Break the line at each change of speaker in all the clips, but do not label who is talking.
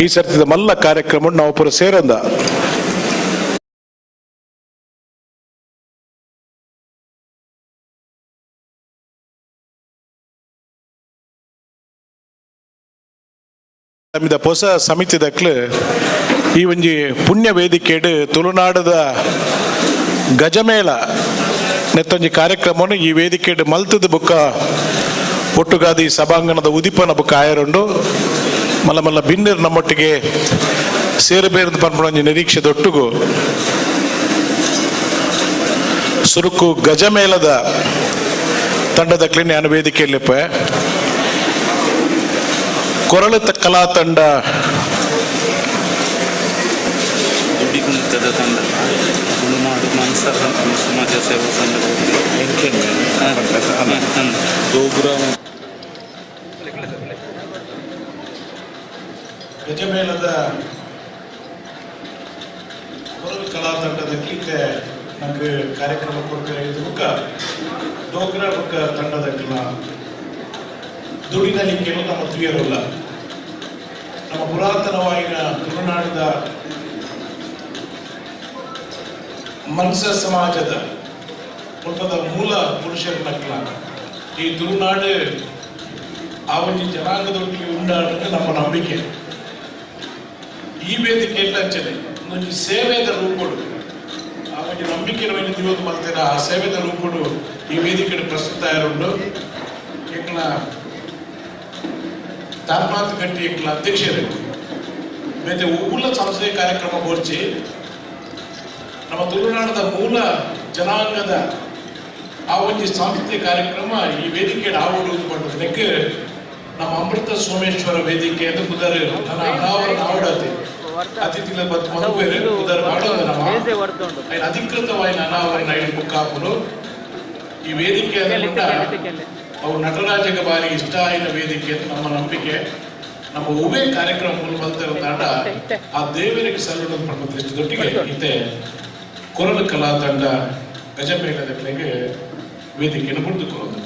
ಈ ಸರ್ತಿದ ಮಲ್ಲ ಕಾರ್ಯಕ್ರಮ ನಾವು ಪೂರ ಸೇರಂದ ನಮ್ಮಿದ ಹೊಸ ಸಮಿತಿದಕ್ಲು ಈ ಒಂಜಿ ಪುಣ್ಯ ವೇದಿಕೆಡ್ ತುಳುನಾಡದ ಗಜಮೇಳ ನೆತ್ತೊಂಜಿ ಕಾರ್ಯಕ್ರಮವನ್ನು ಈ ವೇದಿಕೆಡ್ ಮಲ್ತದ ಬುಕ್ಕ ಒಟ್ಟುಗಾದಿ ಸಭಾಂಗಣದ ಉದಿಪನ ಬುಕ್ಕ ಆಯರುಂಡು. ಮಲ್ಲ ಮಲ್ಲ ಬಿನ್ನೆರ್ ನಮ್ಮೊಟ್ಟಿಗೆ ಸೇರಬೇರ್ದು ಪನ್ಪುನ ನಿರೀಕ್ಷೆ ದೊಟ್ಟುಗು ಸುರುಕು ಗಜಮೇಳದ ತಂಡದ ಕ್ಲಿನ್ ವೇದಿಕೆಯಲ್ಲಿಪ್ಪ ಕೊರಳತ ಕಲಾ ತಂಡ
ದುಡಿಗುಂತದ ತಂಡ ತುಳುನಾಡು ಮನ್ಸರ ಸಮಾಜ ಸೇವಾ ಸಂಘದ
ಗಜಮೇಳದ ಕೊರಳು ಕಲಾ ತಂಡದ ಕ್ಲಿಕ್ಕೆ ನಮ್ಗೆ ಕಾರ್ಯಕ್ರಮ ಕೊಡ್ತಾರೆ. ಇದು ಬುಕ್ಕ ಡೋಗ್ರಾ ಬುಕ್ಕ ತಂಡದ ಕ್ಲ ದುಡಿನಲಿಕ್ಕೆಲ್ಲ ನಮ್ಮ ತುಯರಲ್ಲ. ನಮ್ಮ ಪುರಾತನವಾಗಿನ ತುಳುನಾಡಿದ ಮನ್ಸ ಸಮಾಜದ ಮುಲ್ಪದ ಮೂಲ ಪುರುಷರ ನಕ್ಲ ಈ ತುಳುನಾಡು ಆ ಒಂಜಿ ಜನಾಂಗದೊಟ್ಟಿಗೆ ಉಂಡಾಡುವುದು ನಮ್ಮ ನಂಬಿಕೆ. ಈ ವೇದಿಕೆ ಅಂಚನೆ ಒಂಜಿ ಸೇವೆದ ರೂಪಡು ಆ ಒಂಜಿ ನಂಬಿಕೆ ದಿವತ್ತು ಮಲ್ತೇನೆ. ಆ ಸೇವೆದ ರೂಪಡು ಈ ವೇದಿಕೆ ಪ್ರಸ್ತುತ ಉಂಡು. ಎಂಕ್ಲ ತಾರ್ನಾಥ್ ಗಟ್ಟಿ ಎಂಕ್ಲ ಅಧ್ಯಕ್ಷರು ಮತ್ತೆ ಉಲ್ಲ ಸಂಸ್ಥೆ ಕಾರ್ಯಕ್ರಮ ಬೋರ್ಚಿ ನಮ್ಮ ತುಳುನಾಡದ ಮೂಲ ಜನಾಂಗದ ಆ ಒಂಜಿ ಸಾಂಸ್ಕೃತಿಕ ಕಾರ್ಯಕ್ರಮ ಈ ವೇದಿಕೆ ಆವಡುವುದು ಪಂಡದಕ್ಕೆ ನಮ್ಮ ಅಮೃತ ಸೋಮೇಶ್ವರ ವೇದಿಕೆ ಅಂತ ಪುದರ್ ನನ್ನ ಅನಾವರಣ ಆವಡತೆ ಅತಿಥಿಗಳ ಬತ್ ಮದುವೆ ಪುದರ್ ಮಾಡೋದು ನಮ್ಮ ಐನ ಅಧಿಕೃತವಾಯಿನ ಅನಾವರಣ ಐದು ಬುಕ್ಕಾಪುನು ಈ ವೇದಿಕೆ ಅವು ನಟರಾಜಗ ಬಾರಿ ಇಷ್ಟ ಆಯಿನ ವೇದಿಕೆ ಅಂತ ನಮ್ಮ ನಂಬಿಕೆ. ನಮ್ಮ ಉಭಯ ಕಾರ್ಯಕ್ರಮ ಮೂಲಕ ಆ ದೇವರಿಗೆ ಸಲ್ಲುವುದು ಪಂಡ ದೃಷ್ಟಿದೊಟ್ಟಿಗೆ ಇತ್ತೆ ಕೊರಳು ಕಲಾ ತಂಡ ಗಜಮೇಳದ ಕಡೆಗೆ ವೇದಿಕೆಯನ್ನು ಕುಳಿತುಕೊಳ್ಳೋದು.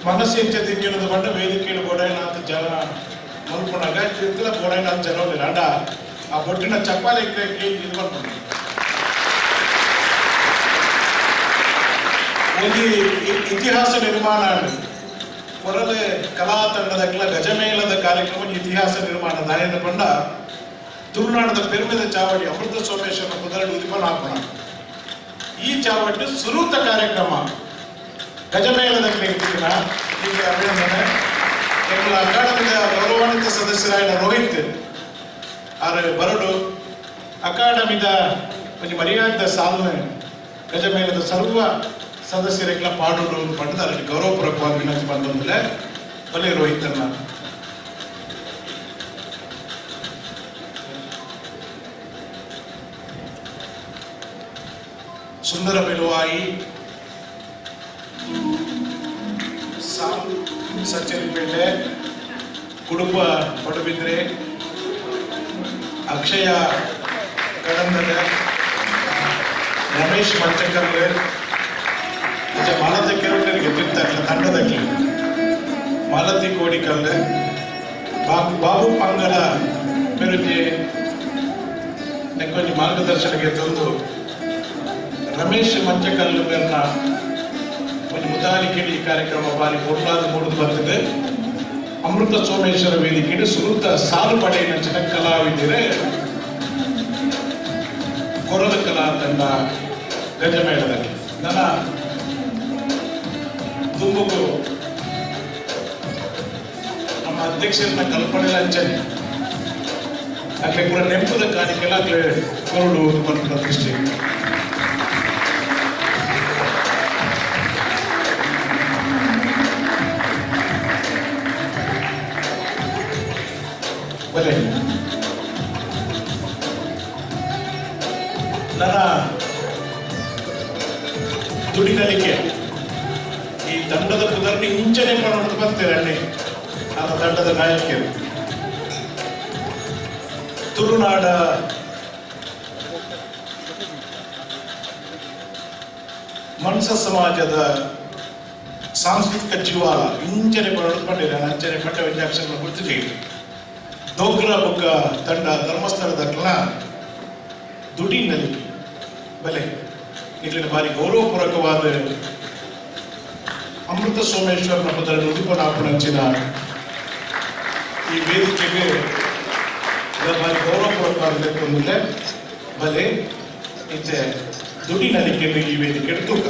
ಮನಸ್ಸೆಂಚ ದಿಂಜಿನದ ಬಂಡ ವೇದಿಕೆಯಲ್ಲಿ ಬೋಡಾಯಿನಾಥ ಜನ ಮಲ್ಪುನಾಗ ತಿಂತಲ ಬೋಡಾಯಿನಾಥ ಜನ ಅಂಡ ಆ ಬೊಟ್ಟಿನ ಚಪ್ಪಾಲೆ ಇದು ಮಾಡ್ಕೊಂಡು ಒಂದು ಇತಿಹಾಸ ನಿರ್ಮಾಣ ಕೊರಲೆ ಕಲಾ ತಂಡದ ಗಜಮೇಳದ ಕಾರ್ಯಕ್ರಮ ಇತಿಹಾಸ ನಿರ್ಮಾಣ ದಾಯನ ಪಂಡ ತುಳುನಾಡದ ಪೆರುಮೆದ ಚಾವಡಿ ಅಮೃತ ಸೋಮೇಶ್ವರನ ಕುದರಡು ಉದಿಪನ ಹಾಕೋಣ. ಈ ಚಾವಡಿ ಸುರೂತ ಕಾರ್ಯಕ್ರಮ ಗಜಮೇಳದ ಈಗ ಅಭಿನಂದನೆ. ಎಂಗಳ ಅಕಾಡೆಮಿದ ಗೌರವಾನ್ವಿತ ಸದಸ್ಯರಾದ ರೋಹಿತ್ ಆರ್ ಬರಡು ಅಕಾಡೆಮಿದ ಒಂಜಿ ಮರ್ಯಾದ ಸಾಲನೆ ಗಜಮೇಳದ ಸರ್ವ ಸದಸ್ಯರಿಗೆಲ್ಲ ಪಾಡೋಡು ಪಡೆದ ಗೌರವಪೂರ್ವಕವಾಗಿ ವಿನಂತಿ ಬಂದ್ರೆ ಬಲೆ ರೋಹಿತ್ ಅನ್ನ. ಸುಂದರ ಬೆಲುವಾಯಿ, ಸಾಮ್ ಸಚಿನ್ ಪೇಟೆ, ಕುಡುಪ ಪಡುಬಿದ್ರೆ, ಅಕ್ಷಯ ಕಡಂದಲೆ, ರಮೇಶ್ ಮಂಚಕಲ್ಲೆ, ಮಾಲತಿ ಕೆರಟರಿಗೆ ತಿಂತಾರಲ್ಲ ತಂಡದಲ್ಲಿ ಮಾಲತಿ ಕೋಡಿಕಲ್ಲೆ, ಬಾಬು ಪಂಗಡ ಮೆರುಜಿ ನೆಕ್ಕೊಂಜಿ ಮಾರ್ಗದರ್ಶನಕ್ಕೆ ತಂದು ರಮೇಶ್ ಮಂಚಕಲ್ಲು ಮೇರ್ನ ಒಂದು ಮುತಾಲಿಕೆ ಈ ಕಾರ್ಯಕ್ರಮ ಬಾರಿ ಪೊರ್ಲಾದ ಮೂಡಿದು ಬಂದಿದೆ. ಅಮೃತ ಸೋಮೇಶ್ವರ ವೇದಿಕೆ ಸುರುತ ಸಾಲು ಪಡೆಯಿನ ಕಲಾವಿದರೆ ಕೊರಲ ಕಲಾ ತಂಡ ಗಜಮೇಳದಲ್ಲಿ ನನ್ನ ತುಂಬುಗು ನಮ್ಮ ಅಧ್ಯಕ್ಷರನ್ನ ಕಲ್ಪನೆ ಲಂಚನೆ ಅಟ್ಲೆ ಕೂಡ ನೆಂಪದ ಕಾಣಿಕೆಲ್ಲ ಅಟ್ಲೆ ಕೊರಡು ಪ್ರತಿಷ್ಠೆ. ಬಲೆ ನನ್ನ ದುಡಿನಲಿಕೆ ಈ ತಂಡದ ಪುದರ್ని ಇಂಚನೆ ಮಾಡೋದು ಬರ್ತಾರೆ ಅಲ್ಲಿ ನನ್ನ ತಂಡದ ನಾಯಕಿಯರು ತುಳುನಾಡ ಮನ್ಸ ಸಮಾಜದ ಸಾಂಸ್ಕೃತಿಕ ಜೀವಾಲ ಇಂಚನೆ ಮಾಡೋದು ಪಂಡಿರ ಅಂಚನೆ ಪಟ್ಟ ವಿದ್ಯಾಕ್ಷರ ಗುರುತಿದೆ. ಡೋಗ್ರ ಬುಕ್ಕ ತಂಡ ಧರ್ಮಸ್ಥಳದ ದುಡಿನಲ್ಲಿ ಬಲೆ ಇಲ್ಲಿನ ಬಾರಿ ಗೌರವಪೂರ್ವಕವಾದ ಅಮೃತ ಸೋಮೇಶ್ವರನ ಪದರ ಉದಿಪನಾಪುಣಂಚಿನ ಈ ವೇದಿಕೆಗೆ ಬಾರಿ ಗೌರವಪೂರ್ವಕವಾದ ಒಂದಿಲ್ಲ ಬಲೆ ಇತ್ತೆ ದುಡಿನಲಿಕೆ ಈ ವೇದಿಕೆ ತೂಕ.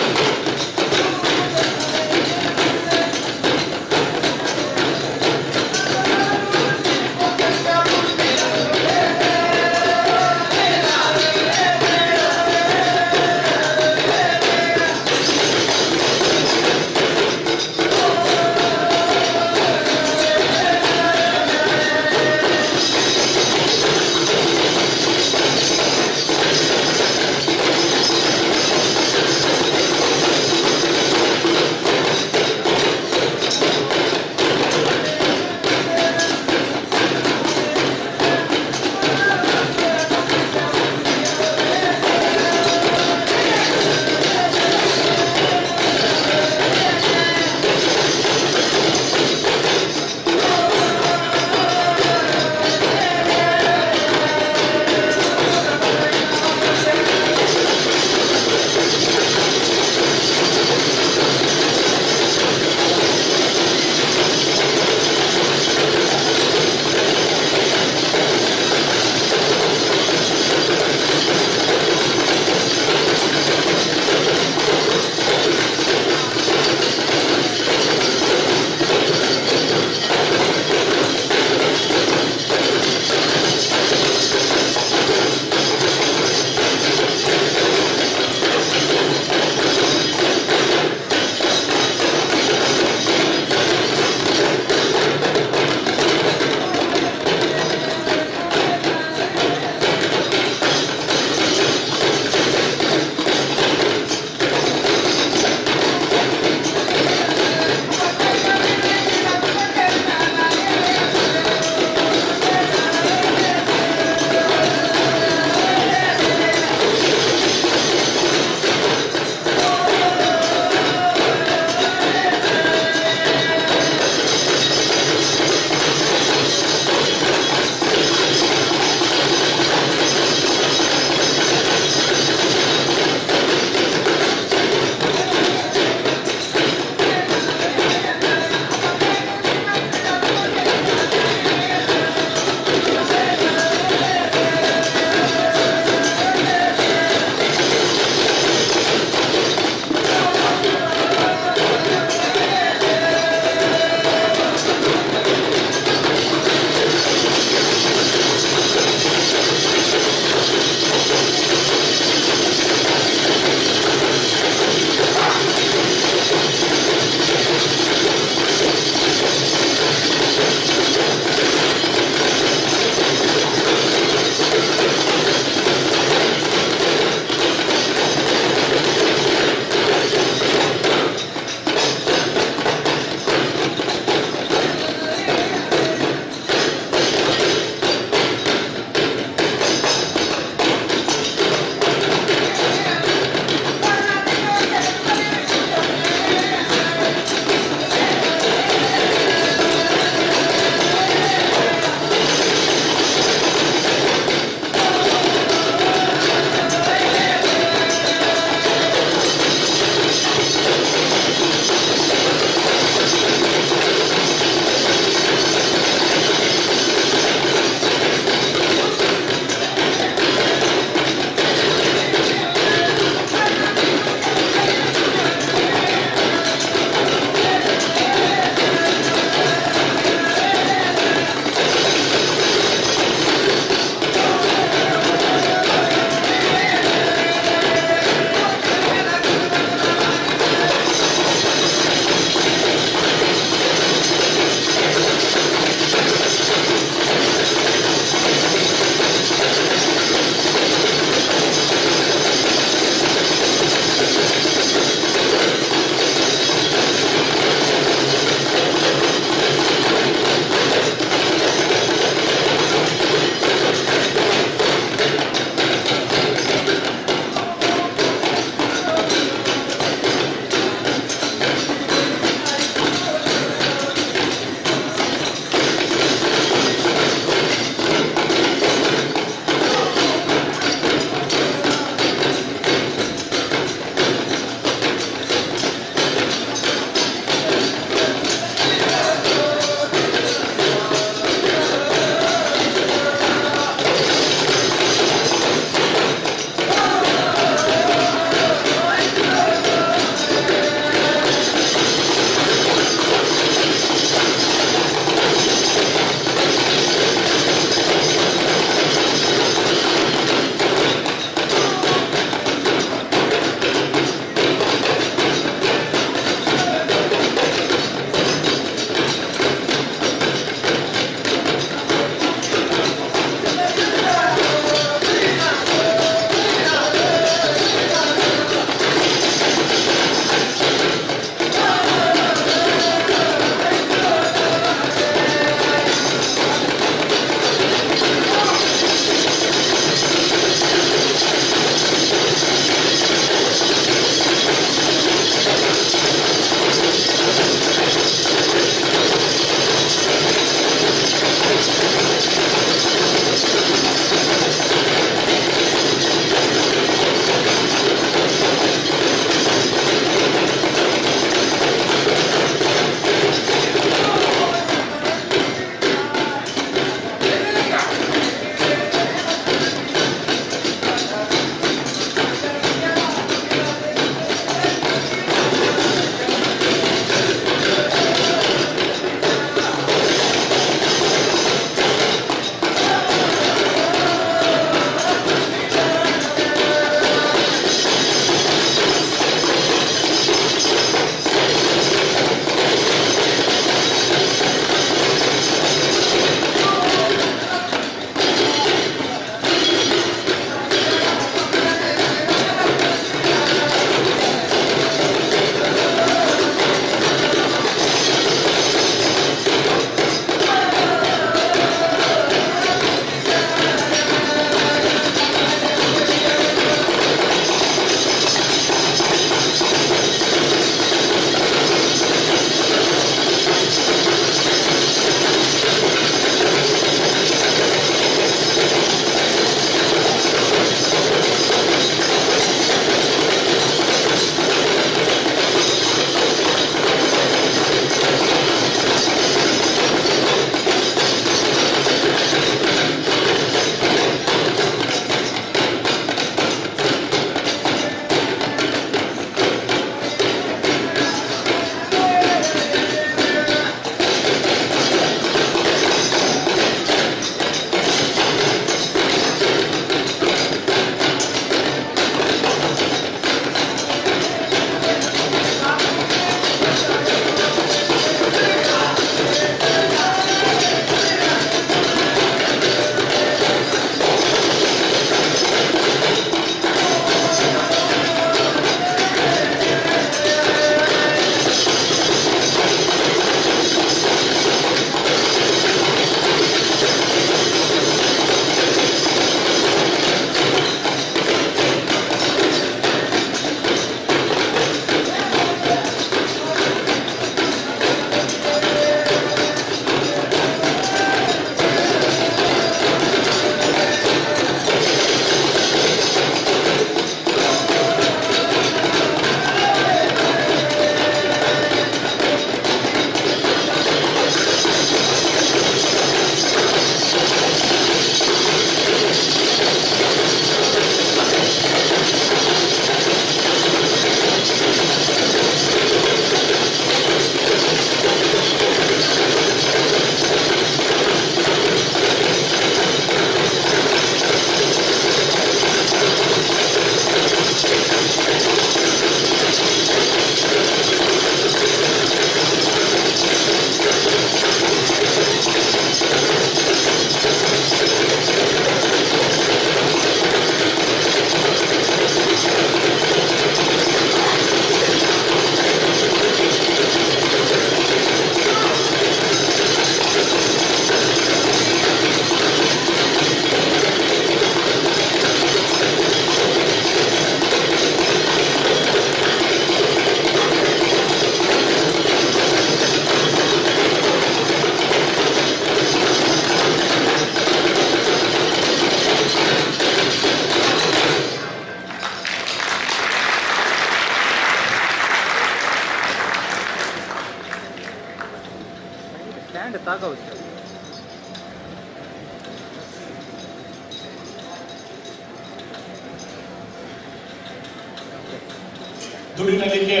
ದುಡಿನಲಿಕ್ಕೆ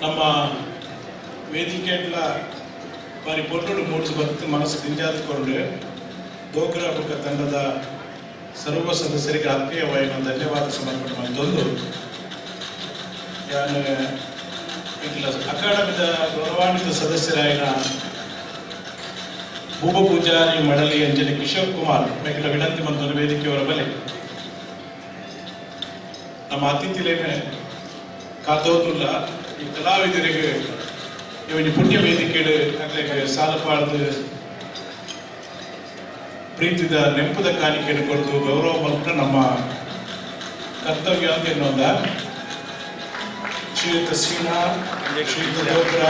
ನಮ್ಮ ವೇದಿಕೆಗಳ ಬಾರಿ ಪೊಟ್ಟುಡು ಮೂಡಿಸಿ ಬತ್ತು ಮನಸ್ಸು ದಿಂಜಾದುಕೊಂಡು ದೋಗ್ರಾ ಬುಕ್ಕ ತಂಡದ ಸರ್ವ ಸದಸ್ಯರಿಗೆ ಆತ್ಮೀಯವಾಯಿನ ಧನ್ಯವಾದ ಸಮರ್ಪಣೆ ಮಾಡಿದೊಂದು ಯಾನು ಅಕಾಡೆಮಿದ ಗೌರವಾನ್ವಿತ ಸದಸ್ಯರಾಯಿನ ಭೂಪ ಪೂಜಾರಿ ಮಡಲಿ ಅಂಜಲಿ ಕಿಶೋರ್ ಕುಮಾರ್ ಮೇಕಲ ವಿನಂತಿ ಮಂತೊಂದು ವೇದಿಕೆಯವರ ಬಲೆ ನಮ್ಮ ಅತಿಥಿಲೇನೆ ಕಾತೋದುಲ್ಲ ಈ ಕಲಾವಿದರಿಗೆ ಇವನಿ ಪುಣ್ಯ ವೇದಿಕೆಡು ಅಕ್ಲೆಗ್ ಸಾಲಪಾಡ್ದು ಪ್ರೀತಿದ ನೆಂಪುದ ಕಾಣಿಕೆಯನ್ನು ಕೊರದು ಗೌರವ ಮಲ್ಪುನ ನಮ್ಮ ಕರ್ತವ್ಯ ಅಂತ ಎನ್ನೊಂದ ಶ್ರೀಯುತ ಸೀನಾ, ಶ್ರೀಯುತ ದೋಗ್ರಾ,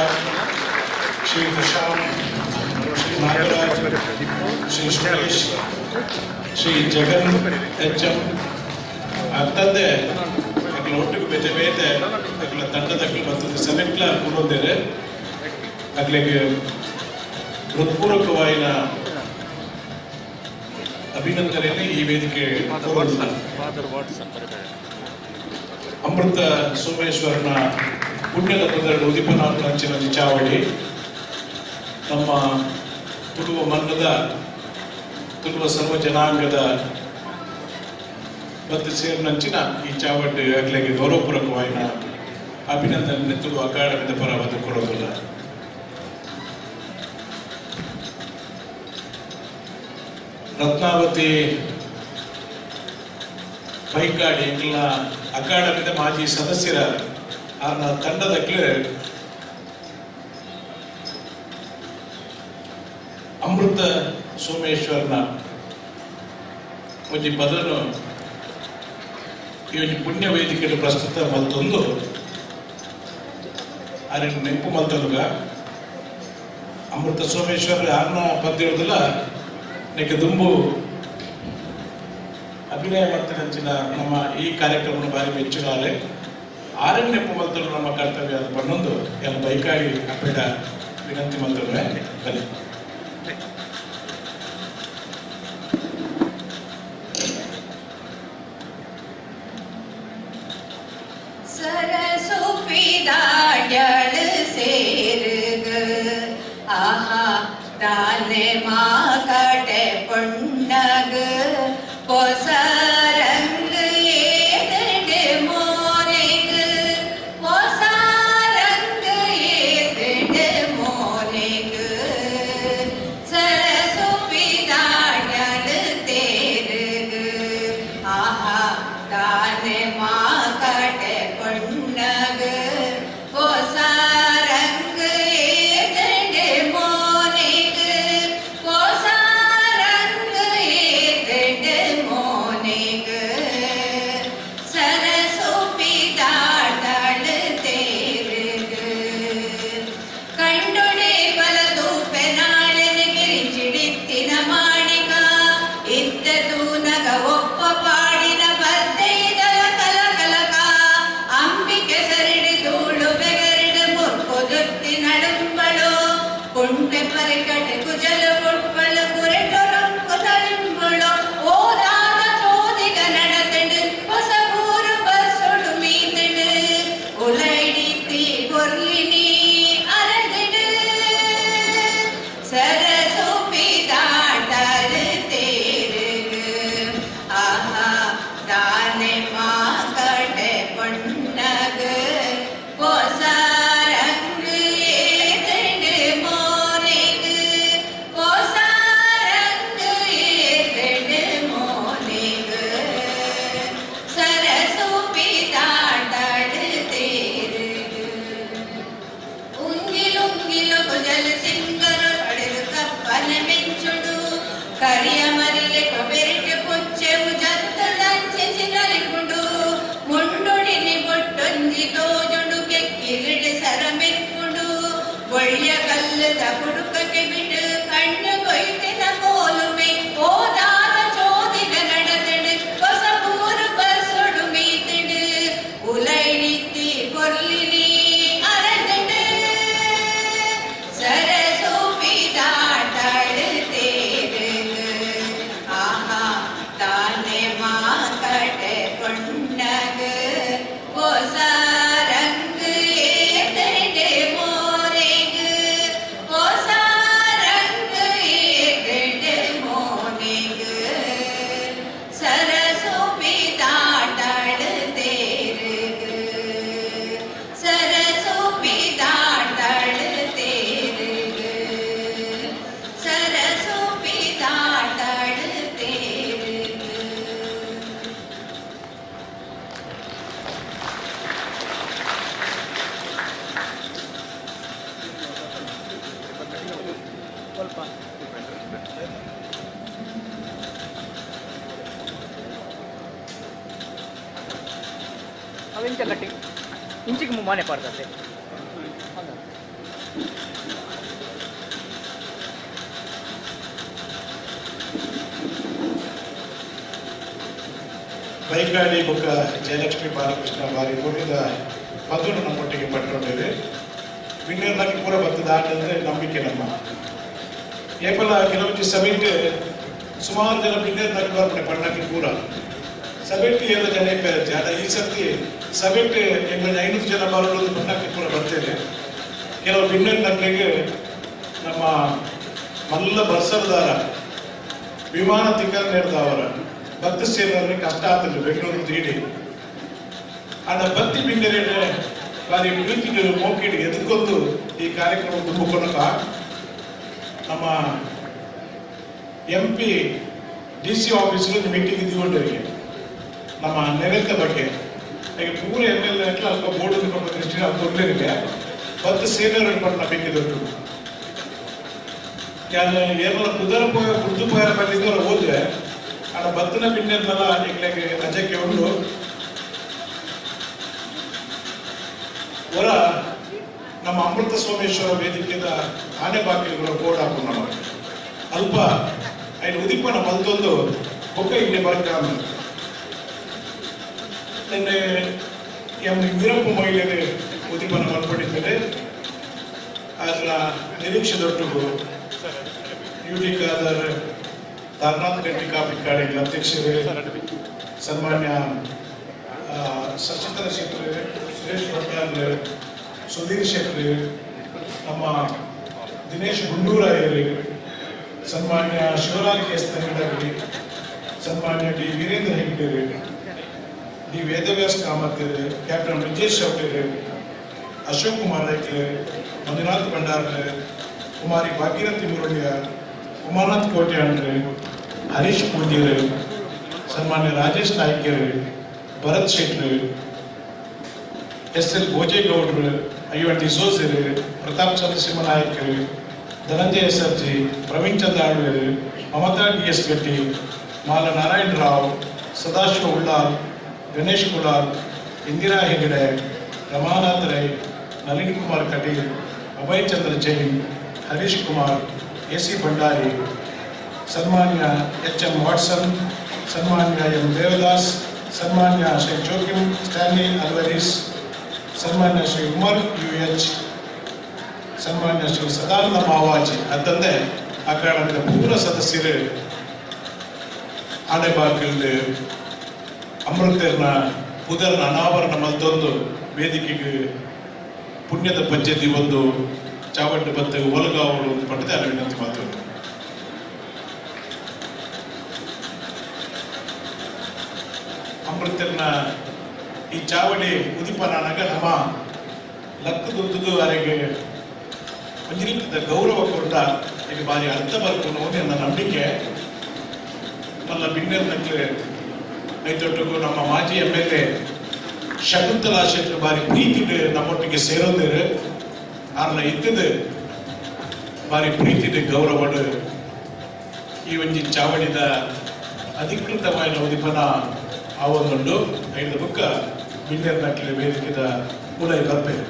ಶ್ರೀಯುತ ಶ್ಯಾಮ್, ಶ್ರೀ ನಾಗರಾಜ್, ಶ್ರೀ ಸುರೇಶ್, ಶ್ರೀ ಜಗನ್ ಎಚ್ ಎಂ ಅಂತಂದೆ ಅಕ್ಲ ಒಟ್ಟಿಗೆ ಬೇತೆ ಬೇತೆ ಅಕ್ಲ ತಂಡದಕ್ಲು ಮತ್ತು ಸೆಲೆಕ್ಟ್ಲ ಕೂಡೊಂದೇರೆ ಅಕ್ಲೆಗ್ ಹೃತ್ಪೂರ್ವಕವಾಯಿನ ಅಭಿನಂದನೆಯನ್ನು ಈ ವೇದಿಕೆ ಅಮೃತ ಸೋಮೇಶ್ವರನ ಪುಣ್ಯದ ಪುದರು ಉದಿಪನ ಅಂಚಿನ ಚಾವಡಿ ನಮ್ಮ ತುಳುವ ಮನ್ನದ ತುಳುವ ಸರ್ವ ಜನಾಂಗದ ಮತ್ತು ಸೇರಿನಂಚಿನ ಈ ಚಾವಡಿ ಅಕ್ಲೆಗೆ ಗೌರವಪೂರ್ವಕವಾಯಿನ ಅಭಿನಂದನೆ ತುಳುವ ಅಕಾಡೆಮಿದ ಪರವಾದ ಕೊಡೋದಿಲ್ಲ. ರತ್ನಾವತಿ ಬೈಕಾಡಿ ಎಂಗ್ಲ ಅಕಾಡೆಮಿದ ಮಾಜಿ ಸದಸ್ಯರ ಆರ್ನ ತಂಡದಕ್ಲೆ ಅಮೃತ ಸೋಮೇಶ್ವರನ ಒಂಜಿ ಪದನು ಈ ಒಂಜಿ ಪುಣ್ಯ ವೇದಿಕೆ ಪ್ರಸ್ತುತ ಮತ್ತೊಂದು ಆರೆನ್ ನೆಂಪು ಮಲ್ತೊನುಗ ಅಮೃತ ಸೋಮೇಶ್ವರ ಆರ್ನ ಪದ್ಯದಲ್ಲ ನೆಕ್ಕೆ ದುಂಬು ಅಭಿನಯ ಮಲ್ತಿನಂಚಿನ ನಮ್ಮ ಈ ಕಾರ್ಯಕ್ರಮ ಬಾರಿ ಮೆಚ್ಚುನಾರೆ ಆರನ್ ನೆಂಪು ಮಲ್ತಲು ನಮ್ಮ ಕರ್ತವ್ಯ ಅದು ಪನ್ನೊಂದು ಎಲ್ಲ ಬೈಕಾಡಿ ಅಪ್ಪೇಡ ವಿನಂತಿ ಮಲ್ತೊನುವೆ ಬನ್ನಿ.
ಸರಸುಪಿದಾಡ್ಯಳು ಸೇರುಗ ಆಹಾ தானே மாகடை பொன்னகு பொசரங்கு ஏதடு மோனேகு பொசரங்கு ஏதடு மோனேகு சரசுபிதாடலு தேருகு ஆஹா தானே மாகடை பொன்னகு பொசரங்கு ஏதடு மோனேகு பொசரங்கு ஏதடு மோனேகு சரசுபிதாடலு தேருகு கண்டுடே பல தூப்பெனாளென கிரிஞ்சிடித்தின மாணிಕ ಇತ್ತ ತೂನಗ ಒಪ್ಪ ಪಾಡಿನ ಬದ್ದೈದಲ ಕಲ ಕಲಕ ಅಂಬಿಕೆ ಸರಿಡಿ ಧೂಳು ಬೆಗರಿಡು ಮುರ್ಕು ದುತ್ತಿ ನಡುಂಬಳು ಕುಂಟೆ ಪರಿಕಟೆ ಕುಜಲು ಪುಟ್ಪಳು ಕುರೆಟು ರೊಂಕು ತಳಿಂಬಳು ಓದಾದ ಚೋದಿಗ நடத்தடு ಹೊಸಬೂರು ಬಸ್ಸುಡು ಮೀತಡು ಉಲೈಡಿತಿ பொருளினி அரதிடு சரசுபிதாடலு தேருகு ஆஹா தானே மாகடை பொன்னகு பொசரங்கு ஏதடு மோனேகு பொசரங்கு ஏதடு மோனேகு சரசுபிதாடலு தேருகு ಉಂಗಿಲುಂಗಿಲು ಕುಜಲ ಸಿಂಗರು ಪಡೆದು ಕಪ್ಪನ ಮೆಂಚುಡು ಕರಿಯ ಮರಿಲೆ ಕೊಬೆರಿಟೆ ಪೊಚ್ಚೆವು ಜತ್ತದಂಚೆ ಚಿನಲಿಪುಡು ಮುಂಡುಡಿನಿ ಬೊಟ್ಟೊಂಜಿ ತೋಜುಡು ಕೆಕ್ಕಿಲಿಡೆ ಸರ ಮೆಕ್ಕುಡು ಒಳ್ಳೆಯ ಕಲ್ಲದ ಕುಡುಕಕ್ಕೆ ಬಿಡು ಕಣ್ಣು ಕೊಯ್ತಿನ ಕೋಲುಮೆ ಓದಾದ ಚೋದಿಗ நடத்தடு ಹೊಸಬೂರು ಬಸ್ಸುಡು ಮೀತಡು ಉಲೈಡಿತ್ತಿ பொರ್ಲಿನಿ அரதடு சரசுபிதாடலு
ಇಂಚಿಗೆ ಮನೆ ಪಾಡ್ದತ್ತೆ.
ಬೈಕಾಡಿ ಬೊಕ್ಕ ಜಯಲಕ್ಷ್ಮಿ ಬಾಲಕೃಷ್ಣ ಬಾರಿ ಕೊಡಿದ ಪದನು ನಮ್ಮೊಟ್ಟಿಗೆ ಪಟ್ಟೊಂಡಿದೆ. ವಿನ್ನರ್ನಾಗಿ ಪೂರ ಬರ್ತದೆ ಆಟಂದ್ರೆ ನಂಬಿಕೆ ನಮ್ಮ. ಏಪಲ ಕೆಲವೊಂದು ಸಭೆಟ್ ಸುಮಾರು ಜನ ಬಿನ್ನೇರ್ನಾಗಿ ಬರ್ಪಣೆ ಪಣ್ಣಕ್ಕೆ ಪೂರ ಸಭೆಟ್ ಎಲ್ಲ ಜನ ಇಪ್ಪಾರ. ಈ ಸರ್ತಿ ಸಭೆಟ್ ಎಂಗ್ಲ 500 ಜನ ಬರೋದು ಪಣ್ಣಕ್ಕೆ ಪೂರ ಬರ್ತೇನೆ. ಕೆಲವು ಬಿನ್ನೇರ್ನಗಳಿಗೆ ನಮ್ಮ ಮಲ್ಲ ಬರ್ಸರ್ದಾರ ವಿಮಾನ ತಿಕ್ಕಲ್ ನೇರ್ದವರ ಭಕ್ತ ಸೇರಿದ್ರೆ ಕಷ್ಟ ಆಗ್ತದೆ ಬೆಂಗಳೂರು ತೀಡಿ. ಆಡ ಬತ್ತಿ ಬಿನ್ನೇರೇನೆ ಬಾರಿ ಪ್ರೀತಿಗೆ ಮೋಕಿಡಿ ಎದಕ್ಕೊಂದು ಈ ಕಾರ್ಯಕ್ರಮ ತುಂಬಿಕೊಳಕ ನಮ್ಮ ಎಂ ಪಿ ಡಿ ಸಿ ಆಫೀಸಲ್ಲಿ ಮೀಟಿಂಗ್ ಇದ್ದುಕೊಂಡವರಿಗೆ ನಮ್ಮ ನೆರೆತ ಬಗ್ಗೆ ಹಾಗೆ ಪೂರ ಎಮ್ ಎಲ್ ಎ ಅಲ್ಪ ಬೋರ್ಡ್ ದೃಷ್ಟಿ ಅದು ತೊಂದರೆ ಬತ್ತು ಸೇನರು ಪಟ್ಟ ಬೇಕಿದ್ದೊಟ್ಟು ಯಾರು ಏನೆಲ್ಲ ಕುದರ ಪೋಯ ಕುಡ್ದು ಪೋಯರ ಬಂದಿದ್ದವರು ಹೋದ್ರೆ ಆಡ ಬತ್ತಿನ ಬಿನ್ನೆಲ್ಲ ಎಂಗ್ಲಿಗೆ ರಜಕ್ಕೆ ಉಂಟು. ಹೊರ ನಮ್ಮ ಅಮೃತ ಸೋಮೇಶ್ವರ ವೇದಿಕೆದ ಆನೆ ಬಾಗಿಲುಗಳ ಬೋರ್ಡ್ ಹಾಕು ನಮ್ಮ ಅಲ್ಪ ಐನು ಉದಿಪ್ಪನ ಮಲ್ತೊಂದು ಬೊಕ್ಕ ಇಲ್ಲಿ ಬರ್ಕ ನಿನ್ನೆ ಎಂ ವೀರಪ್ಪ ಮಹಿಳೆಯರು ಉದಿಪ್ಪನ ಮಲ್ಪಡಿದ್ದಾರೆ. ಅದರ ನಿರೀಕ್ಷೆ ದೊಡ್ಡಗು ಯು ಟಿ ಖಾದರ್ ತಾರನಾಥ್ ಗಟ್ಟಿ ಕಾಫಿ ಕಾಡಿಗಳ ಅಧ್ಯಕ್ಷರು ಸನ್ಮಾನ್ಯ ಸಚಿತ್ರ ಶೆಟ್ಟರು, ಸುರೇಶ್ ಭಟ್ಟಾರ್, ಸುಧೀರ್ ಶೆಟ್ಟರು, ನಮ್ಮ ದಿನೇಶ್ ಗುಂಡೂರಾಯರು, ಸನ್ಮಾನ್ಯ ಶಿವರಾಜ್ ಎಸ್ ತಂಗಡಗಿ, ಸನ್ಮಾನ್ಯ ಡಿ ವೀರೇಂದ್ರ ಹೆಗ್ಡೆರು, ಡಿ ವೇದವ್ಯಾಸ್ ಕಾಮತ್, ಕ್ಯಾಪ್ಟನ್ ವಿಜೇಶ್ ಶೆಟ್ಟರು, ಅಶೋಕ್ ಕುಮಾರ್ ರೈಕ್ಲೆ, ಮಂಜುನಾಥ್ ಭಂಡಾರ್ಲೆ, ಕುಮಾರಿ ಭಾಗೀರಥಿ ಮುರಳಿಯ, ಉಮಾನಾಥ್ ಕೋಟ್ಯಾಂಡ್ರೆ, ಹರೀಶ್ ಪೂಜ್ಯರು, ಸನ್ಮಾನ್ಯ ರಾಜೇಶ್ ನಾಯ್ಕರು, ಭರತ್ ಶೆಟ್ಟರು, ಎಸ್ ಎಲ್ ಭೋಜೇಗೌಡರು, ಐವನ್ ಡಿಸೋಜರು, ಪ್ರತಾಪ್ ಚಂದ್ರಸಿಂಹ ನಾಯಕರು, ಧನಂಜಯ ಸರ್ಜಿ, ಪ್ರವೀಣ್ ಚಂದ್ರ ಆಳ್ವೇರು, Mamata D S Gatti, Mala Narayana Rao, Sadashiva Ullal, Ganesh Kulal, Indira Hegde, Ramanath Rai, Nalin Kumar Kateel, Abhay Chandra Jain, Harish Kumar, A C Bhandari, ಸನ್ಮಾನ್ಯ ಎಚ್ ಎಂ ವಾಟ್ಸನ್, ಸನ್ಮಾನ್ಯ ಎಂ ದೇವದಾಸ್, ಸನ್ಮಾನ್ಯ ಶ್ರೀ ಜೋಕಿಮ್ ಸ್ಟ್ಯಾನ್ಲಿ ಅಲ್ವರೀಸ್, ಸನ್ಮಾನ್ಯ ಶ್ರೀ ಉಮರ್ ಯು ಎಚ್, ಸನ್ಮಾನ್ಯ ಶ್ರೀ ಸದಾನಂದ ಮಾವಾಜಿ ಅಂತಂದೆ ಅಕಾಡೆಮಿದ ಪೂರ ಸದಸ್ಯರು ಆನೆಬಾಗಿಲ್ದು ಅಮೃತರ್ನ ಪುದರ್ನ ಅನಾವರಣ ಮಲ್ತೊಂದು ವೇದಿಕೆಗೆ ಪುಣ್ಯದ ಪಂಚಾಯತಿ ಒಂದು ಚಾವಟ್ಟು ಬತ್ತು ಒಲಗಾವಳು ಒಂದು ಪಟ್ಟದೆ ಅಲ್ಲಿ ವಿನಂತಿ ಮಾತು. ಅಮೃತರ್ನ ಈ ಚಾವಡಿ ಉದಿಪನಾಗ ನಮ್ಮ ಲಕ್ಕದುಂತುದು ಅರೆಗೆ ಒಂಜಿ ರೀತಿಯ ಗೌರವ ಕೊಟ್ಟ ಈಗ ಬಾರಿ ಅರ್ಥ ಬರ್ಕೊಂಡು ನನ್ನ ನಂಬಿಕೆ. ಮಲ್ಲ ಬಿನ್ನೆರ್ ನಕ್ಲೆ ಐತೊಟ್ಟಿಗೂ ನಮ್ಮ ಮಾಜಿ ಎಮ್ ಎಲ್ ಎ ಶಕುಂತಲಾ ಶೆಟ್ಟರು ಬಾರಿ ಪ್ರೀತಿ ನಮ್ಮೊಟ್ಟಿಗೆ ಸೇರೊಂದಿರು. ಆರ್ನ ಇದ್ದದು ಬಾರಿ ಪ್ರೀತಿ ಗೌರವಡು ಈ ಒಂಜಿ ಚಾವಡಿದ ಅಧಿಕೃತವಾದ ಉದಿಪನ ಆವೊಂದುಂಡು. ಐದು ಬುಕ್ಕ ಬಿನ್ನೆರ್ ನಕ್ಲೆ ವೇದಿಕೆದ ಉಲೈ ಬರ್ಪೇರು.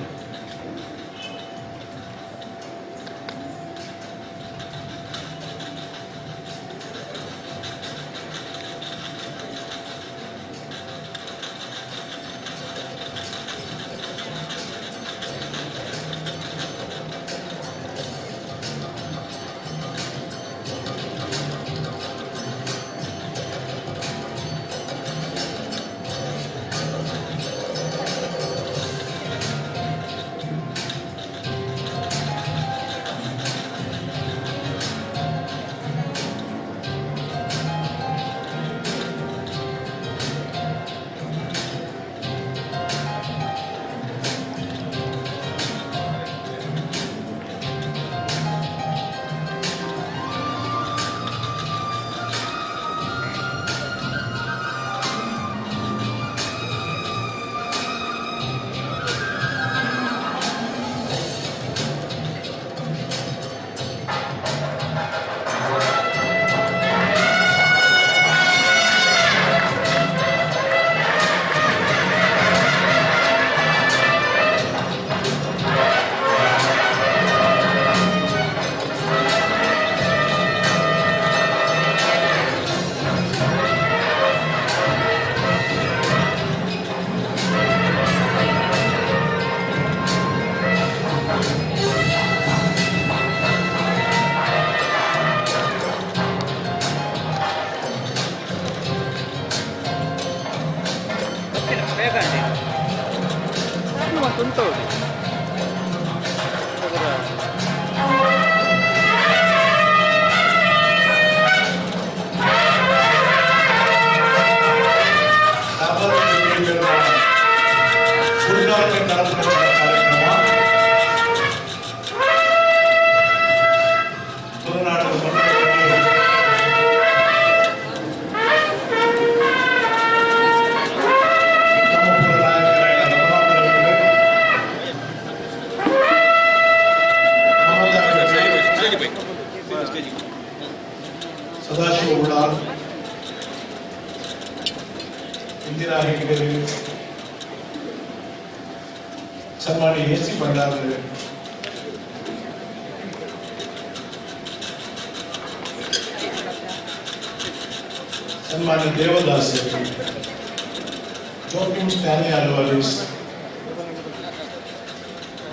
ಉಂಟು
ಸದಾಶಿವ ಉಳ್ಳಾಲ್, ಇಂದಿರಾ ಹೆಗ್ಡೆ, ಸನ್ಮಾನ್ಯ ಎ ಸಿ ಭಂಡಾರ್, ಸನ್ಮಾನ್ಯ ದೇವದಾಸ್, ಜೋಕಿಮ್ ಸ್ಟ್ಯಾನ್ಲಿ ಅಲ್ವಾರಿಸ್,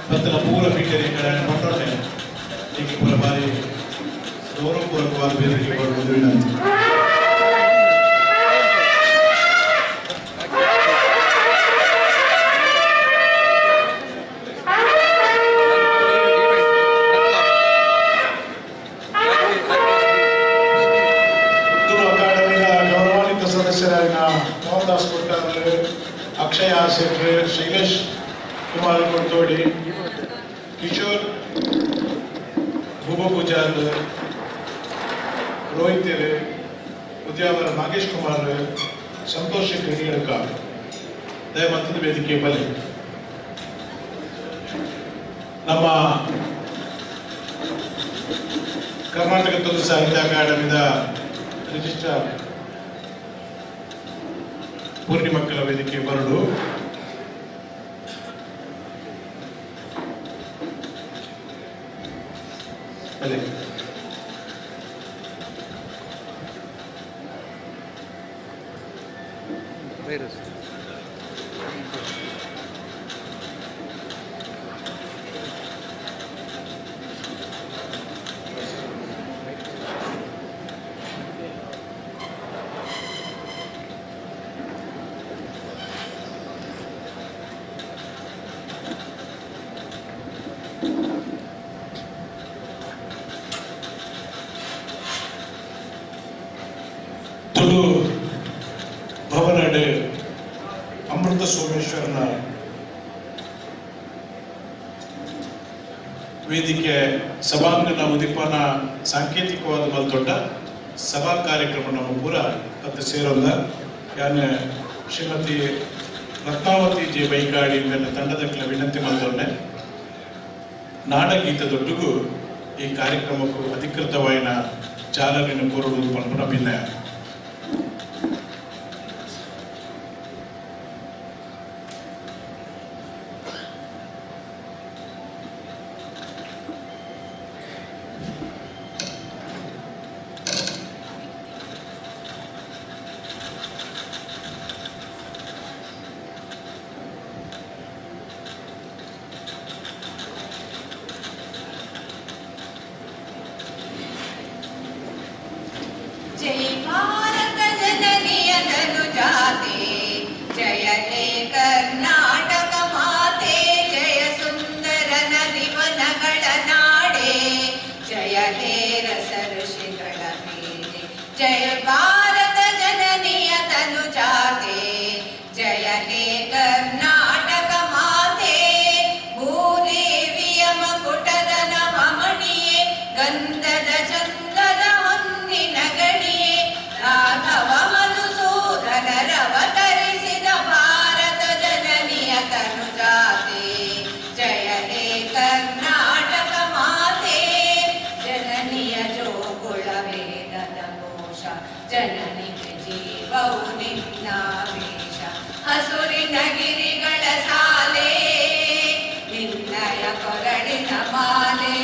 ಪತ್ತನ ಪೂರ ಪೀಠರಿ ಕಡೆ ಪಟ್ಟೊಂಡೆ ಈಗ ಪೂರ ಬಾರಿ ಗೌರವಪೂರ್ವಕವಾದ ಬೇರೆ ಬರುವುದು ವಿನಂತಿ. ತುಳು ಅಕಾಡೆಮಿಯ ಗೌರವಾನ್ವಿತ ಸದಸ್ಯರಾದ ಮೋಹನ್ ದಾಸ್ ಕೊಟ್ಟಾರ್, ಅಕ್ಷಯ ಶೆಟ್ರ್, ಶೈಲೇಶ್ ಕುಮಾರ್ ಕೊಡ್ತೋಡಿ, ಕಿಶೋರ್ ಭೂಪ ಪೂಜಾರ್, ರೋಹಿತ್, ಉದ್ಯಾವರ ನಾಗೇಶ್ ಕುಮಾರ್, ಸಂತೋಷ್ ಶೆಟ್ಟಿ ಹಿರಿಯಡ್ಕ ದಯಮಂತದ ವೇದಿಕೆ ಬಲೆ ನಮ್ಮ ಕರ್ನಾಟಕ ತುಳು ಸಾಹಿತ್ಯ ಅಕಾಡೆಮಿದ ರಿಜಿಸ್ಟ್ರಾರ್ ಪೂರ್ಣಿಮಕ್ಕಳ ವೇದಿಕೆ ಬರಡು. ಬಲೆ
ವೈರಸ್
ತುಳು ಭವನಡೆ ಅಮೃತ ಸೋಮೇಶ್ವರನ ವೇದಿಕೆ ಸಭಾಂಗಣ ಉದೀಪನ ಸಾಂಕೇತಿಕವಾದ ಮಲ್ತೊಡ್ಡ ಸಭಾ ಕಾರ್ಯಕ್ರಮ ನಮ್ಮ ಪೂರ ಅತ್ತ ಸೇರೊಂದ ಯಾನೆ ಶ್ರೀಮತಿ ರತ್ನಾವತಿ ಜೆ ಬೈಕಾಡಿ ನನ್ನ ತಂಡದ ಕೆಲ ವಿನಂತಿ ಮಲ್ತೊಂಡೆ. ನಾಡಗೀತ ದೊಡ್ಡಗೂ ಈ ಕಾರ್ಯಕ್ರಮಕ್ಕೂ ಅಧಿಕೃತವಾಯಿನ ಚಾಲನೆಯನ್ನು ಕೋರುವುದು ಪಂಪನ ಭಿನ್ನಯ.
ಜೈ ಭಾರತ ಜನನಿಯ ತನುಜಾತೆ, ಜಯ ಹೇ ಕರ್ನಾಟಕ ಮಾತೆ, ಜಯ ಸುಂದರ ನದಿ ವನಗಳ ನಾಡೆ, ಜಯ ಹೇ ರಸ ಋಷಿಗಳ ಮೇಲೆ, ಜಯ ಭಾರತ ಜನನಿಯ ತನುಜಾತೆ, ಜಯ ಹೇ ಕರ್ನಾಟಕ ಮಾತೆ. ಭೂದೇವಿಯ ಮಕುಟದ ನವಮಣಿಯೇ, ಗಂಧದ ಚಂದದ ಹೊನ್ನಿನ ಗಣಿಯೇ, ರಾಘವ ಮಧುಸೂದನರವತರಿಸಿದ ಭಾರತ ಜನನಿಯ ತನುಜಾತೆ, ಜಯ ಹೇ ಕರ್ನಾಟಕ ಮಾತೆ. ಜನನಿಯ ಜೋಗುಳ ವೇದದ ಘೋಷ, ಜನನಿಗೆ ಜೀವವು ನಿನ್ನಾವೇಶ, ಹಸುರಿನ ಗಿರಿಗಳ ಸಾಲೆ, ನಿನ್ನಯ ಕೊರಳಿನ ಮಾಲೆ,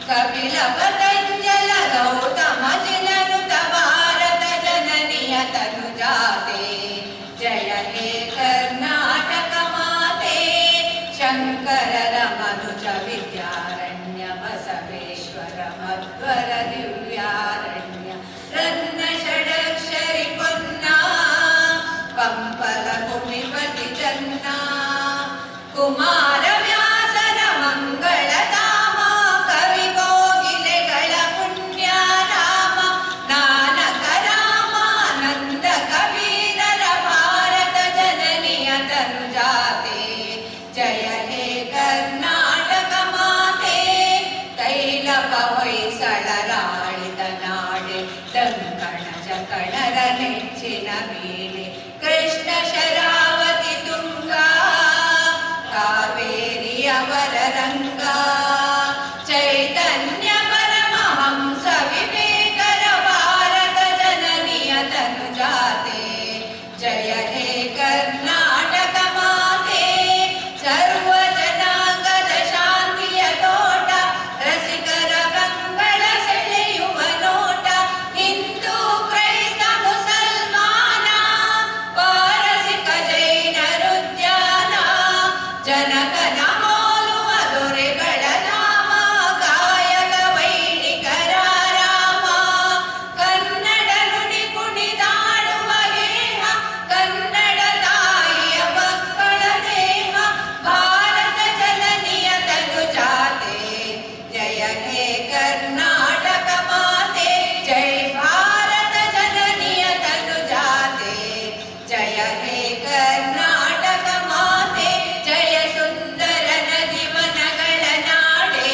ಕಪಿಲ ಪತಂಜಲ ಗೌತಮ ಜಿನನುತ ಭಾರತ ಜನನಿಯ ತನುಜಾತೆ, ಜಯ ಹೇ ಕರ್ನಾಟಕ ಮಾತೆ. ಶಂಕರರ ಮನುಜ ವಿದ್ಯಾರಣ್ಯ, ಬಸವೇಶ್ವರ ಮಧ್ವರ ದಿವ್ಯಾರಣ್ಯ, ರತ್ನ ಷಡಕ್ಷರಿ ಪೊನ್ನ, ಪಂಪಲ ಕುಣಿಪತಿ ಚನ್ನ, ಕುಮಾರ ವರರಂಗ ಚೈತನ್ಯ ಪರಮಹಂಸ ವಿವೇಕರ ಭಾರತ ಜನನಿಯ ತನುಜಾತೆ ಜಯ ಹೇ ಕರ್ನಾಟಕ ಮಾತೆ ಸರ್ವ ಜನಾಂಗದ ಶಾಂತಿಯ ತೋಟ ರಸಿಕರ ಕಂಗಳ ಸೆಳೆಯುವ ನೋಟ ಹಿಂದೂ ಕ್ರೈಸ್ತ ಮುಸಲ್ಮಾನ ಪಾರಸಿಕ ಜೈನರುದ್ಯಾನ ಜನಕನ ಹೋಲುವ ದೊರೆಗಳ ಧಾಮ ಗಾಯಕ ವೈಣಿಕರ ರಾಮ ಕನ್ನಡ ನುಡಿ ಕುಣಿದಾಡುವ ಗೇಹ ಕನ್ನಡ ತಾಯಿಯ ಮಕ್ಕಳ ದೇಹ ಭಾರತ ಜನನಿಯ ತನುಜಾತೆ ಜಯ ಹೇ ಕರ್ನಾಟಕ ಮಾತೆ ಜೈ ಭಾರತ ಜನನಿಯ ತನುಜಾತೆ ಜಯ ಹೇ ಕರ್ನಾಟಕ ಮಾತೆ ಜಯ ಸುಂದರ ನದಿ ವನಗಳ ನಾಡೆ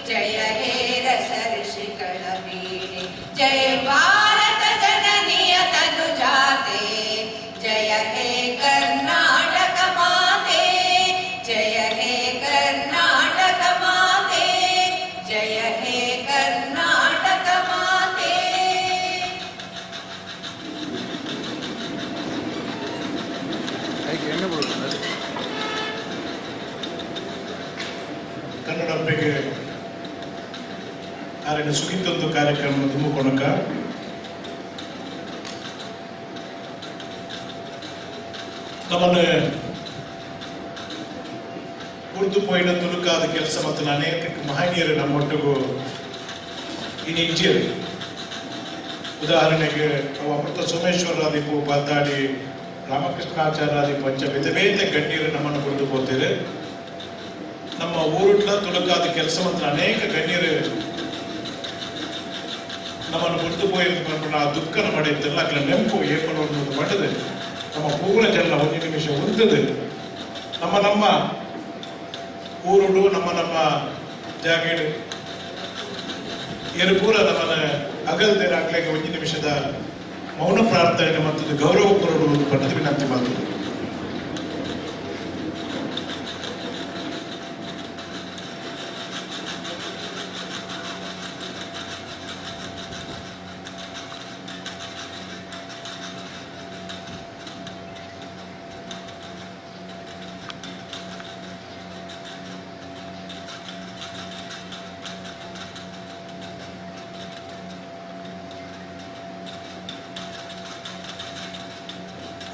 ಜಯ ಹೇ ರಸ ಋಷಿಗಳ ಬೀಡೆ ಜಯ ಭಾರತ ಜನನಿಯ ತನುಜಾತೆ ಜಯ ಹೇ ಕರ್ನಾಟಕ ಮಾತೆ ಜಯ ಹೇ ಕರ್ನಾಟಕ ಮಾತೆ ಜಯ ಹೇ ಕರ್ನಾಟಕ ಮಾತೆ.
ಕನ್ನಡಪ್ಪೆಗೆ ಆರಿನ ಸುಗಿತೊಂದು ಕಾರ್ಯಕ್ರಮ ತುಂಬಿಕೊಳಕ ನಮ್ಮನ್ನು ಉರ್ದು ಪೋಯಿನ ತುಳುಕಾದ ಕೆಲಸ ಮತ್ತು ಅನೇಕ ಮಹನೀಯರು ನಮ್ಮೊಟ್ಟಿಗೂ ಇನ್ನು ಉದಾಹರಣೆಗೆ ಅವು ಅಮೃತ ಸೋಮೇಶ್ವರಾದಿಪು ಪಾತಾಡಿ ರಾಮಕೃಷ್ಣಾಚಾರ್ಯಾದಿ ಪಂಚ ಬೇತೆ ಬೇತೆ ಗಣ್ಯರು ನಮ್ಮನ್ನು ಕುರಿತು ಹೋಗ್ತಾರೆ. ನಮ್ಮ ಊರುಟ್ಲ ತುಳುಕಾದ ಕೆಲಸ ಮತ್ತು ಅನೇಕ ಗಣ್ಯರು ನಮ್ಮನ್ನು ಕುರಿತು ಪೋಯಿರ್ದು ಆ ದುಃಖನ ಮಾಡಿದ್ದೆಲ್ಲ ಅక్కడ ನೆಂಪು ಏಪಲು ಅನ್ನೋದು ಮಾಡಿದೆ ನಮ್ಮ ಪೂರ ಜನ ಒಂದು ನಿಮಿಷ ಉಂಟದೆ ನಮ್ಮ ನಮ್ಮ ಊರುಡು ನಮ್ಮ ನಮ್ಮ ಜಾಗೇಡು ಏರು ಪೂರ ನಮ್ಮನ್ನ ಅಗಲ್ದೇರಾಗ್ಲಿಕ್ಕೆ ಒಂದು ನಿಮಿಷದ ಮೌನ ಪ್ರಾರ್ಥನೆ ಮತ್ತು ಗೌರವ ಕೊರಡುವುದು ಬಣ್ಣದ ವಿನಂತಿ ಮಾಡ್ತದೆ.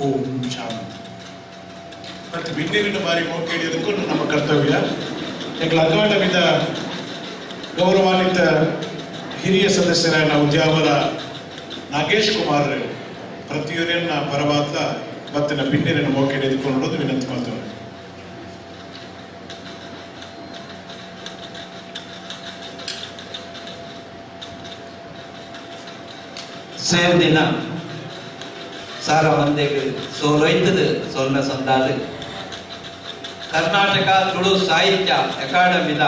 ಓಂ ಶಾಂತಿ. ಮತ್ತು ಬಿಣ್ಣೀರಿನ ಬಾರಿ ಮೋಕೇಳಿಯೋದಕ್ಕೂ ನಮ್ಮ ಕರ್ತವ್ಯ. ಎಂಗಳ ಅಕಾಡೆಮಿದ ಗೌರವಾನ್ವಿತ ಹಿರಿಯ ಸದಸ್ಯರಾದ ಉದ್ಯಾವರ ನಾಗೇಶ್ ಕುಮಾರ್ ಪ್ರತಿಯೊರನ್ನ ಪರವಾದ ಬತ್ತಿನ ಬಿಣ್ಣೀರನ್ನು ಮೋಕೇಳಿಯೋದಕ್ಕೂ ನೋಡೋದು ವಿನಂತಿ ಮಾಡ್ತೇವೆ.
ಸೇರ್ದಿನ ಸಾರ ಮಂದಿಗೆ ಸೋಲೊಯ್ತದು ಸೊಲ್ಮೆ ಸಂದಾದು ಕರ್ನಾಟಕ ತುಳು ಸಾಹಿತ್ಯ ಅಕಾಡೆಮಿದ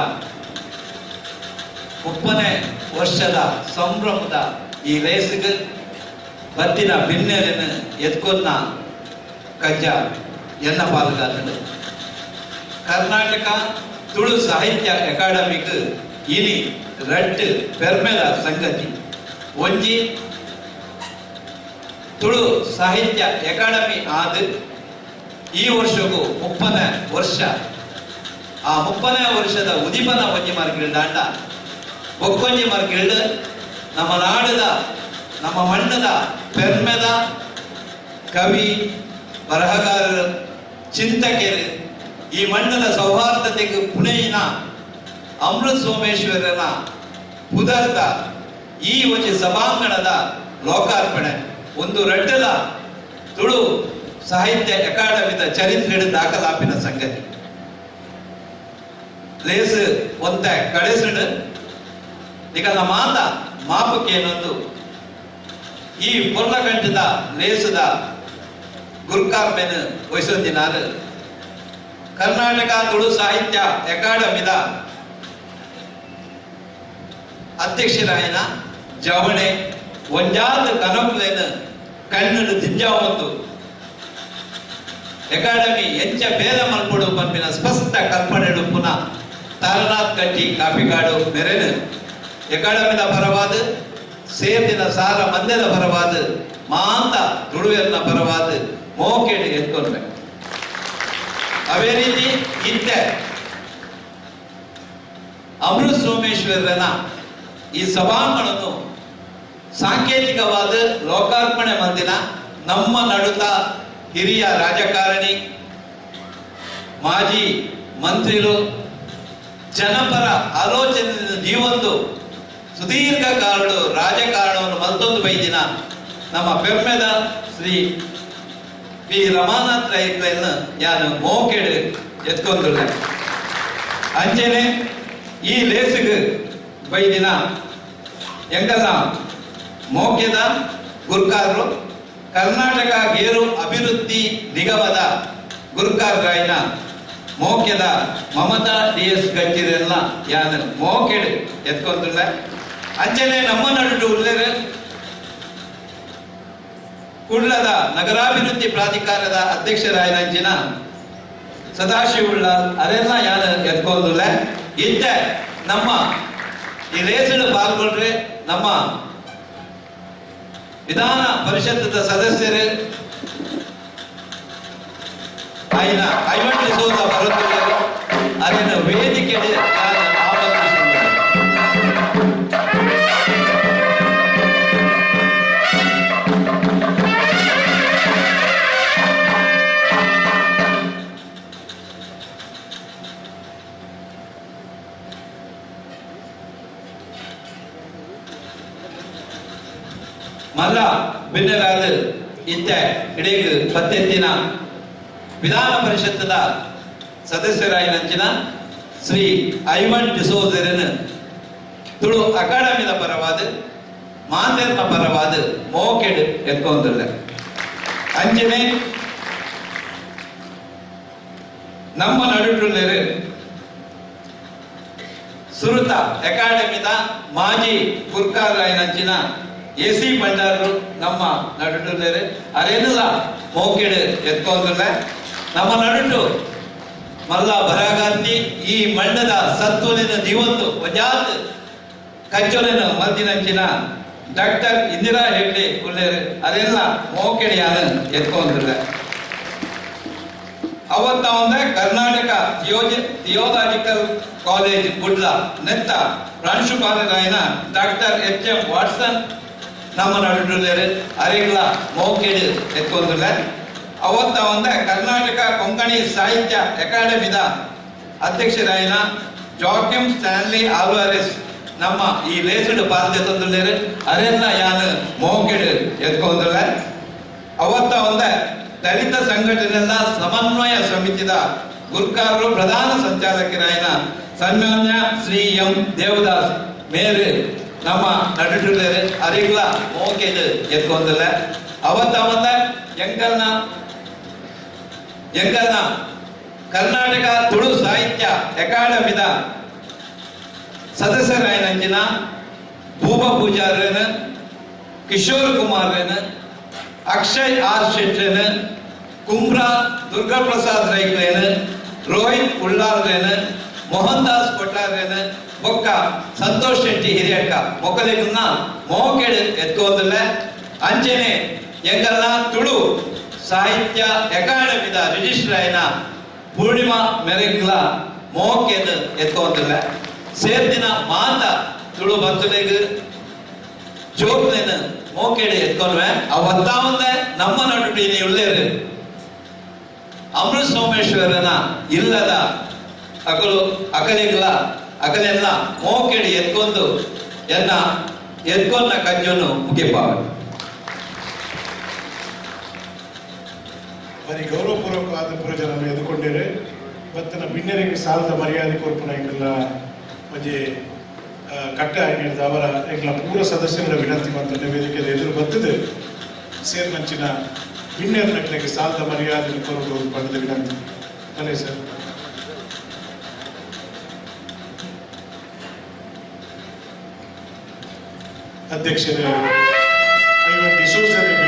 30ನೇ ವರ್ಷದ ಸಂಭ್ರಮದ ಈ ಲೇಸಿಗೆ ಬತ್ತಿನ ಬಿನ್ನೆರನ್ನು ಎತ್ಕೊನ್ನ ಕಜ್ಜ ಎನ್ನ ಪಾಲ್ಗಾತದು. ಕರ್ನಾಟಕ ತುಳು ಸಾಹಿತ್ಯ ಅಕಾಡೆಮಿಗೆ ಇನಿ ರಡ್ಡು ಪೆರ್ಮೆದ ಸಂಗತಿ. ಒಂಜಿ ತುಳು ಸಾಹಿತ್ಯ ಅಕಾಡೆಮಿ ಆದ ಈ ವರ್ಷಕ್ಕೂ 30ನೇ ವರ್ಷ. ಆ 30ನೇ ವರ್ಷದ ಉದಿಪನ ಒಂಜಿ ಮಾರ್ಗಿಲ್ದಾಂಡ ಒಕ್ಕೊಂಜಿ ಮಾರ್ಗಿಲ್ಡು ನಮ್ಮ ನಾಡದ ನಮ್ಮ ಮಣ್ಣದ ಪೆರ್ಮೆದ ಕವಿ ಬರಹಗಾರರು ಚಿಂತಕರು ಈ ಮಣ್ಣದ ಸೌಹಾರ್ದತೆಗೆ ಪುಣೆಯಿನ ಅಮೃತ ಸೋಮೇಶ್ವರನ ಪುದರ್ದ ಈ ಒಂಜಿ ಸಭಾಂಗಣದ ಲೋಕಾರ್ಪಣೆ ಒಂದು ರಡ್ಡಲ ತುಳು ಸಾಹಿತ್ಯ ಅಕಾಡೆಮಿದ ಚರಿತ್ರೆ ದಾಖಲಾಪಿನ ಸಂಗತಿ. ಲೇಸ್ ಒಂತ ಕಡೆಸಿಡು ನಿಗಲ ಮಾತ ಮಾಪುಕೇನೊಂದು ಈ ಪೊರ್ಲಗಂಟದ ಲೇಸದ ಗುರ್ಕಾರ್ಮೆನ್ ವಹಿಸೊಂದಿನಾರು ಕರ್ನಾಟಕ ತುಳು ಸಾಹಿತ್ಯ ಅಕಾಡೆಮಿದ ಅಧ್ಯಕ್ಷರಾಯನ ಜವಣೆ ಒಂಜಾದ ಕನಕುಲೇನು ಕಣ್ಣು ದಿಂಜಾವೊಂದು ಅಕಾಡೆಮಿ ಎಂಚ ಬೇಲ ಮಲ್ಪೊಡು ಪನ್ಪಿನ ಸ್ಪಷ್ಟ ಕಲ್ಪನೆ ಪುನಃ ತಾರನಾಥ್ ಕಟ್ಟಿ ಕಾಪಿಕಾಡು ಮೆರೆನು ಅಕಾಡೆಮಿದ ಪರವಾದ ಸೇರ್ದಿನ ಸಾರ ಮಂದ್ಯದ ಪರವಾದ ಮಾಂತ ತುಳುವೆರ್ನ ಪರವಾದ ಮೋಕೆಡ್ ಎತ್ಕೊಂಡೆ. ಅದೇ ರೀತಿ ಇತ್ತೆ ಅಮೃತ ಸೋಮೇಶ್ವರನ ಈ ಸಭಾಂಗಣವನ್ನು ಸಾಂಕೇತಿಕವಾದ ಲೋಕಾರ್ಪಣೆ ಮಂದಿನ ನಮ್ಮ ನಡುತ ಹಿರಿಯ ರಾಜಕಾರಣಿ ಮಾಜಿ ಮಂತ್ರಿಗಳು ಜನಪರ ಆಲೋಚನೆ ಜೀವಂದು ಸುದೀರ್ಘ ಕಾಲಡು ರಾಜಕಾರಣವನ್ನು ಮತ್ತೊಂದು ಬೈದಿನ ನಮ್ಮ ಪೆಮ್ಮೆದ ಶ್ರೀ ಪಿ ರಮಾನಾಥ್ ರೈಕ್ಲೆಯನ್ನು ಯಾನು ಮೋಕೆಡು ಎತ್ಕೊಂದುಳ್ಳ. ಅಂಚನೆ ಈ ಲೇಸುಗು ಬೈದಿನ ಎಂಗಲ್ಲ ಮೋಕೆದ ಗುರ್ಕಾರರು ಕರ್ನಾಟಕ ಗೇರು ಅಭಿವೃದ್ಧಿ ನಿಗಮದ ಗುರ್ಕಾರರಾಯಿನ ಮೋಕೆದ ಮಮತಾ ಡಿ ಎಸ್ ಗಟ್ಟಿರೆಲ್ಲ ಯಾನು ಮೋಕೆಡು ಎತ್ಕೊಂದುಳ್ಳ. ಅಂಚನೆ ನಮ್ಮ ನಡುಟು ಉಳ್ಳರು ಕುಡ್ಲದ ನಗರಾಭಿವೃದ್ಧಿ ಪ್ರಾಧಿಕಾರದ ಅಧ್ಯಕ್ಷರಾಯನಂಚಿನ ಸದಾಶಿವುಳ್ಳ ಅದೆಲ್ಲ ಯಾನು ಎತ್ಕೊಂದುಳ್ಳ. ಇತ್ತೆ ನಮ್ಮ ಈ ರೇಸಡು ಪಾಲ್ಗೊಂಡ್ರೆ ನಮ್ಮ ವಿಧಾನ ಪರಿಷತ್ತದ ಸದಸ್ಯರು ಆಯ್ನ ಐವನ್ ಡಿಸೋಜ ಬರುತ್ತಿದ್ದಾರೆ. ಅದನ್ನು ವೇದಿಕೆ ನಾನು ಆಮಂತ್ರಿಸಿದ್ದೇನೆ. ಮಲ್ಲ ಬಿನ್ನರಾದ ಇತ್ತ ಇಡೀ ಪತ್ತೆತ್ತಿನ ವಿಧಾನ ಪರಿಷತ್ತದ ಸದಸ್ಯರಾಯಿನಂಚಿನ ಶ್ರೀ ಐವನ್ ಡಿಸೋಜರನ್ ತುಳು ಅಕಾಡೆಮಿದ ಪರವಾದ ಮಾಂದರ್ನ ಪರವಾದ ಮೋಕೆಡ್ ಎತ್ಕೊಂದಿಲ್ಲ. ಅಂಚನೆ ನಮ್ಮ ನಡುಟುಳ್ಳರು ಸುರುತ ಅಕಾಡೆಮಿದ ಮಾಜಿ ಕುರ್ಕಾರಾಯನಂಚಿನ ಎ ಸಿ ಭಂಡಾರರು ನಮ್ಮ ನಡುಟುಳ್ಳರು ಅರೇನುಲ ಮೋಕೆಡ್ ಎತ್ಕೊಂದಿಲ್ಲ. ನಮ್ಮ ನಡುಟು ಮಲ್ಲ ಬರಗಾಂತಿ ಈ ಮಣ್ಣದ ಸತ್ವಲಿನ ಜೀವಂತು ವಜಾತ್ ಕಚ್ಚೊಲಿನ ಮಲ್ದಿನಂಚಿನ ಡಾಕ್ಟರ್ ಇಂದಿರಾ ಹೆಗ್ಡೆ ಉಳ್ಳೇರು ಅದೆಲ್ಲ ಮೋಕೆಡಿಯಾನ ಎತ್ಕೊಂಡಿಲ್ಲ. ಅವತ್ತ ಒಂದ ಕರ್ನಾಟಕ ಥಿಯೋಲಾಜಿಕಲ್ ಕಾಲೇಜ್ ಕುಡ್ಲ ನೆತ್ತ ಪ್ರಾಂಶುಪಾಲರಾಯನ ಡಾಕ್ಟರ್ ಎಚ್ ಎಂ ವಾಟ್ಸನ್ ನಮ್ಮ ನಡುಟುಳ್ಳೇರು ಅರೆಗ್ಲ ಮೋಕೆಡ್ ಎತ್ಕೊಂಡಿಲ್ಲ. ಅವತ್ತ ಒಂದ ಕರ್ನಾಟಕ ಕೊಂಕಣಿ ಸಾಹಿತ್ಯ ಅಕಾಡೆಮಿದ ಅಧ್ಯಕ್ಷರಾಯನ ಜಾಕಿಮ್ ಸ್ಟ್ಯಾನ್ಲಿ ಆಲ್ವಾರೆಸ್ ನಮ್ಮ ಈ ಲೇಸುಡು ಪಾಲ್ದೆ ತಂದುಳ್ಳೇರು ಅರೆನ್ನ ಯಾನು ಮೋಕೆಡ್ ಎತ್ಕೊಂಡಿಲ್ಲ. ಅವತ್ತ ಒಂದ ದಲಿತ ಸಂಘಟನೆಯ ಸಮನ್ವಯ ಸಮಿತಿದ ಗುರ್ಕಾರರು ಪ್ರಧಾನ ಸಂಚಾಲಕರಾಯನ ಸನ್ಮಾನ್ಯ ಶ್ರೀ ಎಂ ದೇವದಾಸ್ ಮೇರು ನಮ್ಮ ನಡುಟುಳ್ಳೇರು ಅರೆಗ್ಲ ಮೋಕೆಡ್ ಎತ್ಕೊಂಡಿಲ್ಲ. ಅವತ್ತ ಒಂದ ಎಂಕಲ್ನ ಎಂಕಲ್ನ ಕರ್ನಾಟಕ ತುಳು ಸಾಹಿತ್ಯ ಅಕಾಡೆಮಿದ ಸದಸ್ಯರಾಯನಂಚಿನ ಭೂಪ ಪೂಜಾರನ ಕಿಶೋರ್ ಕುಮಾರ್ರನ ಅಕ್ಷಯ್ ಆರ್ ಶೆಟ್ಟನ ಕುಮ್ರಾ ದುರ್ಗಾಪ್ರಸಾದ್ ರೈಕ್ಲೇನ ರೋಹಿತ್ ಉಳ್ಳಾಲ್ರೇನ ಮೋಹನ್ ದಾಸ್ ಕೊಟ್ಟಾರ್ರೇನ ಬೊಕ್ಕ ಸಂತೋಷ್ ಶೆಟ್ಟಿ ಹಿರಿಯಕ್ಕ ಮೊಕ್ಕಲಿನ ಮೋಕೆಡ್ ಎತ್ಕೋದಿಲ್ಲ. ಅಂಚನೆ ಎಂಗಲ್ನ ತುಳು ಸಾಹಿತ್ಯ ಅಕಾಡೆಮಿದ ರಿಜಿಸ್ಟರ್ ಆಯ್ನ ಪೂರ್ಣಿಮಾ ಮೆರೆಗ್ಲ ಮೋಕೆದ್ ಎತ್ಕೋದಿಲ್ಲ. ಸೇರ್ದಿನ ಮಾತ ತುಳು ಬಂಧುಲೆಗ್ ಜೋಕ್ಲೇನ ಮೋಕೆಡ್ ಎತ್ಕೊಂಡ್ವೆ ಆ ಒತ್ತಾವಂದೆ ನಮ್ಮ ನಡುಟು ಇನಿ ಉಳ್ಳೇರು ಅಮೃತ ಸೋಮೇಶ್ವರನ ಇಲ್ಲದ ಅಕಲು ಅಕಲಿಗ್ಲ ಅಕಲೆಲ್ಲ ಮೋಕೆಡ್ ಎತ್ಕೊಂಡು ಎನ್ನ ಎತ್ಕೊಂಡ ಕಜ್ಜನ್ನು ಮುಗಿಪಾವ.
ಬರೀ ಗೌರವಪೂರ್ವಕವಾದ ಪುರಜನನ್ನು ಎದುಕೊಂಡಿರೆ ಬತ್ತನ ಬಿನ್ನೆರಿಗೆ ಸಾಲದ ಮರ್ಯಾದೆ ಕೊರ್ಪುನ ಎಂಕಲ್ನ ಒಂಜಿ ಕಟ್ಟ ಹಿಡಿದ ಅವರ ಎಂಕಲ್ನ ಪೂರ ಸದಸ್ಯರ ವಿನಂತಿ ಮಂತಂಡ ವೇದಿಕೆದ ಎದುರು ಬತ್ತದೆ ಸೇರ್ಮಂಚಿನ ಬಿನ್ನೆರ ನಕ್ಲೆಗೆ ಸಾಲದ ಮರ್ಯಾದೆ ಕೊರಡು ಪಡೆದ ವಿನಂತಿ. ಬನ್ನಿ ಸರ್. ಅಧ್ಯಕ್ಷರೇ ಐವನ್ ಡಿಸೋಜರಿಗೆ.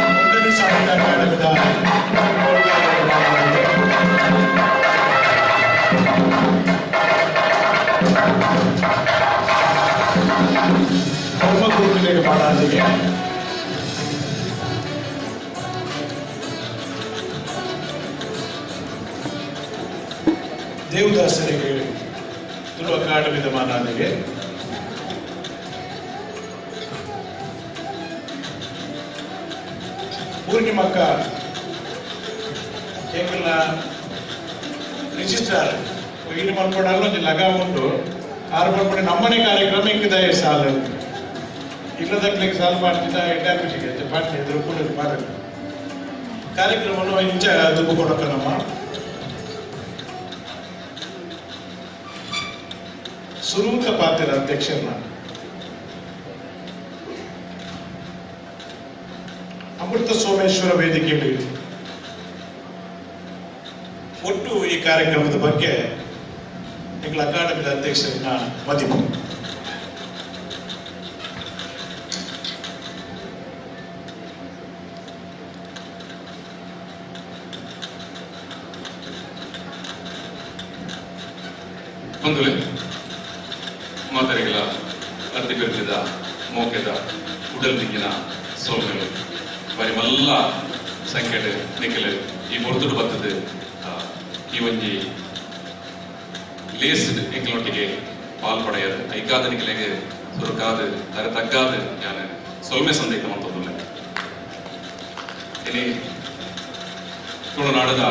ಕೊಂಕಣಿ ಸಾಹಿತ್ಯ ಅಕಾಡೆಮಿದ ಧರ್ಮಗುರುಗಳಿಗೆ ಮಾತಾಡಲಿಕ್ಕೆ ದೇವದಾಸರಿಗೆ ತುಳು ಅಕಾಡೆಮಿದ ಮಾನಾದಿಗೆ ಪೂರ್ಣಿಮಕ್ಕ ಎಂಕಲ್ನ ರಿಜಿಸ್ಟ್ರಾರ್ ಇಲ್ಲಿ ಮಲ್ಪಡಲ್ಲ ಒಂಜಿ ಲಗ ಉಂಟು. ಆರು ಮಲ್ಪಡೆ ನಮ್ಮನೆ ಕಾರ್ಯಕ್ರಮ ಇಂಕಿದಾಯ ಸಾಲು ಇಲ್ಲದಕ್ಲಿಗೆ ಸಾಲು ಮಾಡ್ತಿದ್ದ ಎಡ್ಡೆ ಪಾಟ್ಲಿ ಎದುರು ಕೂಡ ಪಾಡ ಕಾರ್ಯಕ್ರಮವನ್ನು ಇಂಚ ದುಡ್ಡು ಕೊಡಕ ನಮ್ಮ ಸುರೂತ ಪಾತ್ರ ಅಧ್ಯಕ್ಷರನ್ನ ಅಮೃತ ಸೋಮೇಶ್ವರ ವೇದಿಕೆಯಲ್ಲಿ ಒಟ್ಟು ಈ ಕಾರ್ಯಕ್ರಮದ ಬಗ್ಗೆ ಎಂಗಳ ಅಕಾಡೆಮಿದ ಅಧ್ಯಕ್ಷರನ್ನ ಮದಿಪು.
ಬಂಧುಗಳೇ, ಮಾತರಿಗಳ ಅರ್ಧಿ ಬೆರೆತಿದ ಮೋಕೆದ ಉಡಲ್ ದಿಂಗಿನ ಸೋಲ್ಗಳು ಬರಿ ಮಲ್ಲ ಸಂಖ್ಯೆಡ್ ನಿಖಲು ಈ ಬೊರ್ತುಡು ಬತ್ತದು ಈ ಒಂಜಿ ಲೇಸ್ ಎಂಕಲೊಟ್ಟಿಗೆ ಪಾಲ್ ಪಡೆಯದು ಐಕಾದ ನಿಖಲೆಗೆ ಸುರುಕಾದು ತರೆ ತಗ್ಗಾದು ಯಾನು ಸೊಲ್ಮೆ ಸಂದೇಹ ಮಂತೊಂದುಲ್ಲೆ. ಇನಿ ತುಳುನಾಡದ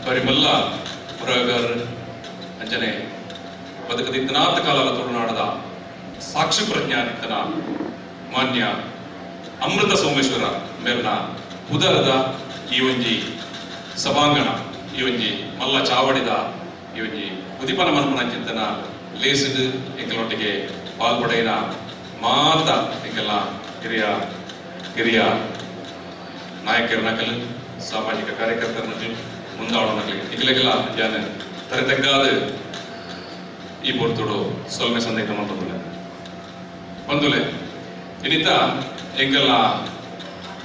ಬರಿಮಲ್ಲ ಬರಹಗಾರ ಅಂಜನೆ ಬದುಕದಿತ್ತನಾಥ ಕಾಲದ ತುಳುನಾಡದ ಸಾಕ್ಷಿ ಪ್ರಜ್ಞಾನಿತ್ತನ ಮಾನ್ಯ ಅಮೃತ ಸೋಮೇಶ್ವರ ಮೇರ್ನ ಉದರದ ಈ ಒಂಜಿ ಸಭಾಂಗಣ ಈ ಒಂಜಿ ಮಲ್ಲ ಚಾವಡಿದ ಈ ಒಂಜಿ ಉದಿಪನ ಮನ್ಪುನ ಚಿಂತನ ಲೇಸಿದ್ ಎಂಕಲೊಟ್ಟಿಗೆ ಪಾಲ್ಪಡೆಯಿನ ಮಾತ ಎಂಕೆಲ್ಲ ಹಿರಿಯ ಹಿರಿಯ ನಾಯಕರ ನಕಲು ಸಾಮಾಜಿಕ ಕಾರ್ಯಕರ್ತರ ನಕಲು ಮುಂದಾವಣ ನಕಲಿಗೆ ಇಗಲೆಗೆಲ್ಲ ಯಾನು ತರೆ ತಗ್ಗಾದ ಈ ಪೊರ್ತುಡು ಸೊಲ್ಮೆ ಸಂದೇಹ ಮಂತೊಂದುಲೆ. ಬಂದುಲೆ ಇನ್ನಿತ ಎಂಕೆಲ್ಲ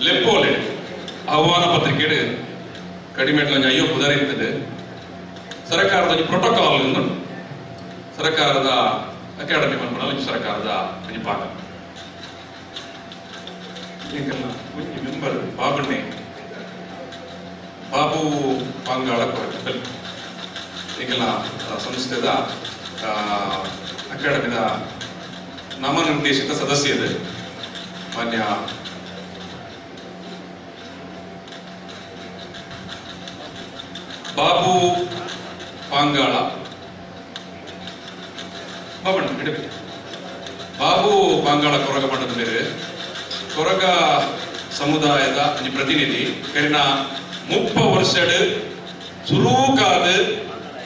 ಲೆಪ್ಪೋಲೆ ಆಹ್ವಾನ ಪತ್ರಿಕೆಡು ಕಡಿಮೆ ಒಂಜಿ ಅಯ್ಯೋ ಪುದರ್ ಇರ್ತದೆ. ಸರ್ಕಾರದ ಒಂಜಿ ಪ್ರೋಟೋಕಾಲ್ ಉಂಟು. ಸರ್ಕಾರದ ಅಕಾಡೆಮಿ ಮನ್ಪುನ ಒಂಜಿ ಸರ್ಕಾರದ ಒಂಜಿ ಪಾಠ ಎಂಕೆಲ್ಲ ಒಂಜಿ ಮೆಂಬರ್ ಬಾಬಣ್ಣೆ ಬಾಬು ಪಾಂಗಾಳ ಕೊರಕಲ್ ಎಂಕೆಲ್ಲ ಸಂಸ್ಥೆದ ಅಕಾಡೆಮಿದ ನಾಮನಿರ್ದೇಶಿತ ಸದಸ್ಯರು ಮಾನ್ಯ ಬಾಬು ಪಾಂಗಾಳ ಬಾಬಣ್ಣ ಹಿಡಿಬೇಕು. ಬಾಬು ಪಾಂಗಾಳ ಕೊರಗ ಮಠದ ಬೇರೆ ಕೊರಗ ಸಮುದಾಯದ ಒಂಜಿ ಪ್ರತಿನಿಧಿ ಕರಿನ 30 ವರ್ಷಡ್ ಸುರೂಕಾದ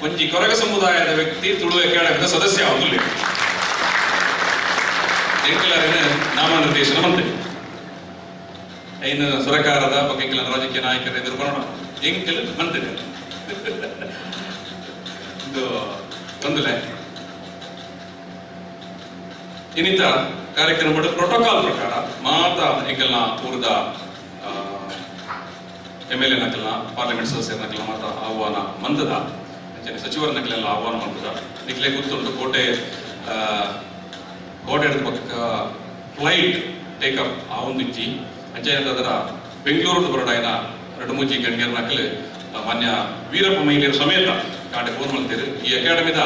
ಒಂಜಿ ಕೊರಗ ಸಮುದಾಯದ ವ್ಯಕ್ತಿ ತುಳು ಅಕಾಡೆಮಿದ ಸದಸ್ಯ ಆಗುಲ್ಲ ಎಂಕಲರಿನ ನಾಮನಿರ್ದೇಶನ ಮಂತ್ರಿ ಐನು ಸರ್ಕಾರದ ಬಗ್ಗೆ ಎಂಕಲ ರಾಜಕೀಯ ನಾಯಕರ ಎದುರು ಬರೋಣ ಎಂಕಲ್ ಮಂತ್ರಿ ಇದು ಬಂದಲೆ. ಇನ್ನಿತ ಕಾರ್ಯಕ್ರಮದ ಪ್ರೋಟೋಕಾಲ್ ಪ್ರಕಾರ ಮಾತಾ ಎಂಕಲ್ನ ಊರದ ಎಮ್ ಎಲ್ ಎ ನಕಲ್ನ ಪಾರ್ಲಿಮೆಂಟ್ ಸದಸ್ಯರ ನಕಲ್ನ ಮಾತಾ ಆಹ್ವಾನ ಮಂದದ ಅಂಚನೆ ಸಚಿವರ ನಕಲೆಲ್ಲ ಆಹ್ವಾನ ಮಂದದ ನಿಕ್ಲೆ ಗೊತ್ತುಂಟು ಕೋಟೆ ಕೋಟೆ ಪಕ್ಕ ಫ್ಲೈಟ್ ಟೇಕಪ್ ಆ ಒಂದು ಇಜ್ಜಿ ಅಂಚನೆ ಅದರ ಬೆಂಗಳೂರು ಬರಡಾಯನ ಎರಡು ಮೂಜಿ ಗಣ್ಯರ ನಕಲು ಮಾನ್ಯ ವೀರಪ್ಪ ಮಹಿಳೆಯರ ಸಮೇತ ಕಾಂಡೆ ಫೋನ್ ಮಾಡ್ತೀರಿ. ಈ ಅಕಾಡೆಮಿದ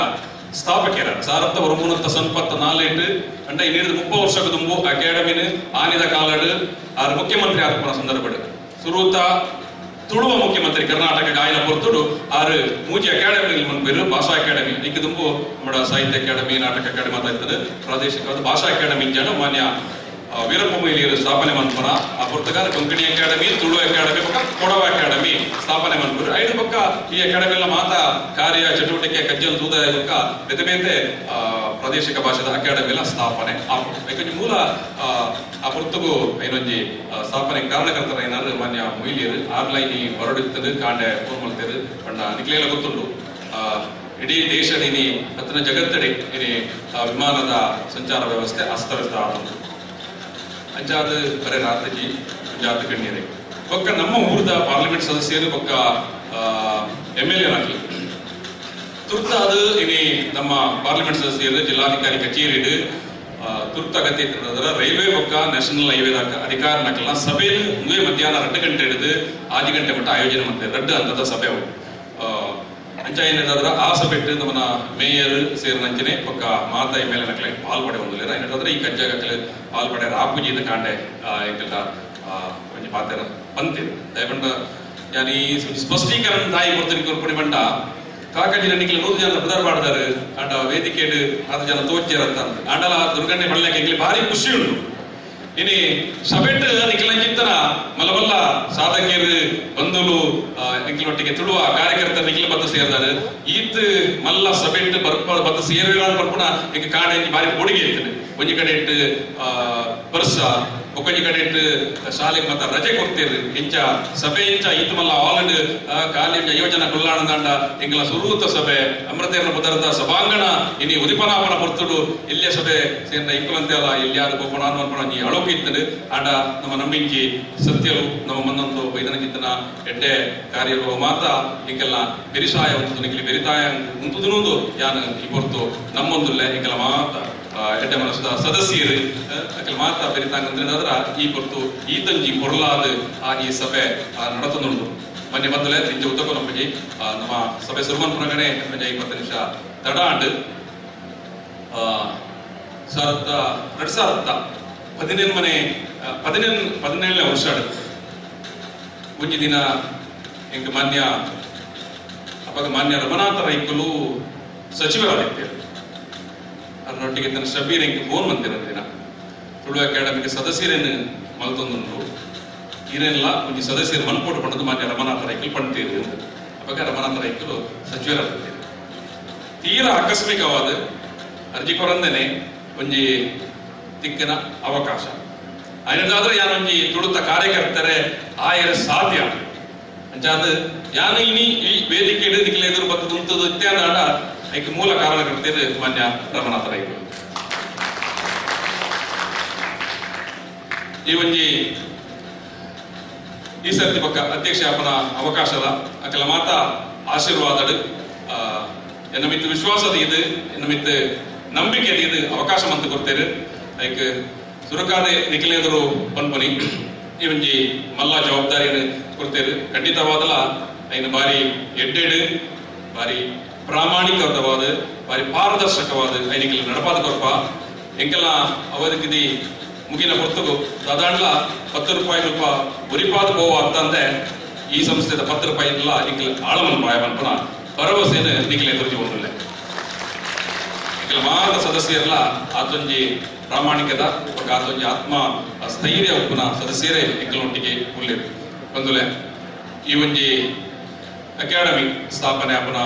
ಸ್ಥಾಪಕರ 1994 ಅಂಡ ಇನ್ನಿರಿದ 30 ವರ್ಷಕ್ಕೆ ತುಂಬು ಅಕಾಡೆಮಿನ ಆನಿದ ಕಾಲಡು ಆರು ಮುಖ್ಯಮಂತ್ರಿ ಆರ್ಪಣ ಸಂದರ್ಭಡು ಸುರೂತ ತುಳುವ ಮುಖ್ಯಮಂತ್ರಿ ಕರ್ನಾಟಕ ಗಾಯನ ಪೊರ್ತುಡು ಆರು ಮೂಜಿ ಅಕಾಡೆಮಿ ಮನ್ಪೇರು ಭಾಷಾ ಅಕಾಡೆಮಿ ಇಕ್ಕ ತುಂಬು ನಮ್ಮ ಸಾಹಿತ್ಯ ಅಕಾಡೆಮಿ ನಾಟಕ ಅಕಾಡೆಮಿ ಅಂತ ಇರ್ತದೆ ಪ್ರಾದೇಶಿಕವಾದ ಭಾಷಾ ಅಕಾಡೆಮಿ ಇಂಜಾಡು ಮಾನ್ಯ ವೀರಪ್ಪ ಮೊಯ್ಲಿಯರು ಸ್ಥಾಪನೆ ಮನ್ಪುನ ಆ ಪುರ್ತಕಾರ ಕೊಂಕಣಿ ಅಕಾಡೆಮಿ ತುಳು ಅಕಾಡೆಮಿ ಪಕ್ಕ ಕೊಡವ ಅಕಾಡೆಮಿ ಸ್ಥಾಪನೆ ಮನ್ಪುರು ಐದು ಪಕ್ಕ ಈ ಅಕಾಡೆಮಿ ಎಲ್ಲ ಮಾತಾ ಕಾರ್ಯ ಚಟುವಟಿಕೆ ಕಜ್ಜಲ್ ತೂದ ಪಕ್ಕ ಬೇತೆ ಬೇತೆ ಪ್ರಾದೇಶಿಕ ಭಾಷೆದ ಅಕಾಡೆಮಿಲ ಸ್ಥಾಪನೆ ಆಪುಂಡು. ಐಕೊಂಜಿ ಮೂಲ ಆ ಪೊರ್ತುಗು ಐನೊಂಜಿ ಸ್ಥಾಪನೆ ಕಾರಣಕರ್ತರ ಏನಾದ್ರು ಮಾನ್ಯ ಮೊಯ್ಲಿಯರು ಆರ್ಲೈನಿ ಹೊರಡಿತ್ತದು ಕಾಂಡೆ ಫೋನ್ ಮಲ್ತೇರು ಪಂಡ ನಿಕ್ಲೇಲ ಗೊತ್ತುಂಡು. ಇಡೀ ದೇಶಡಿನಿ ಅತ್ತನ ಜಗತ್ತಡಿ ಇನಿ ವಿಮಾನದ ಸಂಚಾರ ವ್ಯವಸ್ಥೆ ಅಸ್ತವ್ಯಸ್ತ ಆಪುಂಡು. ಅಂಚಾದ ಬರೆ ರಾತ್ರಿ ಅಂಚಾದ ಕಣ್ಣೀರೆ ಬೊಕ್ಕ ನಮ್ಮ ಊರದ ಪಾರ್ಲಿಮೆಂಟ್ ಸದಸ್ಯರು ಬೊಕ್ಕ MLA ನಾಕಲಿ ತುರ್ತಾದ ಇನಿ ನಮ್ಮ ಪಾರ್ಲಿಮೆಂಟ್ ಸದಸ್ಯರು ಜಿಲ್ಲಾಧಿಕಾರಿ ಕಚೇರಿ ತುರ್ತು ಅಗತ್ಯ ರೈಲ್ವೆ ಬೊಕ್ಕ ನ್ಯಾಷನಲ್ ಹೈವೇ ಅಧಿಕಾರ ನಕಲ್ನ ಸಭೆ ಮುಂದೆ ಮಧ್ಯಾಹ್ನ 2 ಗಂಟೆ ಹಿಡಿದು 6 ಗಂಟೆ ಮಟ್ಟ ಆಯೋಜನೆ ಮಾಡ್ತಾರೆ. 2 ಹಂತದ ಸಭೆ ಅವು. ಅಂಚ ಏನಿದ್ರೆ ಆ ಸಭೆ ನಮ್ಮನ್ನ ಮೇಯರ್ ಸೇರಿದಂಚನೆ ಬೊಕ್ಕ ಮಾತಾ MLA ನಕಲೆ ಪಾಲ್ಪಡೆ ಹೊಂದಲೇರ ಏನಾದ್ರೆ ಈ ಕಜ್ಜಾಗಕಲೆ ಪಾಲ್ಪಡೆ ರಾಪುಜಿಯಿಂದ ಕಾಂಡೆ ಎಂಕಲ್ಟ ಒಂಜಿ ಪಾತೆರ ಬಂತಿರು. ದಯಪಂಡ ಯಾನಿ ಸ್ಪಷ್ಟೀಕರಣ ತಾಯಿ ಕೊಡ್ತೀನಿ ಕೊರ್ಪುಣಿ ಬಂಡ ಕಾಕಜಿನ ನಿಕ್ಲೆ 100 ಜನ ಪುದರ್ ಪಾಡ್ದಾರು ಆಂಡ ವೇದಿಕೆಡು 10 ಜನ ತೋಚ್ಚಿರತ್ತ ಆಂಡಲ ದುರ್ಗಣ್ಣೆ ಬಳ್ಳಕ್ಕೆ ಎಂಗ್ಲಿ ಭಾರಿ ಖುಷಿ ಉಂಟು. ಇನಿ ಸಭೆಟ್ ನಿಕ್ಲಂಚಿತ್ತನ ಮಲಬಲ್ಲ ಸಾಧಕಿಯರು ಬಂಧುಲು ಎಂಕ್ಲೊಟ್ಟಿಗೆ ತುಳುವ ಕಾರ್ಯಕರ್ತರು ನಿಕ್ಲ ಬತ್ತ ಸೇರ್ದಾರು. ಈತ್ ಮಲ್ಲ ಸಭೆಟ್ ಬರ್ಪ ಬತ್ತ ಸೇರುವ ಬರ್ಪುಣ ಎಂಕ್ ಕಾಡೆ ಭಾರಿ ಕೊಡುಗೆ ಇರ್ತದೆ. ಒಂಜಿ ಕಡೆ ಇಟ್ಟು ಬರ್ಸ ಒಂಜಿ ಕಡೆ ಇಟ್ಟು ಶಾಲೆಗೆ ಮತ್ತ ರಜೆ ಕೊಡ್ತೇವೆ. ಇಂಚ ಸಭೆ ಇಂಚ ಈತ ಮಲ್ಲ ಆಲ್ಡ್ ಖಾಲಿ 50 ಜನ ಕುಲ್ಲಾಣದಾಂಡ ಎಂಕಲ ಸುರೂತ ಸಭೆ ಅಮೃತೇರ್ನ ಪದರದ ಸಭಾಂಗಣ ಇನಿ ಉದಿಪನಾಪನ ಪೊರ್ತುಡು ಇಲ್ಲಿಯ ಸಭೆ ಸೇರಿದ ಇಂಕುಲಂತೆ ಅಲ್ಲ ಎಲ್ಲಿಯಾದ ಗೋಪಣ ಅನ್ಪಣ ಒಂಜಿ ಅಳೋಕೆ ಇತ್ತದು. ಆಂಡ ನಮ್ಮ ನಂಬಿಂಚಿ ಸತ್ಯಲು ನಮ್ಮ ಮನ್ನೊಂದು ಬೈದನ ಕಿತ್ತನ ಎಡ್ಡೆ ಕಾರ್ಯಗಳು ಮಾತ ಇಂಕೆಲ್ಲ ಬೆರಿಸಾಯ ಉಂಟು ನಿಕ್ಲಿ ಬೆರಿತಾಯ ಉಂಟುದುನೊಂದು ಯಾನ್ ಈ ಪೊರ್ತು ನಮ್ಮೊಂದುಲ್ಲೆ ಇಂಕೆಲ್ಲ ಮಾತ ಎಡ್ಡೆ ಮನಸ್ಸದ ಸದಸ್ಯರು ಅಕಲ್ ಮಾತ ಬೆರಿತಾಂಗಂದ್ರೆ ಈ ಪೊರ್ತು ಈತಂಜಿ ಪೊರ್ಲಾದ ಆ ಈ ಸಭೆ ನಡತೊಂದುಂಡು. ಮೊನ್ನೆ ಬಂದಲೆ ಇಂಚ ಉದ್ದಕ್ಕೂ ನಮ್ಮಜಿ ನಮ್ಮ ಸಭೆ ಸುರುಮನ್ ಪುನಗಣೆ 20 ನಿಮಿಷ ತಡ ಆಂಡ್ 2017 ವರ್ಷ ಒಂಜಿ ದಿನ ಎಂಕ್ ಮಾನ್ಯ ಅವಾಗ ಮಾನ್ಯ ರಮನಾಥ ರೈಕುಲು ಸಚಿವರಾಗಿದ್ದರು. ಅದನ್ನೊಟ್ಟಿಗೆ ತನ್ನ ಶಬೀರ್ ಎಂಕ್ ಫೋನ್ ಬಂದಿರೋ ದಿನ ತುಳು ಅಕಾಡೆಮಿಗೆ ಸದಸ್ಯರೇನು ಮಲ್ತೊಂದುಂಡು ಈರೆಲ್ಲ ಒಂಜಿ ಸದಸ್ಯರು ಮನ್ಪೋಟು ಪಂಡದು ಮಾನ್ಯ ರಮನಾಥ ರೈಕುಲು ಪಂತೀರು ಅಂತ. ಅವಾಗ ರಮನಾಥ ರೈಕುಲು ಸಚಿವರಾಗಿದ್ದರು. ತೀರಾ ಆಕಸ್ಮಿಕವಾದ ಅರ್ಜಿ ಕೊರಂದೇನೆ ಒಂಜಿ ತಿಕ್ಕನ ಅವಕಾಶ ಅಯ್ಯದಾದ್ರೆ ಯಾನೊಂಜಿ ತುಳುತ ಕಾರ್ಯಕರ್ತರೆ ಆಯರ ಸಾಧ್ಯ ಅಂಚಾದ ಯಾನು ಇನಿ ಈ ವೇದಿಕೆ ಹಿಡಿದಿಕ್ಲೆ ಎದುರು ಬತ್ತದ ಉಂತದು ಇತ್ಯಾಂದಾಂಡ ಐಕ್ ಮೂಲ ಕಾರಣಕರ್ತೇರು ಮಾನ್ಯ ರಮನಾಥ ರೈಕುಲು. ಈ ಒಂಜಿ ಈ ಸರ್ತಿ ಪಕ್ಕ ಅಧ್ಯಕ್ಷ ಅಪ್ಪನ ಅವಕಾಶದ ಅಕಲ ಮಾತಾ ಆಶೀರ್ವಾದಡು ಎನ್ನ ಮಿತ್ತು ವಿಶ್ವಾಸದ ಇದು ಎನ್ನ ಮಿತ್ತು ನಂಬಿಕೆ ಇದು ಅವಕಾಶ ಮಂತ ಕೊಡ್ತೇವೆ. ಐಕ್ ಸುರಕಾದೆ ನಿಖಿಲೆದರು ಪನ್ಪನಿ ಈ ಒಂಜಿ ಮಲ್ಲ ಜವಾಬ್ದಾರಿಯನ್ನು ಕೊಡ್ತೇವೆ. ಖಂಡಿತವಾದಲ ಐನ ಬಾರಿ ಎಡ್ಡೆಡು ಬಾರಿ ಪ್ರಾಮಾಣಿಕವಾದ ಬಾರಿ ಪಾರದರ್ಶಕವಾದ ಐನಿಕೆಲ್ಲ ನಡಪಾದ ಕೊರ್ಪ ಎಂಕೆಲ್ಲ ಅವಧಿಗೆ ಮುಗಿನ ಹೊರತುಗು ದಾದಾಂಡ್ಲ 10 ರೂಪಾಯಿ ರೂಪ ಉರಿಪಾದ ಪೋವ ಅಂತಂದೆ ಈ ಸಂಸ್ಥೆದ 10 ರೂಪಾಯಿ ಇಲ್ಲ ಎಂಕೆಲ್ಲ ಆಳಮನ್ ಪ್ರಾಯ ಮನ್ಪನ ಭರವಸೆಯನ್ನು ನಿಖಿಲೆ ಎದುರು ಒಂದುಲ್ಲೆ. ಎಂಕೆಲ್ಲ ಮಾತ ಸದಸ್ಯರಲ್ಲ ಆತೊಂಜಿ ಪ್ರಾಮಾಣಿಕದ ಆತೊಂಜಿ ಆತ್ಮ ಸ್ಥೈರ್ಯ ಉಪ್ಪುನ ಸದಸ್ಯರೇ ಎಂಕಲೊಟ್ಟಿಗೆ ಉಲ್ಲೇರು ಬಂದುಲೆ. ಈ ಒಂಜಿ ಅಕಾಡೆಮಿ ಸ್ಥಾಪನೆ ಅಪನ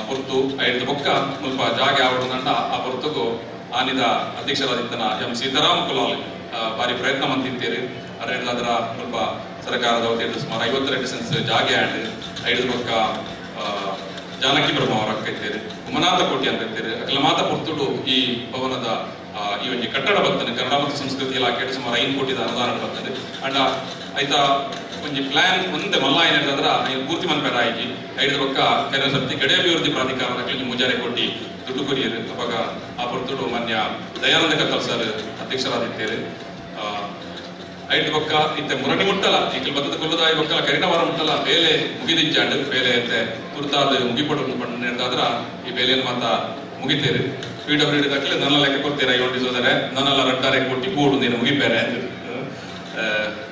ಪೊರ್ತು ಐದು ಬೊಕ್ಕ ಮುಲ್ಪ ಜಾಗೆ ಆವಡುನಂಡ ಆ ಪೊರ್ತುಗು ಆನಿದ ಅಧ್ಯಕ್ಷರಾದಿತ್ತನ ಎಂ ಸೀತಾರಾಮ್ ಕುಲಾಲ್ ಭಾರಿ ಪ್ರಯತ್ನ ಮಂತಿತ್ತೇರು. ಅದರ ಮುಲ್ಪ ಸರ್ಕಾರದ ವತಿಯಿಂದ ಸುಮಾರು 52 ಸೆನ್ಸ್ ಜಾಗೆ ಆಂಡ್ ಐದು ಬೊಕ್ಕ ಜಾನಕಿ ಬ್ರಹ್ಮ ಅವರ ಇತ್ತೇರು, ಉಮನಾಥ ಕೋಟಿ ಅಂತ ಇತ್ತೇರು. ಅಕಲ ಮಾತ ಪೊರ್ತುಡು ಈ ಭವನದ ಈ ಒಂಜಿ ಕಟ್ಟಡ ಬರ್ತದೆ. ಕನ್ನಡ ಮತ್ತು ಸಂಸ್ಕೃತಿ ಇಲಾಖೆ ಸುಮಾರು 5 ಕೋಟಿದ ಅನುದಾನ ಬರ್ತದೆ. ಅಂಡ ಆಯ್ತಾ ಒಂಜಿ ಪ್ಲಾನ್ ಒಂದೇ ಮಲ್ಲ ಏನಿರ್ತದ್ರ ಐದು ಪೂರ್ತಿ ಮನ್ಪೇರ ಆಯ್ತು. ಐದು ಪಕ್ಕ ಕೆಲವು ಸರ್ತಿ ಗಡಿ ಅಭಿವೃದ್ಧಿ ಪ್ರಾಧಿಕಾರದ 3.5 ಕೋಟಿ ದುಡ್ಡು ಕೊರಿಯರು. ಅವಾಗ ಆ ಪೊರ್ತುಡು ಮಾನ್ಯ ದಯಾನಂದ ಕತ್ತಲ್ ಸರ್ ಅಧ್ಯಕ್ಷರಾದಿತ್ತೇರು. ಐದು ಪಕ್ಕ ಇತ್ತೆ ಮುರಣಿ ಮುಟ್ಟಲ ಈಕಲ್ ಬತ್ತದ ಕೊಲ್ಲದಾಯಿ ಬೊಕ್ಕಲ ಕರಿನವಾರ ಮುಟ್ಟಲ ಬೇಲೆ ಮುಗಿದಿಂಚಾಂಡು ಬೇಲೆ ಇತ್ತೆ ತುರ್ತಾದ ಮುಗಿಪಟ್ಟು ಪಂಡ ಈ ಬೇಲೆಯನ್ನು ಮಾತ ಮುಗಿತೇರು. PWD ದಾಖಲೆ ನನ್ನ ಲೆಕ್ಕ ಕೊಡ್ತೀರಾ ಯೋಟಿಸೋದರೆ ನನ್ನೆಲ್ಲ 2.5 ಕೋಟಿ ಬೋರ್ಡು ನೀನು ಮುಗಿಪೇರೆ ಅಂತ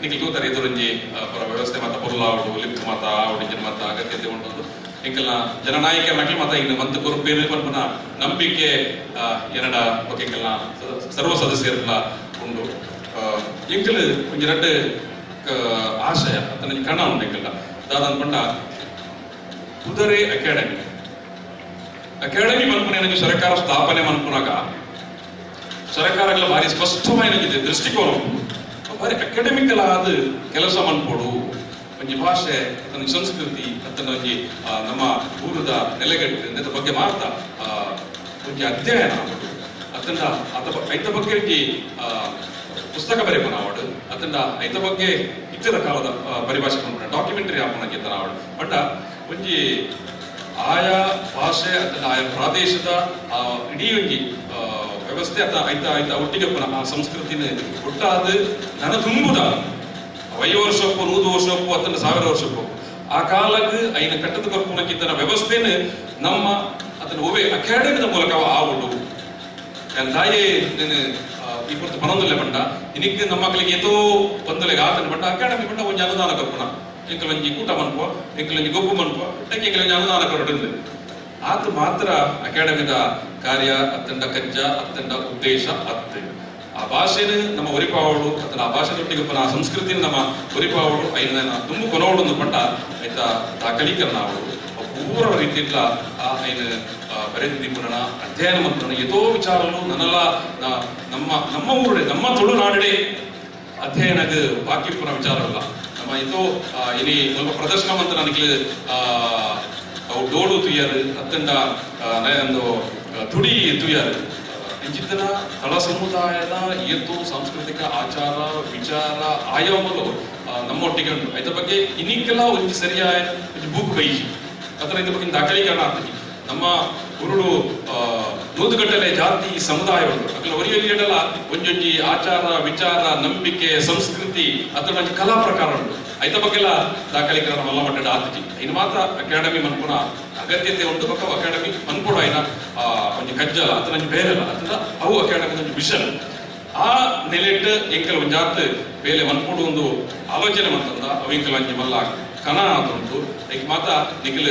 ನಿಖಿಲ್ ತೂತಾರೆ. ಇದರೊಂಜಿ ಪರ ವ್ಯವಸ್ಥೆ ಮಾತ ಪೊರ್ಲಾವಡು ಲಿಫ್ಟ್ ಮಾತ ಆವಡು ಇಂಜಿನ್ ಮಾತ ಅಗತ್ಯತೆ ಉಂಟು. ಎಂಕಲ್ನ ಜನನಾಯಕ ನಕಲಿ ಮಾತ ಇನ್ನು ಮಂತ್ ಕೊರುಪೇರು ಪನ್ಪುನ ನಂಬಿಕೆ ಎನ್ನಡ ಬೊಕ್ಕ ಎಂಕಲ್ನ ಸರ್ವ ಸದಸ್ಯರ್ಲ ಉಂಡು. ಎಂಕಲ್ ಒಂಜಿ ರಡ್ಡ್ ಆಶಯ ಅತನ ಕಣ ಉಂಡು ಎಂಕಲ್ನ ದಾದ ಅನ್ಪಂಡ ಕುದುರೆ ಅಕಾಡೆಮಿ ಅಕಾಡೆಮಿ ಮನ್ಪುನ ಸರ್ಕಾರ ಸ್ಥಾಪನೆ ಮನ್ಪುನಾಗ ಸರ್ಕಾರಗಳ ಭಾರಿ ಸ್ಪಷ್ಟమైన ದೃಷ್ಟಿಕೋನ ಭಾರಿ ಅಕಾಡೆಮಿಕಲ್ ಆದ ಕೆಲಸ ಮನ್ಪೋಡು. ಒಂಜಿ ಭಾಷೆ ತನ್ನ ಸಂಸ್ಕೃತಿ ಅತ್ತನ ಒಂಜಿ ನಮ್ಮ ಊರದ ನೆಲೆಗಟ್ಟು ನೆತ್ತ ಬಗ್ಗೆ ಮಾತ್ರ ಒಂಜಿ ಅಧ್ಯಯನ ಆವಡು ಅತ್ತಂಡ ಅತ ಐತ ಬಗ್ಗೆ ಒಂಜಿ ಪುಸ್ತಕ ಬರೆಪನ ಆವಡು ಅತ್ತಂಡ ಐತ ಬಗ್ಗೆ ಇತ್ತರ ಕಾಲದ ಪರಿಭಾಷೆ ಡಾಕ್ಯುಮೆಂಟರಿ ಆಪುನ ಗೆದ್ದನ ಆವಡು. ಬಟ್ ಒಂಜಿ ಆಯಾ ಭಾಷೆ ಅಥವಾ ಆಯಾ ಪ್ರಾದೇಶದ ಇಡೀ ಒಂಜಿ ವ್ಯವಸ್ಥೆ ಅಥವಾ ಐತ ಐತ ಒಟ್ಟಿಗೆ ಆ ಸಂಸ್ಕೃತಿನ ಒಟ್ಟಾದ ನನ ತುಂಬುದ 5 ವರ್ಷಕ್ಕೂ 100 ವರ್ಷಕ್ಕೂ ಅಥವಾ 1000 ವರ್ಷಕ್ಕೂ ಆ ಕಾಲಕ್ಕೆ ಐನ ಕಟ್ಟದ ಕೊರ್ಪುನಕ್ಕಿದ್ದನ ವ್ಯವಸ್ಥೆನ ನಮ್ಮ ಅದನ್ನ ಒವೇ ಅಕಾಡೆಮಿದ ಮೂಲಕ ಆವುಡು. ತಾಯೇ ಈ ಪೊರ್ತು ಪನೊಂದುಲ್ಲೆ ಬಂಡ ಇನಿಕ್ ನಮ್ಮ ಮಕ್ಕಳಿಗೆ ಏತೋ ಬಂದುಲೆಗೆ ಆತನ ಬಂಡ ಅಕಾಡೆಮಿ ಬಂಡ ಒಂಜಿ ಅನುದಾನ ಕೊರ್ಪುನ ಎಂಕಲೊಂಜಿ ಕೂಟ ಮನ್ಪೋ ಎಂಕಲೊಂಜಿ ಗೊಬ್ಬು ಮನ್ಪೋ ಎಂಕಲೊಂಜಿ ಅನುದಾನ ಕೊರಡು ಆತ ಮಾತ್ರ ಅಕಾಡೆಮಿದ ಕಾರ್ಯ ಅತ್ತಂಡ ಕಜ್ಜ ಅತ್ತಂಡ ಉದ್ದೇಶ ಅತ್ತೆ. ಆ ಭಾಷೆನ ನಮ್ಮ ಒರಿಪಾವಳು ಅಥವಾ ಆ ಭಾಷೆ ದೊಟ್ಟಿಗೆ ಆ ಸಂಸ್ಕೃತಿನ ನಮ್ಮ ಒರಿಪಾವಳು ಐನ ತುಂಬ ಕೊನೋಡು ಪಂಡ ಆಯ್ತಾ ದಾಖಲೀಕರಣ ಅವಳು ಪೂರ್ವ ರೀತಿಯಿಲ್ಲ ಆ ಐನ ಬರೆದು ದಿಪ್ಪುನ ಅಧ್ಯಯನ ಮಂತ್ರಣ ಏತೋ ವಿಚಾರಗಳು ನನ್ನಲ್ಲ ನಮ್ಮ ನಮ್ಮ ಊರುಡೆ ನಮ್ಮ ತುಳುನಾಡುಡೆ ಅಧ್ಯಯನದ ಬಾಕಿ ಪುನ ವಿಚಾರವಲ್ಲ. ನಮ್ಮ ಏತೋ ಇನಿ ಸ್ವಲ್ಪ ಪ್ರದರ್ಶನ ಮಂತ್ರ ನನಗೆ ಅವು ಡೋಡು ತುಯ್ಯಾರು ಅತ್ತಂಡ ಒಂದು ತುಡಿ ತುಯ್ಯಾರು ಇಂಚಿತ್ತನ ತಳ ಸಮುದಾಯದ ಏತೋ ಸಾಂಸ್ಕೃತಿಕ ಆಚಾರ ವಿಚಾರ ಆಯಾಮಲು ನಮ್ಮೊಟ್ಟಿಗೆ ಉಂಟು. ಐತ ಬಗ್ಗೆ ಇನ್ನಿಕ್ಕೆಲ್ಲ ಒಂಜಿ ಸರಿಯಾದ ಒಂಜಿ ಬೂಕು ಬೈಜಿ ಅದರ ಇದ್ರ ಬಗ್ಗೆ ದಾಖಲೀಕರಣ ಆಗ್ತದೆ. ನಮ್ಮ ಗುರುಳು ನೂದುಗಟ್ಟಲೆ ಜಾತಿ ಸಮುದಾಯ ಉಂಟು ಅಕಲ ಒರಿಯಲ್ಲಿ ಇಡಲ ಒಂಜೊಂಜಿ ಆಚಾರ ವಿಚಾರ ನಂಬಿಕೆ ಸಂಸ್ಕೃತಿ ಅಥವಾ ಒಂಜಿ ಕಲಾ ಪ್ರಕಾರ ಉಂಟು. ಐತ ಬಗ್ಗೆಲ್ಲ ದಾಖಲೀಕರಣ ಮಲ್ಲ ಮಟ್ಟದ ಆತಿಜಿ ಇನ್ನು ಮಾತ್ರ ಅಕಾಡೆಮಿ ಮನ್ಪುನ ಅಗತ್ಯತೆ ಉಂಟು. ಬೊಕ್ಕ ಅಕಾಡೆಮಿ ಮನ್ಪುಡ ಐನ ಒಂಜಿ ಕಜ್ಜಲ ಅಥವಾ ಒಂಜಿ ಬೇರೆಲ್ಲ ಅಥವಾ ಅವು ಅಕಾಡೆಮಿ ಒಂಜಿ ಮಿಷನ್ ಆ ನೆಲೆಟ್ ಎಂಕಲ್ ಒಂಜಾತ್ ಬೇಲೆ ಮನ್ಪುಡು ಒಂದು ಆಲೋಚನೆ ಮಂತಂದ ಅವು ಎಂಕಲ್ ಒಂಜಿ ಮಲ್ಲ ಕಣ ಆದುಂಟು. ಐಕ್ ಮಾತ ನಿಖಲ್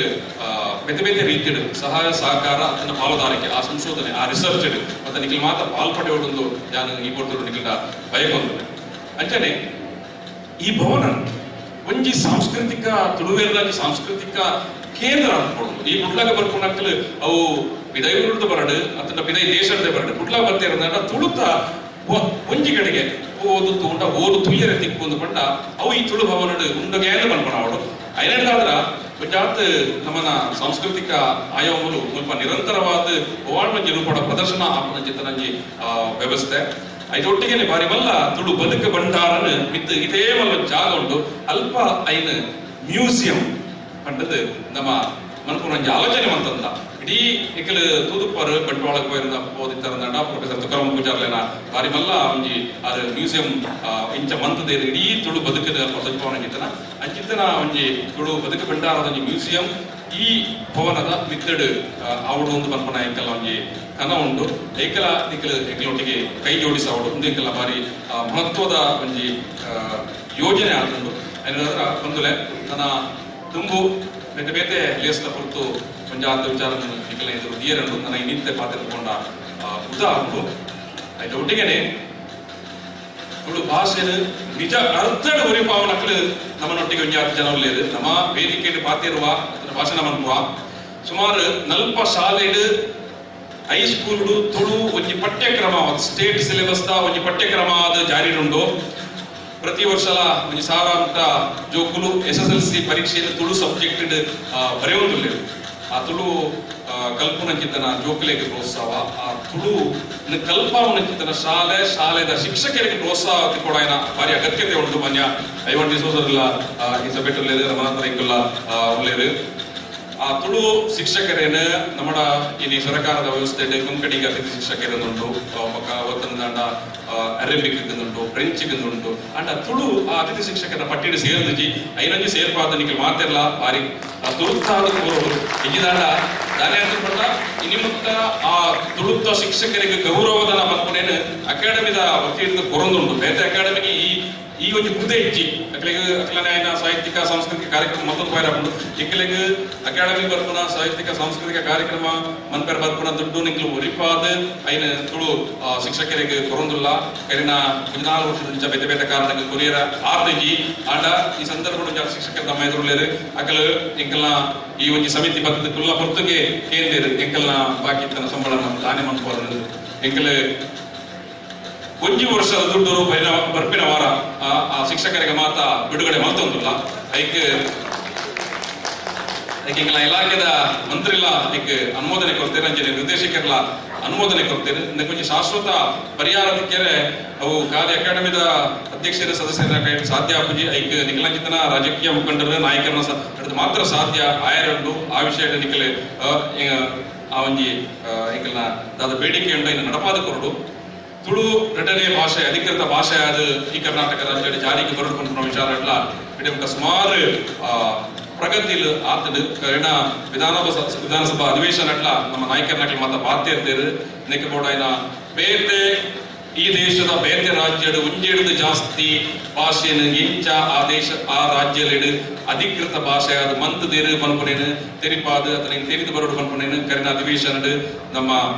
ಬೇತೆ ಬೇತೆ ರೀತಿಯಡು ಸಹಾಯ ಸಹಕಾರ ಅದನ್ನ ಪಾಲುದಾರಿಕೆ ಆ ಸಂಶೋಧನೆ ಆ ರಿಸರ್ಚ್ ಮತ್ತೆ ನಿಖಲ್ ಮಾತ ಪಾಲ್ಪಡೆಯೋಡೊಂದು ಯಾನು ಈ ಪೊರ್ತುಡು ನಿಖಲ್ಡ ಬಯಕೊಂದು. ಅಂಚನೆ ಈ ಭವನ ಒಂಜಿ ಸಾಂಸ್ಕೃತಿಕ ತುಳುವೇರ್ದಾಗಿ ಸಾಂಸ್ಕೃತಿಕ ಕೇಂದ್ರ ಅನ್ಕೊಡು. ಈ ಕುಡ್ಲಾಗ ಬರ್ಕೊಂಡಾಗ್ತಲೇ ಅವು ಪಿದೈಊರ್ದ ಬರಡು ಅಥವಾ ಪಿದೈ ದೇಶದ ಬರಡು ಕುಡ್ಲಾಗ ಬರ್ತಿರೋದ ತುಳುತ ಒಂಜಿ ಕಡೆಗೆ ಓದು ತೂಂಡ ಓದು ತುಯ್ಯರೆ ತಿಕ್ಕು ಪಂಡ ಅವು ಈ ತುಳು ಭವನಡು ಉಂಡಗೆ ಪನ್ಪಣ ಅವಳು ಐನಡ್ದಾದ್ರ ಒಂಜಾತ್ ನಮ್ಮನ ಸಾಂಸ್ಕೃತಿಕ ಆಯಾಮಲು ಸ್ವಲ್ಪ ನಿರಂತರವಾದ ಒಂಜಿ ರೂಪದ ಪ್ರದರ್ಶನ ಆಪನ ಚಿತ್ತನಂಜಿ ವ್ಯವಸ್ಥೆ ಐದೊಟ್ಟಿಗೆ ಬಾರಿ ಮಲ್ಲ ತುಳು ಬದುಕ ಭಂಡಾರನು ಮಿತ್ತು ಇದೇ ಮಲ್ಲ ಜಾಗ ಉಂಟು. ಅಲ್ಪ ಐನ ಮ್ಯೂಸಿಯಂ ಪಂಡದು ನಮ್ಮ ಮನಪುರಂಜಿ ಆಲೋಚನೆ ಮಂತಂದ ಇಡೀ ನಿಖಲ್ ತೂದುಪ್ಪರು ಬಂಟ್ವಾಳಕ್ಕೆ ಹೋಗಿರೋದ ಓದಿತ್ತಾರಂದ ಪ್ರೊಫೆಸರ್ ತುಕಾರಾಮ್ ಪೂಜಾರ್ಲೇನ ಬಾರಿ ಮಲ್ಲ ಒಂಜಿ ಆರು ಮ್ಯೂಸಿಯಂ ಇಂಚ ಮಂತದ ಇಡೀ ತುಳು ಬದುಕದ ಪ್ರಸಜ್ಪಾವನೆ ಅಂಚಿತ್ತನ ಒಂಜಿ ತುಳು ಬದುಕು ಭಂಡಾರದ ಒಂಜಿ ಮ್ಯೂಸಿಯಂ ಈ ಭವನದ ಮಿತ್ತಡು ಆವಡು ಒಂದು ಪನ್ಪನ ಎಂಕಲ್ಲ ಒಂಜಿ ಕನ ಉಂಟು. ಏಕಲ ನಿಖಲ್ ಎಂಕಲೊಟ್ಟಿಗೆ ಕೈ ಜೋಡಿಸಾವಡು ಒಂದು ಎಂಕಲ ಬಾರಿ ಮಹತ್ವದ ಒಂಜಿ ಯೋಜನೆ ಆತುಂಡು. ಏನಾದ್ರ ಬಂದುಲೆ ನನ್ನ ತುಂಬು ಬೇತೆ ಬೇತೆ ಲೇಸ್ದ ಹೊರತು ಒಂಜಾತ ವಿಚಾರ ನಿಖಲ ಎದುರು ದಿಯರನ್ನು ನನ್ನ ನಿತ್ಯ ಪಾತ್ರ ಉದಾ ಉಂಟು. ಆಯ್ತು ಒಟ್ಟಿಗೆನೆ ತುಳು ಭಾಷೆನು ನಿಜ ಅರ್ಥಡ್ ಉರಿಪಾವನಕ್ಲು ನಮ್ಮನೊಟ್ಟಿಗೆ ಒಂಜಾತ ಜನ ಉಳ್ಳೇದು ನಮ್ಮ ವೇದಿಕೆಯಲ್ಲಿ ಪಾತಿರುವ ಅದನ್ನ ಭಾಷಣ ಮನ್ಪುವ ಸುಮಾರು ನಲ್ಪ ಶಾಲೆಡು ಹೈಸ್ಕೂಲ್ ತುಳು ಒಂಜಿ ಪಠ್ಯಕ್ರಮ ಸ್ಟೇಟ್ ಸಿಲೆಬಸ್ the ಒಂಜಿ ಪಠ್ಯಕ್ರಮ ಅದು ಜಾರಿ ಉಂಟು. ಪ್ರತಿ ವರ್ಷಲ ಒಂಜಿ ಸಾವಿರ ಜೋಕುಲು SSLC ಪರೀಕ್ಷೆಯಲ್ಲಿ ತುಳು ಸಬ್ಜೆಕ್ಟ್ ಬರೆಯುವುದಿಲ್ಲ. ಆ ತುಳು ಕಲ್ಪನಕ್ಕಿಂತನ ಜೋಕುಲೆಗೆ ಪ್ರೋತ್ಸಾಹ ಆ ತುಳು ಕಲ್ಪವನಕ್ಕಿಂತನ ಶಾಲೆ ಶಾಲೆದ ಶಿಕ್ಷಕರಿಗೆ ಪ್ರೋತ್ಸಾಹ ಕೂಡ ಭಾರಿ ಅಗತ್ಯತೆ ಉಂಟು. ಮಾನ್ಯ ಐವನ್ ಡಿಸೋಸರ್ಲ ಈ ಸಭೆಟ್ ಉಳ್ಳೇರು ರಮನಾಥ ರೈಕುಲ್ಲ ಉಳ್ಳೇರು ಆ ತುಳು ಶಿಕ್ಷಕರೇನು ನಮ್ಮ ಇನಿ ಸರ್ಕಾರದ ವ್ಯವಸ್ಥೆ ಕೊಂಕಣಿಗೆ ಅತಿಥಿ ಶಿಕ್ಷಕರೇನುಂಟು ಬೊಕ್ಕ ಒತ್ತಂದಾಂಡ ಅರೇಬಿಕ್ ಉಂಟು ಫ್ರೆಂಚ್ ಉಂಟು ಅಂಡ ತುಳು ಆ ಅತಿಥಿ ಶಿಕ್ಷಕರ ಪಟ್ಟಿಡು ಸೇರ್ದುಜಿ ಐನಂಜಿ ಸೇರ್ಪಾದ ನಿಖಲ್ ಮಾತೆಲ್ಲ ಭಾರಿ ತುಳುತ್ತಾದ ಕೋರೋಡು ಇಜಿದಾಂಡ ದಾನೆ ಅಂತ ಇನಿ ಮುತ್ತ ಆ ತುಳುತ್ತ ಶಿಕ್ಷಕರಿಗೆ ಗೌರವಧನ ಮನ್ಪುನೇನು ಅಕಾಡೆಮಿದ ವತಿಯಿಂದ ಕೊರೊಂದುಂಟು. ಬೇತೆ ಅಕಾಡೆಮಿಗೆ ಈ ಈ ಒಂಜಿ ಬುದ್ಧೆ ಇಜ್ಜಿ ಅಕ್ಲೆಗ್ ಅಕ್ಲನೆ ಆಯ್ನ ಸಾಹಿತ್ಯಿಕ ಸಾಂಸ್ಕೃತಿಕ ಕಾರ್ಯಕ್ರಮ ಮತ್ತೊಂದು ಬಾಯ್ರ ಹಾಕೊಂಡು ಎಂಕ್ಲೆಗ್ ಅಕಾಡೆಮಿ ಬರ್ಪುನ ಸಾಹಿತ್ಯಿಕ ಸಾಂಸ್ಕೃತಿಕ ಕಾರ್ಯಕ್ರಮ ಮನ್ಪೆರ್ ಬರ್ಪುನ ದುಡ್ಡು ನಿಕ್ಲು ಒರಿಪಾದ್ ಐನ ತುಳು ಶಿಕ್ಷಕರಿಗೆ ಕೊರೊಂದುಲ್ಲ ಕರಿನ 14 ವರ್ಷದ ಬೇತೆ ಬೇತೆ ಕಾರಣಕ್ಕೆ ಕೊರಿಯರ ಆತಜಿ ಆಂಡ ಈ ಸಂದರ್ಭ ಶಿಕ್ಷಕರ ತಮ್ಮ ಎದುರುಳ್ಳೇರು ಅಕಲು ಎಂಕಲ್ನ ಈ ಒಂಜಿ ಸಮಿತಿ ಬತ್ತದ ಕುಲ್ಲ ಹೊರತುಗೆ ಕೇಂದ್ರ ಎಂಕಲ್ನ ಬಾಕಿ ತನ್ನ ಸಂಬಳ ದಾನೆ ಮನ್ಪೋದು ಎಂಕಲ್ ಒಂಜಿ ವರ್ಷದ ದುಡ್ಡು ಬರ್ಪಿನ ವಾರ ಆ ಶಿಕ್ಷಕರಿಗೆ ಮಾತ್ರ ಬಿಡುಗಡೆ ಮಲ್ತೊಂದುಲ್ಲ ಐಕ್ ಐಕ್ ಎಂಕಲ್ನ ಇಲಾಖೆದ ಮಂತ್ರಿಲ ಐಕ್ ಅನುಮೋದನೆ ಕೊಡ್ತೇನೆ ಅಂಚನೆ ನಿರ್ದೇಶಕರ್ಲ ಅನುಮೋದನೆ ಕೊಡ್ತೇನೆ ಇದಕ್ಕೆ ಒಂಜಿ ಶಾಶ್ವತ ಪರಿಹಾರ ದಿಕ್ಕೆರೆ ಅವು ಕಾರ್ಯ ಅಕಾಡೆಮಿದ ಅಧ್ಯಕ್ಷರ ಸದಸ್ಯರ ಕೈ ಸಾಧ್ಯ ಆಪುಜಿ ಐಕ್ ನಿಖಲಂಚಿತನ ರಾಜಕೀಯ ಮುಖಂಡರ ನಾಯಕರನ್ನ ಮಾತ್ರ ಸಾಧ್ಯ ಆಯರುಂಡು ಆ ವಿಷಯ ನಿಖಲೆ ಆ ಒಂಜಿ ಎಂಕಲ್ನ ದಾದ ಬೇಡಿಕೆ ಉಂಡು ಇನ್ನು ನಡಪಾದ ಕೊರಡು ತುಳು ಎರಡನೇ ಭಾಷೆ ಅಧಿಕೃತ ಭಾಷೆ ಆದ ಈ ಕರ್ನಾಟಕ ರಾಜ್ಯದ ಜಾರಿಗೆ ಬರಡ್ಕೊಂಡು ವಿಚಾರ ಎಲ್ಲ ಇಡೀ ಸುಮಾರು ಪ್ರಗತಿಲು ಆತಡು ಕರಿಣ ವಿಧಾನಸಭಾ ಅಧಿವೇಶನ ಅಟ್ಲ ನಮ್ಮ ನಾಯಕರನ್ನ ಮಾತ ಬಾತಿರ್ತೀರು ನೆಕ್ಕೆ ಬೋಡಾಯ್ನ ಬೇತೆ ಈ ದೇಶದ ಬೇತೆ ರಾಜ್ಯಡು ಒಂಜೆಡ್ದು ಜಾಸ್ತಿ ಭಾಷೆನು ಇಂಚ ಆ ದೇಶ ಆ ರಾಜ್ಯಲೆಡು ಅಧಿಕೃತ ಭಾಷೆ ಆದ ಮಂತ್ ದೇರು ಪನ್ಪುನೇನು ತೆರಿಪಾದ ಅತನ ತೆರಿದು ಬರೋಡು ಪನ್ಪುನೇನು ಕರಿನ ಅಧಿವೇಶನಡು ನಮ್ಮ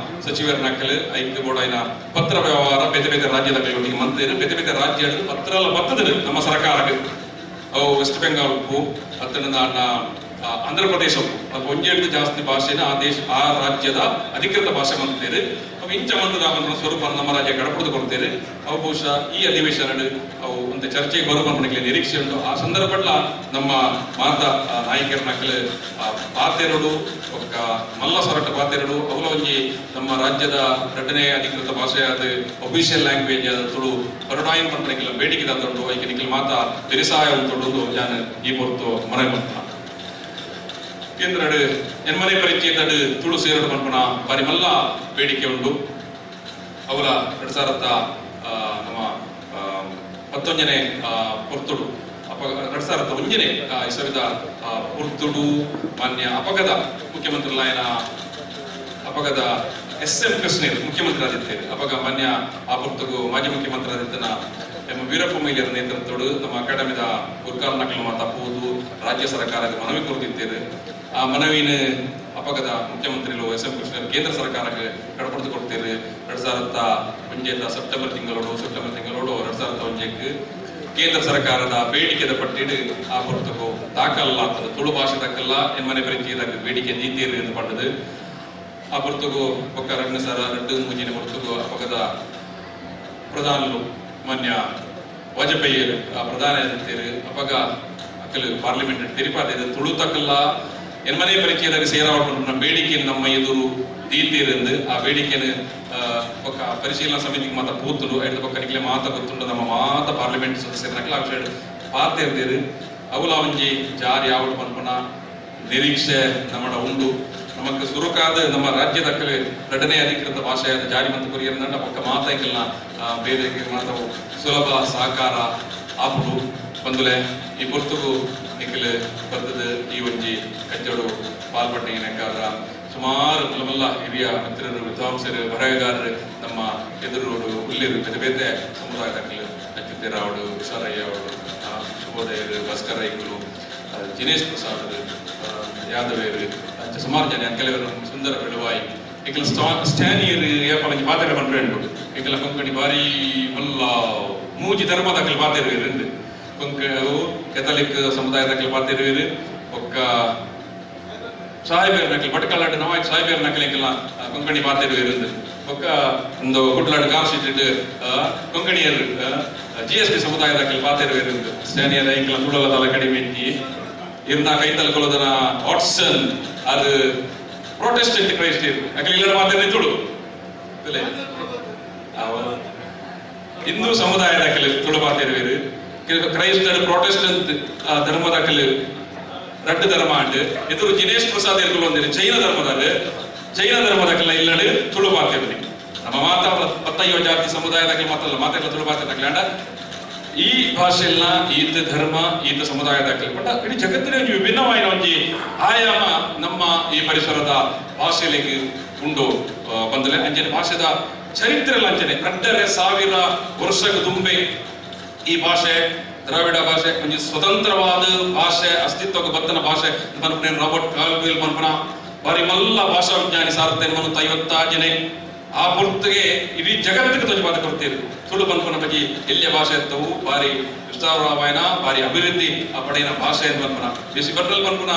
ಸಚಿವರ ನಕಲು ಐಕ್ ಬೋಡಾಯ್ನ ಪತ್ರ ವ್ಯವಹಾರ ಬೇತೆ ಬೇತೆ ರಾಜ್ಯದ ಒಟ್ಟಿಗೆ ಮಂತೇರು ಬೇತೆ ಬೇತೆ ರಾಜ್ಯಡು ಪತ್ರ ಬತ್ತದು ನಮ್ಮ ಸರ್ಕಾರಕ್ಕೆ ಅವು ವೆಸ್ಟ್ ಬೆಂಗಾಲ್ ಉಪ್ಪು ಅತ್ತನ ಆಂಧ್ರ ಪ್ರದೇಶ ಉಪ್ಪು ಒಂಜೆಡ್ದು ಜಾಸ್ತಿ ಭಾಷೆನ ಆ ದೇಶ ಆ ರಾಜ್ಯದ ಅಧಿಕೃತ ಭಾಷೆ ಮಂತೇರು ಅವು ಇಂಚ ಮಂತದ ಸ್ವರೂಪ ನಮ್ಮ ರಾಜ್ಯ ಕಡಪಡೆದು ಕೊಡ್ತೇವೆ ಅವು ಬಹುಶಃ ಈ ಅಧಿವೇಶನ ಅವು ಒಂದು ಚರ್ಚೆಗೆ ಬರುವ ನಿರೀಕ್ಷೆ ಉಂಟು. ಆ ಸಂದರ್ಭ ನಮ್ಮ ಮಾತ ನಾಯಕರ ನಕಲು ಪಾತೆರಡು ಒಕ್ಕ ಮಲ್ಲ ಸೊರಟ ಪಾತೆರಡು ಅವಲ ಒಂಜಿ ನಮ್ಮ ರಾಜ್ಯದ ಎರಡನೇ ಅಧಿಕೃತ ಭಾಷೆ ಆದ ಅಫಿಷಿಯಲ್ ಲ್ಯಾಂಗ್ವೇಜ್ ಆದ ತುಳು ಪರಡಾಯನ್ ಪಂಪನಿಗೆಲ್ಲ ಬೇಡಿಕೆ ತಂದುಂಟು. ಐಕೆ ನಿಖಲ್ ಮಾತ ಬೆರಿಸಾಯ ಉಂಟು ಜಾನ ಈ ಪೊರ್ತು ಮನವಿ ಮಾಡ್ತಾನೆ. ಕೇಂದ್ರಡು ಎನ್ಮನೆ ಪರಿಚಯದಡು ತುಳು ಸೇರಡು ಪನ್ಪುನ ಬಾರಿ ಮಲ್ಲ ಬೇಡಿಕೆ ಉಂಟು. ಅವಲ 2000 ನಮ್ಮ 19ನೇ ಪೊರ್ತುಡು ಅಪ 2001ನೇ ಇಸವಿದ ಪೊರ್ತುಡು ಮಾನ್ಯ ಅಪಗದ ಮುಖ್ಯಮಂತ್ರಿಲಾಯನ ಅಪಗದ ಎಸ್ ಎಂ ಕೃಷ್ಣೇರ್ ಮುಖ್ಯಮಂತ್ರಿ ಆದಿತ್ತೇರು. ಅಪಗ ಮಾನ್ಯ ಆ ಪೊರ್ತುಗು ಮಾಜಿ ಮುಖ್ಯಮಂತ್ರಿ ಆದಿತ್ತನ ಎಂ ವೀರಪ್ಪ ಮೊಯ್ಲಿಯರ ನೇತೃತ್ವಡು ನಮ್ಮ ಅಕಾಡೆಮಿದ ಗುರ್ಕಾರ್ನಕಲು ತಪ್ಪುವುದು ರಾಜ್ಯ ಸರ್ಕಾರಕ್ಕೆ ಮನವಿ ಕೊಡ್ತಿದ್ದೇರು. ಆ ಮನವಿನ ಅಪಗದ ಮುಖ್ಯಮಂತ್ರಿಗಳು ಎಸ್ ಎಂ ಕೃಷ್ಣರ್ ಕೇಂದ್ರ ಸರ್ಕಾರಕ್ಕೆ ಕಡಪಡೆದು ಕೊಡ್ತೀರಿ. 2001 ಸೆಪ್ಟೆಂಬರ್ ತಿಂಗಳೋಡು 2001 ಕೇಂದ್ರ ಸರ್ಕಾರದ ಬೇಡಿಕೆದ ಪಟ್ಟಿಡು ಆ ಪೊರ್ತುಗು ದಾಖಲಾಗ್ತದೆ. ತುಳು ಭಾಷೆ ದಕ್ಕಲ್ಲ ಎನ್ಮನೆ ಪರಿಚಯದಾಗ ಬೇಡಿಕೆ ದೀತೀರಿ ಎಂದು ಪಂಡದು. ಆ ಪೊರ್ತುಗು ಒಕ್ಕ 2002-3 ಪೊರ್ತುಗು ಅಪಗದ ಪ್ರಧಾನರು ಮಾನ್ಯ ವಾಜಪೇಯಿ ಆ ಪ್ರಧಾನ ಅಂತೀರಿ. ಅಪಗ ಅಕ್ಕಲು ಪಾರ್ಲಿಮೆಂಟ್ ತೆರಿಪಾದ ತುಳು ತಕ್ಕಲ್ಲ ಎನ್ಮನೆ ಪರಿಚಯದಾಗ ಸೇರಾವಟ್ಟು ಬೇಡಿಕೆಯನ್ನು ನಮ್ಮ ಎದುರು ದೀತೀರೆಂದು ಆ ಬೇಡಿಕೆಯನ್ನು ಪಕ್ಕ ಪರಿಶೀಲನಾ ಸಮಿತಿಗೆ ಮಾತ ಪೂತುಡು ಐದು ಪಕ್ಕ ನಿಕ್ಲೆ ಮಾತ ಗೊತ್ತುಂಡು ನಮ್ಮ ಮಾತ ಪಾರ್ಲಿಮೆಂಟ್ ಸದಸ್ಯರನ್ನಕಲ ಆ ವಿಷಯ ಪಾತಿರ್ತೀರು. ಅವಲ ಒಂಜಿ ಜಾರಿ ಯಾವಡು ಪನ್ಪುನ ನಿರೀಕ್ಷೆ ನಮ್ಮಡ ಉಂಡು. ನಮಕ್ ಸುರುಕಾದ ನಮ್ಮ ರಾಜ್ಯದ ಕಲೆ ಎರಡನೇ ಅಧಿಕೃತ ಭಾಷೆಯಾದ ಜಾರಿ ಮತ್ತು ಕೊರಿಯರ್ನಂಡ ಪಕ್ಕ ಮಾತಾಯ್ಕಲ್ನ ಬೇರೆ ಮಾತವು ಸುಲಭ ಸಹಕಾರ ಆಪುಡು ಬಂದುಲೆ ಈ ಪೊರ್ತುಗು ನಿಖಲ್ ಬರ್ತದ ಈ ಒಂಜಿ ಕಜ್ಜಡು ಪಾಲ್ಪಟ್ಟಿನ ಸುಮಾರು ಮಲ್ಲ ಹಿರಿಯ ಮಿತ್ರರು ವಿದ್ವಾಂಸರು ಬರಹಗಾರರು ನಮ್ಮ ಎದುರು ಉಲ್ಲಿರು ಬೇತೆ ಬೇತೆ ಸಮುದಾಯದ ಅಚ್ಯುತರಾವಡು ವಿಶಾಲಯ್ಯ ಅವರು ಶುಭೋದಯರು ಭಾಸ್ಕರ ರೈಗಳು ಜಿನೇಶ್ ಪ್ರಸಾದ್ ಯಾದವೇರು ಸುಮಾರು ಜನ ಕೆಲವರು ಸುಂದರ ಬೆಳುವಾಯಿ ಇಕಲ ಸ್ಟ್ಯಾನಿಯರ್ ಏಪಲಂಜಿ ಪಾತ್ರೆ ಪನ್ಪೇಂಡು ಇಕಲ ಕೊಂಕಣಿ ಬಾರಿ ಮಲ್ಲ ಮೂಜಿ ಧರ್ಮದಕಲ್ ಪಾತೆರುವೆರ್ ಕೊಂಕ ಕೆಥಲಿಕ್ ಸಮುದಾಯದಕಲ್ ಪಾತೆರುವೆರ್ ಒಕ್ಕ ಸಾಹೇಬರ್ ನಕಲ್ ಬಟ್ಕಲಾಡು ನವಾಯ್ ಸಾಹೇಬರ್ ನಕಲ್ ಎಂಕಲ್ನ ಕೊಂಕಣಿ ಪಾತೆರುವೆರ್ ಒಕ್ಕ ಒಂದು ಕುಡ್ಲಾಡು ಕಾರ್ ಶೀಟ್ ಕೊಂಕಣಿಯರ್ ಜಿ ಎಸ್ ಪಿ ಸಮುದಾಯದಕಲ್ ಪಾತೆರುವೆರ್ ಸ್ಟ್ಯಾನಿಯರ್ ಎಂಕಲ ತುಳಲ ಕಡಿಮೆ ಇಜ್ಜಿ ಇರ್ನ ಕೈತಲ್ ಕೊಲದನ ವಾಟ್ಸನ್ ಅದು ಪ್ರೊಟೆಸ್ಟೆಂಟ್ ಕ್ರೈಸ್ಟ್ ಅಕಲ್ ಇಲ್ಲ ಮಾತಾಡಿ ತುಳು ಹಿಂದೂ ಸಮುದಾಯದ ಕಲೆ ತುಳು ಪಾತೆರುವೆರ್ ಕ್ರೈಸ್ತರು ಪ್ರೊಟೆಸ್ಟೆಂಟ್ ಧರ್ಮದ ಕಲೆ ರಡ್ಡು ಧರ್ಮ ಅಂಡು ಎದುರು ಜಿನೇಶ್ ಪ್ರಸಾದ್ ಇರ್ಕೊಳ್ಳೊಂದಿರು ಜೈನ ಧರ್ಮದ ಜೈನ ಧರ್ಮದ ಕಲ್ಲ ಇಲ್ಲಡು ತುಳು ಪಾತೆರುವೆ ನಮ್ಮ ಮಾತಾ ಪತ್ತಯ್ಯೋ ಜಾತಿ ಸಮುದಾಯದ ಮಾತಲ್ಲ ಮಾತೆಲ್ಲ ತುಳು ಪಾತೆರ್ನಕಲೆ ಅಂಡ ಈ ಭಾಷೆಲ್ಲ ಈತ ಧರ್ಮ ಈತ ಸಮುದಾಯದ ಬಟ್ ಇಡೀ ಜಗತ್ತಿನ ಒಂಜಿ ವಿಭಿನ್ನವಾಯಿನ ಒಂಜಿ ಆಯಾಮ ನಮ್ಮ ಈ ಪರಿಸರದ ಭಾಷೆಲೆಗ್ ಉಂಡು ಬಂದಲೆ ಅಂಚನೆ ಭಾಷೆದ ಚರಿತ್ರೆ ಅಂಚನೆ 2,500 ವರ್ಷಕ್ಕೆ ತುಂಬೆ ಈ ಭಾಷೆ ದ್ರಾವಿಡ ಭಾಷೆ ಒಂಜಿ ಸ್ವತಂತ್ರವಾದ ಭಾಷೆ, ಅಸ್ತಿತ್ವಕ್ಕೆ ಬತ್ತನ ಭಾಷೆ ಪನ್ಪುನ ರಾಬರ್ಟ್ ಕಾಲ್ವೆಲ್ ಪನ್ಪುನ ಬಾರಿ ಮಲ್ಲ ಭಾಷಾ ವಿಜ್ಞಾನಿ ಸಾರಥ್ಯ 56 ಆ ಪೊರ್ತುಗೆ ಇಡೀ ಜಗತ್ತಿಗೆ ತೊಜಪಾತ ಕೊಡ್ತೀರಿ. ತುಳು ಪನ್ಪುನ ಬಜಿ ಎಲ್ಲಿಯ ಭಾಷೆ ಇರ್ತವು ಬಾರಿ ವಿಸ್ತಾರವಾಯನ ಬಾರಿ ಅಭಿವೃದ್ಧಿ ಆ ಪಡೆಯಿನ ಭಾಷೆ ಎಂದು ಪನ್ಪುನ ಬಿಸಿ ಬರ್ನಲ್ ಪನ್ಪುನ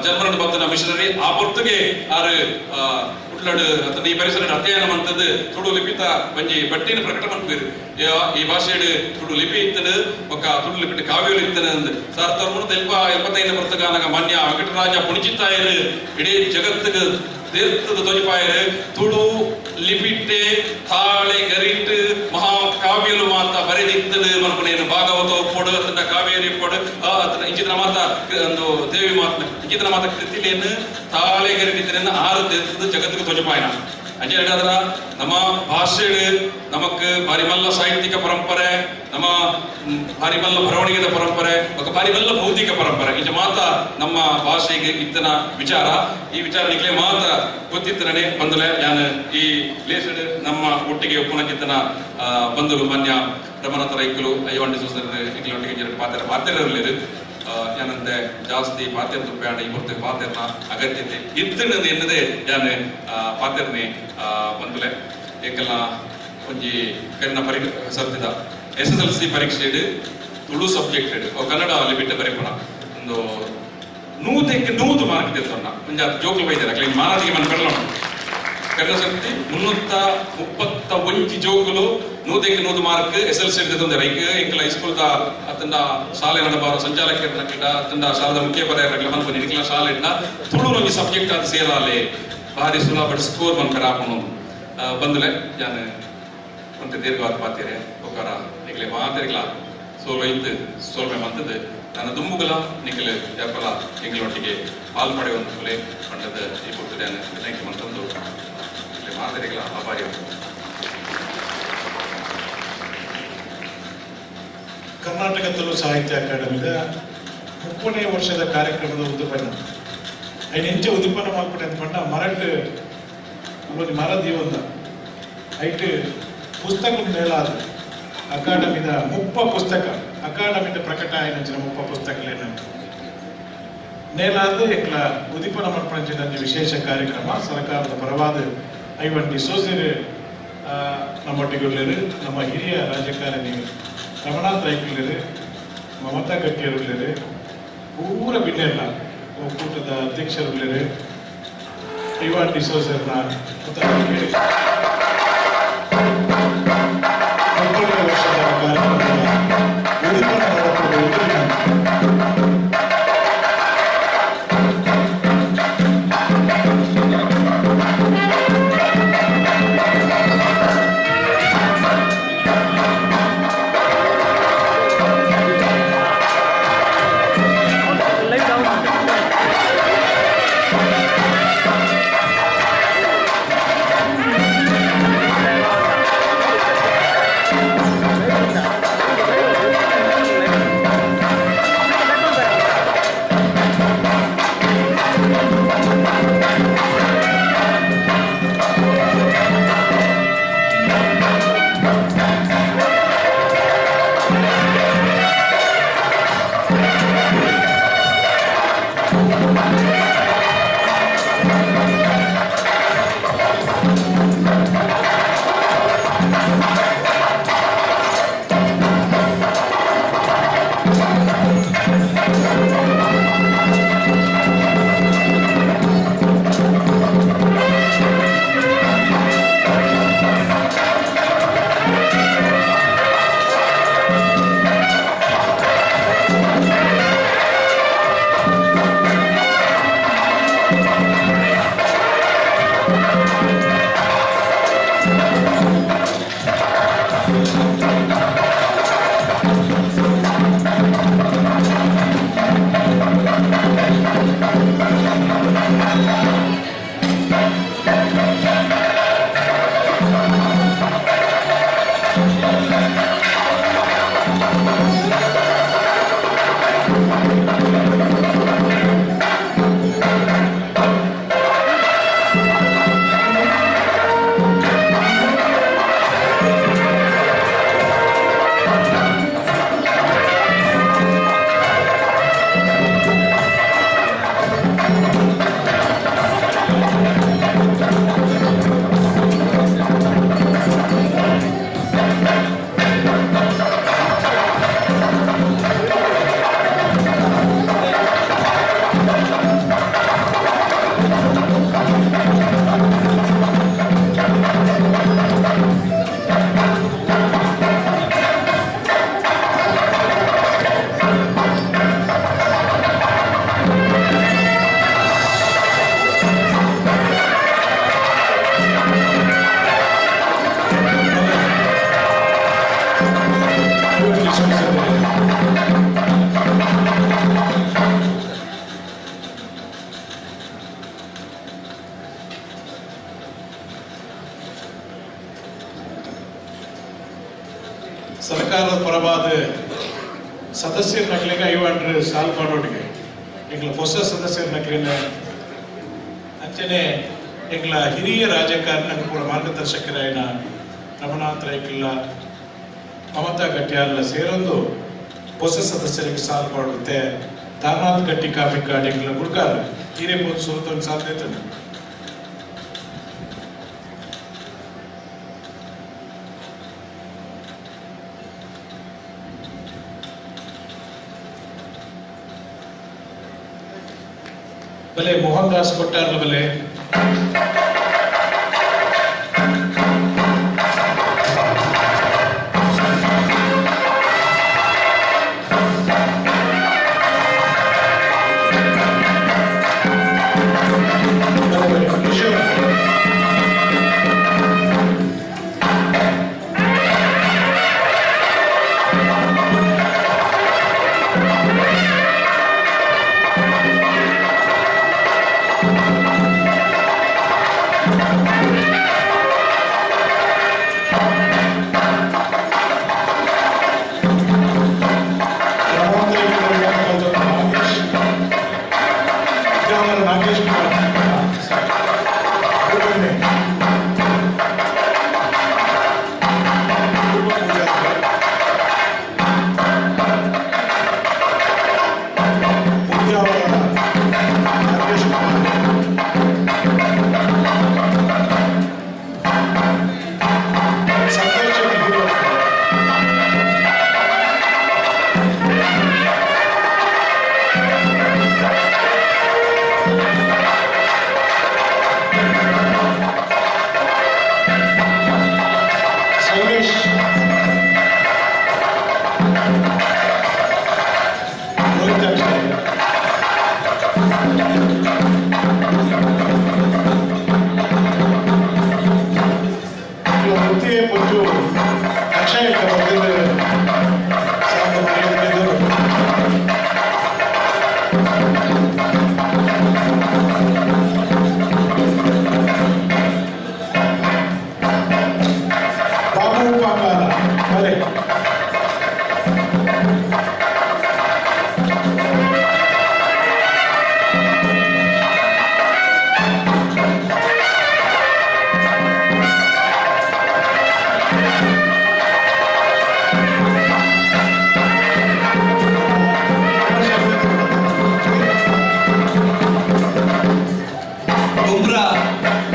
ಜರ್ಮನ್ ಬತ್ತನ ಮಿಷನರಿ ಆ ಪೊರ್ತುಗೆ ಆರು ಕುಟ್ಲಡು ಅಥವಾ ಈ ಪರಿಸರ ಅಧ್ಯಯನ ಮಂತದ್ದು ತುಳು ಲಿಪಿತ ಒಂಜಿ ಬಟ್ಟಿನ ಪ್ರಕಟ ಮನ್ಪೀರು. ಈ ಭಾಷೆಡು ತುಳು ಲಿಪಿ ಇತ್ತದು ಬೊಕ್ಕ ತುಳು ಲಿಪಿಟ್ ಕಾವ್ಯಲು ಇತ್ತದ 1975 ಪೊರ್ತುಗಾನಗ ಮಾನ್ಯ ವೆಂಕಟರಾಜ ಪುಣಿಚಿತ್ತಾಯರು ಇಡೀ ಜಗತ್ತಿಗೆ ತೀರ್ಥದ ತೊಜಪಾಯರು ತುಳು ಲಿಪಿಟ್ಟೆ ತಾಳೆ ಗರಿಟ್ಟು ಮಹಾಕಾವ್ಯಲು ಮಾತ ಬರೆದಿತ್ತದು ಮನ್ಪುನೇನು ಭಾಗವತ ಒಪ್ಪೋಡು ಅತನ ಕಾವೇರಿ ಒಪ್ಪೋಡು ಅತನ ಇಂಚಿತನ ಮಾತ ಒಂದು ದೇವಿ ಮಾತ್ಮ ಇಂಚಿತನ ಮಾತ ಕೃತಿಲೇನು ತಾಳೆ ಗರಿಟಿತ್ತೇನು ಆರು ತೀರ್ಥದ ಜಗತ್ತಿಗೆ ತೊಜಪಾಯನ. ಅಂಚೆ ಹೇಳಿದ್ರ ನಮ್ಮ ಭಾಷೆ ನಮಕ್ ಭಾರಿ ಮಲ್ಲ ಸಾಹಿತ್ಯಿಕ ಪರಂಪರೆ, ನಮ್ಮ ಭಾರಿ ಮಲ್ಲ ಬರವಣಿಗೆದ ಪರಂಪರೆ, ಬೊಕ್ಕ ಭಾರಿ ಮಲ್ಲ ಬೌದ್ಧಿಕ ಪರಂಪರೆ ಇಂಚ ಮಾತ ನಮ್ಮ ಭಾಷೆಗೆ ಇತ್ತನ ವಿಚಾರ. ಈ ವಿಚಾರ ನಿಕ್ಲೆ ಮಾತ ಗೊತ್ತಿತ್ತನೇ ಬಂದಲೆ ಯಾನ್ ಈ ಲೇಸಡ್ ನಮ್ಮ ಒಟ್ಟಿಗೆ ಒಪ್ಪುನಕಿತ್ತನ ಬಂದಲು ಮಾನ್ಯ ರಮನಾಥ ರೈಕುಲು ಐವಂಡಿ ಸೂಸರ್ ನಿಕ್ಲೆ ಪಾತ್ರ ಪಾತ್ರರಲ್ಲಿರು ಏನಂತೆ ಜಾಸ್ತಿ ಪಾತ್ರ ತುಪ್ಪಾಂಡ ಈ ಹೊರತು ಪಾತ್ರನ ಅಗತ್ಯತೆ ಇತ್ತಣದು ಎನ್ನದೇ ಯಾನ್ ಪಾತ್ರನೆ ಬಂದಲೆ. ಏಕಲ್ಲ ಒಂಜಿ ಕರಿನ ಪರಿ ಸರ್ತಿದ SSLC ಪರೀಕ್ಷೆ ತುಳು ಸಬ್ಜೆಕ್ಟ್ ಕನ್ನಡ ಲಿಪಿಟ್ ಬರೆಪಣ ಒಂದು 100ಕ್ಕೆ 100 ಮಾರ್ಕ್ ತಿಳ್ಕೊಂಡ ಒಂಜಿ ಜೋಕ್ಲು ಬೈತಾರೆ ಕ್ಲೀನ್ ಮಾನಾದಿಗೆ ಮನ ಬೆಳೋಣ. ಕನ್ನಡ ಸರ್ತಿ 331 ಜೋಕುಲು 100ಕ್ಕೆ 100 ಮಾರ್ಕ್ SSLC ತಂದೆ ರೈಕ್ ಎಂಕಲ ಹೈಸ್ಕೂಲ್ದ ಅತ್ತಂಡ ಶಾಲೆ ನಡಬಾರ ಸಂಚಾಲಕರ ಕಿಟ ಅತ್ತಂಡ ಶಾಲೆದ ಮುಖ್ಯ ಪದ ಮನ್ಪುನಿ ನಿಕ್ಲ ಶಾಲೆ ಇಟ್ಟ ತುಳು ಒಂಜಿ ಸಬ್ಜೆಕ್ಟ್ ಅದು ಸೇರಾಲೆ ಭಾರಿ ಸುಲಭ ಸ್ಕೋರ್ ಮನ್ಪರ ಆಪುನು ಬಂದಲೆ ಯಾನ್ ಒಂತೆ ದೀರ್ಘವಾದ ಪಾತೀರೆ ಒಕ್ಕಾರ ನಿಕ್ಲೆ ಮಾತೆರಿಗ್ಲ ಸೋಲು ಇತ್ತು ಸೋಲ್ಮೆ ಮಂತದ್ದು ನನ್ನ ದುಂಬುಗಲ ನಿಖಿಲ್ ಯಾಪಲ ಎಂಗಳೊಟ್ಟಿಗೆ ಪಾಲ್ ಪಡೆಯುವಂತ ಕುಲೆ ಪಂಡದ ಈ ಪುರ್ತದೆ ವಿನಂತಿ ಮಂತಂದು ನಿಕ್ಲೆ ಮಾತೆರಿಗ್ಲ ಆಭಾರಿ.
ಕರ್ನಾಟಕ ತುಳು ಸಾಹಿತ್ಯ ಅಕಾಡೆಮಿದ 30ನೇ ವರ್ಷದ ಕಾರ್ಯಕ್ರಮದ ಉದ್ದಿಪನ್ನ ಐನು ಎಂಚ ಉದ್ದಿಪನ್ನ ಮಾಡ್ಬಿಟ್ಟೆ ಅಂತ ಪಂಡ ಮರಟ್ ಒಂದು ಮರ ದೀವಂತ ಐಟ್ ಪುಸ್ತಕ ಮೇಲಾದ ಅಕಾಡೆಮಿದ 30 ಪುಸ್ತಕ ಅಕಾಡೆಮಿದ ಪ್ರಕಟ ಆಯ್ನಂಚಿನ 30 ಪುಸ್ತಕಲೇನ ನೇಲಾದ ಎಂಕ್ಲ ಉದ್ದೀಪನ ಮನ್ಪಂಚಿನ ವಿಶೇಷ ಕಾರ್ಯಕ್ರಮ ಸರ್ಕಾರದ ಪರವಾದ ಐವನ್ ಡಿಸೋಜರ್ ನಮ್ಮೊಟ್ಟಿಗೆ ನಮ್ಮ ಹಿರಿಯ ರಾಜಕಾರಣಿ ರಮಣಾಥ್ ರೈಕುಲರು, ಮಮತಾ ಗಟ್ಟಿಯರುಳ್ಳರು, ಪೂರ ಬಿನ್ನೆಲ್ಲ ಒಕ್ಕೂಟದ ಅಧ್ಯಕ್ಷರುಳ್ಳರು, ಐವಾನ್ ಡಿಸೋಜರ್ನ ವರ್ಷದ ಕಾರ್ಯಕ್ರಮದ ಉದ್ದೀಪನ ಮಾಡಬಹುದು. ಸರ್ಕಾರದ ಪರವಾದ ಸದಸ್ಯರ ನಕಲಿಗೆ ಐವಾಂಡ್ರೆ ಸಾಲ್ ಮಾಡೋಡಿಗೆ ಎಂಗ್ಲ ಹೊಸ ಸದಸ್ಯರ ನಕಲಿನ ಅಂಚನೆ ಎಂಗ್ಲ ಹಿರಿಯ ರಾಜಕಾರಣ ಕೂಡ ಮಾರ್ಗದರ್ಶಕರಾಯನ ರಮನಾಥ್ ರೈಕಿಲ್ಲ ಮಮತಾ ಗಟ್ಟಿಯಾರ್ಲ ಸೇರೊಂದು ಹೊಸ ಸದಸ್ಯರಿಗೆ ಸಾಲ್ ಮಾಡುತ್ತೆ. ತಾರನಾಥ್ ಗಟ್ಟಿ ಕಾಫಿ ಕಾಡ್ ಎಂಗ್ಲ ಗುಡ್ಕಾರ ಹಿರಿಯ ಪೋದು ಸುರುತ್ತೊಂದು ಸಾಧ್ಯ. ಬಲೆ ಮೋಹನ್ ದಾಸ್ ಕೊಟ್ಟಾರ್ಲ ಬಲೆ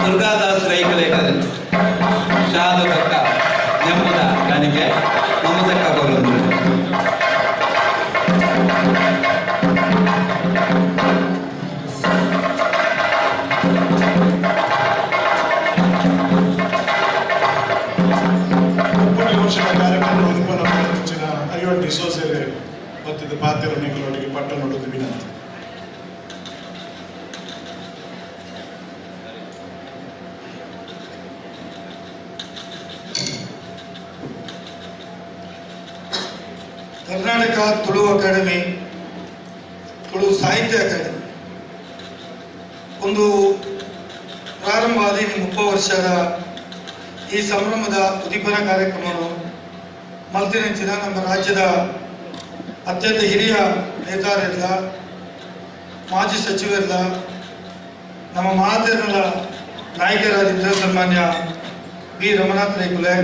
ದುರ್ಗಾದಾಸ್ ರೈಕಲೇಖರ್ ಶಾಲು ಬಕ್ಕ ನೆಮ್ಮದ ಕಾಣಿಕೆ ಮಮತಕ್ಕ ಬರೋದು.
ವರ್ಷದ ಕಾರ್ಯಕ್ರಮ ಉತ್ಪನ್ನ ಮುಂಚಿನ ಐವತ್ತು ಡಿಸೋಸೆರೆ ಮತ್ತಿದ ಪಾತ್ರ ನಿಂಗಳೊಟ್ಟಿಗೆ ಪಟ್ಟ ನೋಡೋದು ವಿನಂತಿ.
ಕರ್ನಾಟಕ ತುಳು ಅಕಾಡೆಮಿ, ತುಳು ಸಾಹಿತ್ಯ ಅಕಾಡೆಮಿ ಒಂದು ಪ್ರಾರಂಭ ಆದ 30 ವರ್ಷದ ಈ ಸಂಭ್ರಮದ ಉದ್ದೀಪನ ಕಾರ್ಯಕ್ರಮವನ್ನು ಮಲ್ತಿನೆಂಚಿನ ನಮ್ಮ ರಾಜ್ಯದ ಅತ್ಯಂತ ಹಿರಿಯ ನೇತಾರರಿಲ್ಲ, ಮಾಜಿ ಸಚಿವರಿಲ್ಲ, ನಮ್ಮ ಮಾತೆಲ್ಲ ನಾಯಕರಾಗಿದ್ದ ಸನ್ಮಾನ್ಯ ಬಿ ರಮನಾಥ್ ರೈಕುಲೆ,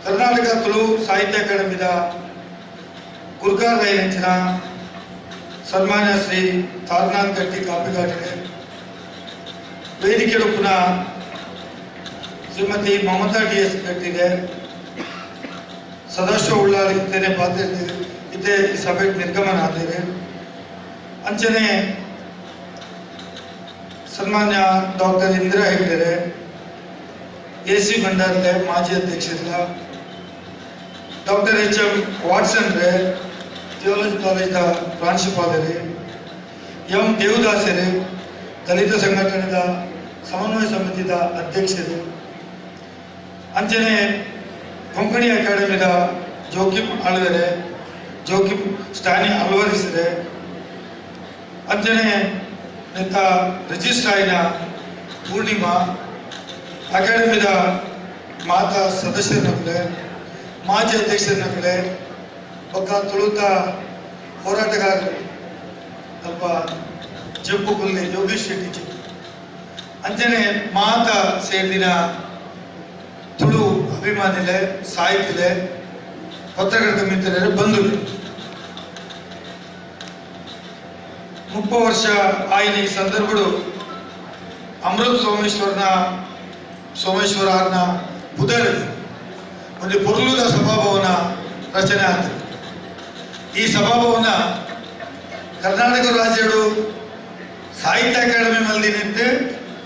ಕರ್ನಾಟಕ ತುಳು ಸಾಹಿತ್ಯ ಅಕಾಡೆಮಿದ ಗುರ್ಗಾರ್ ರೈನೆಂಚಿನ ಸನ್ಮಾನ್ಯ ಶ್ರೀ ತಾರನಾಥ್ ಗಟ್ಟಿ ಕಾಪಿಗಾಟಿಗೆ, ವೇದಿಕೆ ಪುನಃ ಶ್ರೀಮತಿ ಮಮತಾ ಡಿ ಎಸ್ ಗಟ್ಟಿಗೆ, ಸದಾಶಿವ ಉಳ್ಳಾಲ್ ಇದ್ದೇನೆ ಪಾತ್ರ ಇದ್ದೇ ಈ ಸಭೆ ನಿರ್ಗಮನ ಆದೇವೆ. ಅಂಚನೆ ಸನ್ಮಾನ್ಯ ಡಾಕ್ಟರ್ ಇಂದಿರಾ ಹೆಗ್ಡೆರೆ, ಎ ಸಿ ಭಂಡಾರ್ಲೆ ಮಾಜಿ ಅಧ್ಯಕ್ಷರ, doctor H M Watson ರೇ ಥಿಯಾಲಜಿ ಕಾಲೇಜ್ದ ಪ್ರಾಂಶುಪಾಲರೇ, ಎಂ ದೇವದಾಸರೇ ದಲಿತ ಸಂಘಟನೆದ ಸಮನ್ವಯ ಸಮಿತಿದ ಅಧ್ಯಕ್ಷರು, ಅಂಚನೆ ಕೊಂಕಣಿ ಅಕಾಡೆಮಿದ ಜೋಕಿಮ್ ಆಳ್ವೆರೆ, ಜೋಕಿಮ್ ಸ್ಟಾನಿ ಅಲ್ವರಿಸರೆ, ಅಂಚನೆ ನೆತ್ತ ರಿಜಿಸ್ಟ್ರಾಯಿನ ಪೂರ್ಣಿಮಾ, ಅಕಾಡೆಮಿದ ಮಾತಾ ಸದಸ್ಯರನ್ನೇ, ಮಾಜಿ ಅಧ್ಯಕ್ಷರನ್ನ ಕಡೆ ಬೊಕ್ಕ ತುಳುತ ಹೋರಾಟಗಾರರು ಅಲ್ಪ ಜಬ್ಬು ಕುಲ್ಲೆ ಯೋಗೇಶ್ ಶೆಟ್ಟಿ ಜೆಪ್ಪು ಅಂಚನೆ ಮಾತ ಸೇರಿದಿನ ತುಳು ಅಭಿಮಾನಿಲೆ ಸಾಹಿತಿಲೆ ಪತ್ರಕರ್ತ ಮಿತ್ರರೇ ಬಂಧುಗಳು 30 ವರ್ಷ ಆಯಿನ ಈ ಸಂದರ್ಭಡು ಅಮೃತ ಸೋಮೇಶ್ವರನ ಪುದರ್ ಒಂದು ಪೊರ್ಲುದ ಸಭಾಭವನ ರಚನೆ ಆಯಿತು. ಈ ಸಭಾಭವನ ಕರ್ನಾಟಕ ರಾಜ್ಯಡು ಸಾಹಿತ್ಯ ಅಕಾಡೆಮಿ ಮಲ್ದಿನಂತೆ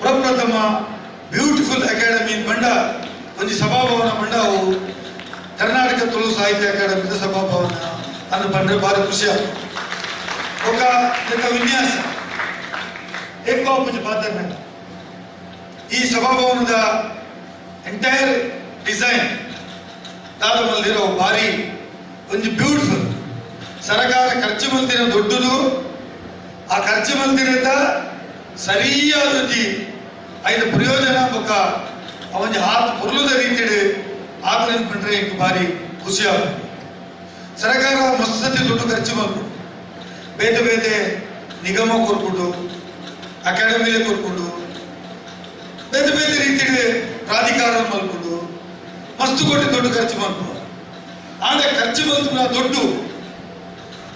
ಪ್ರಪ್ರಥಮ ಬ್ಯೂಟಿಫುಲ್ ಅಕಾಡೆಮಿ ಬಂಡ ಒಂದು ಸಭಾಭವನ ಬಂಡ ಅವು ಕರ್ನಾಟಕ ತುಳು ಸಾಹಿತ್ಯ ಅಕಾಡೆಮಿದ ಸಭಾಭವನ ಅನ್ನು ಬಂದರೆ ಭಾರಿ ಖುಷಿ ಆಗ್ತದೆ. ఒక ವಿನ್ಯಾಸ ಏಕೋಪುಜ ಪಾತ್ರ ಈ ಸಭಾಭವನದ ಎಂಟೈರ್ ಡಿಸೈನ್ ದಾದ ಮಲ್ದಿರೋ ಭಾರಿ ಒಂದು ಬ್ಯೂಟಿಫುಲ್. ಸರಕಾರ ಖರ್ಚು ಮಲ್ದಿನ ದೊಡ್ಡದು, ಆ ಖರ್ಚು ಮಲ್ದಿರದ ಸರಿಯಾದ ಐದು ಪ್ರಯೋಜನ ಬೊಕ್ಕ ಅವೊಂಜಿ ಆತ್ ಪೊರ್ಲುದ ರೀತಿಡು ಆತನ ಪಂಡ್ರೆ ಇಂಕ್ ಭಾರಿ ಖುಷಿ ಆಗುತ್ತೆ. ಸರಕಾರ ಮಸ್ತ್ ದುಡ್ಡು ಖರ್ಚು ಮಾಡ್ಬಿಡು, ಬೇತೆ ಬೇತೆ ನಿಗಮ ಕೊರ್ಕೊಂಡು, ಅಕಾಡೆಮಿಲೆ ಕೊರ್ಕೊಂಡು, ಬೇತೆ ಬೇತೆ ರೀತಿಡು ಪ್ರಾಧಿಕಾರ ಮಲ್ಕೊಂಡು ಮಸ್ತು ಕೊಟ್ಟು ದೊಡ್ಡ ಖರ್ಚು ಮಾಡ್ಬೋದು. ಆದರೆ ಖರ್ಚು ಮಲ್ತುನ ದೊಡ್ಡ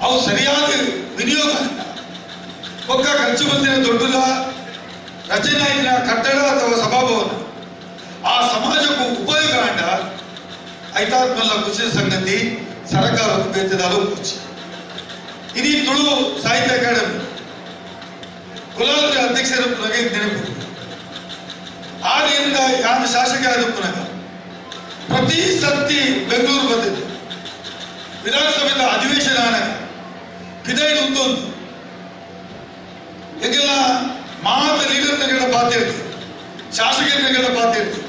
ಅವು ಸರಿಯಾದ ವಿನಿಯೋಗ ಒಕ್ಕ ಖರ್ಚು ಬಂದಿನ ದೊಡ್ಡದ ರಚನೆ ಆಗಿನ ಕಟ್ಟಡ ಅಥವಾ ಸಭಾಭವನ ಆ ಸಮಾಜಕ್ಕೂ ಉಪಯೋಗ ಅಂಡ ಐತಾತ್ಮಲ್ಲ ಖುಷಿ ಸಂಗತಿ ಸರಕಾರಕ್ಕೂ ಬೇತದಾಲು ಖುಷಿ. ಇಡೀ ತುಳು ಸಾಹಿತ್ಯ ಅಕಾಡೆಮಿ ಕುಲಾಲರ ಅಧ್ಯಕ್ಷರ ಪುನಃ ನೆನಪು. ಆದ್ದರಿಂದ ಯಾರು ಶಾಸಕ ಆದ ಪುನಃ ಪ್ರತಿ ಸತಿ ಬೆಂಗಳೂರು ಬಂದಿದ್ದು ವಿಧಾನಸಭೆಯ ಅಧಿವೇಶನ ಪಿದೈಡು ಉಂಟೊಂದು ಈಗೆಲ್ಲ ಮಾತ ಲೀಡರ್ನಗಳ ಪಾತ್ರ ಇರ್ತದೆ, ಶಾಸಕರಗಳ ಪಾತ್ರ ಇರ್ತದೆ.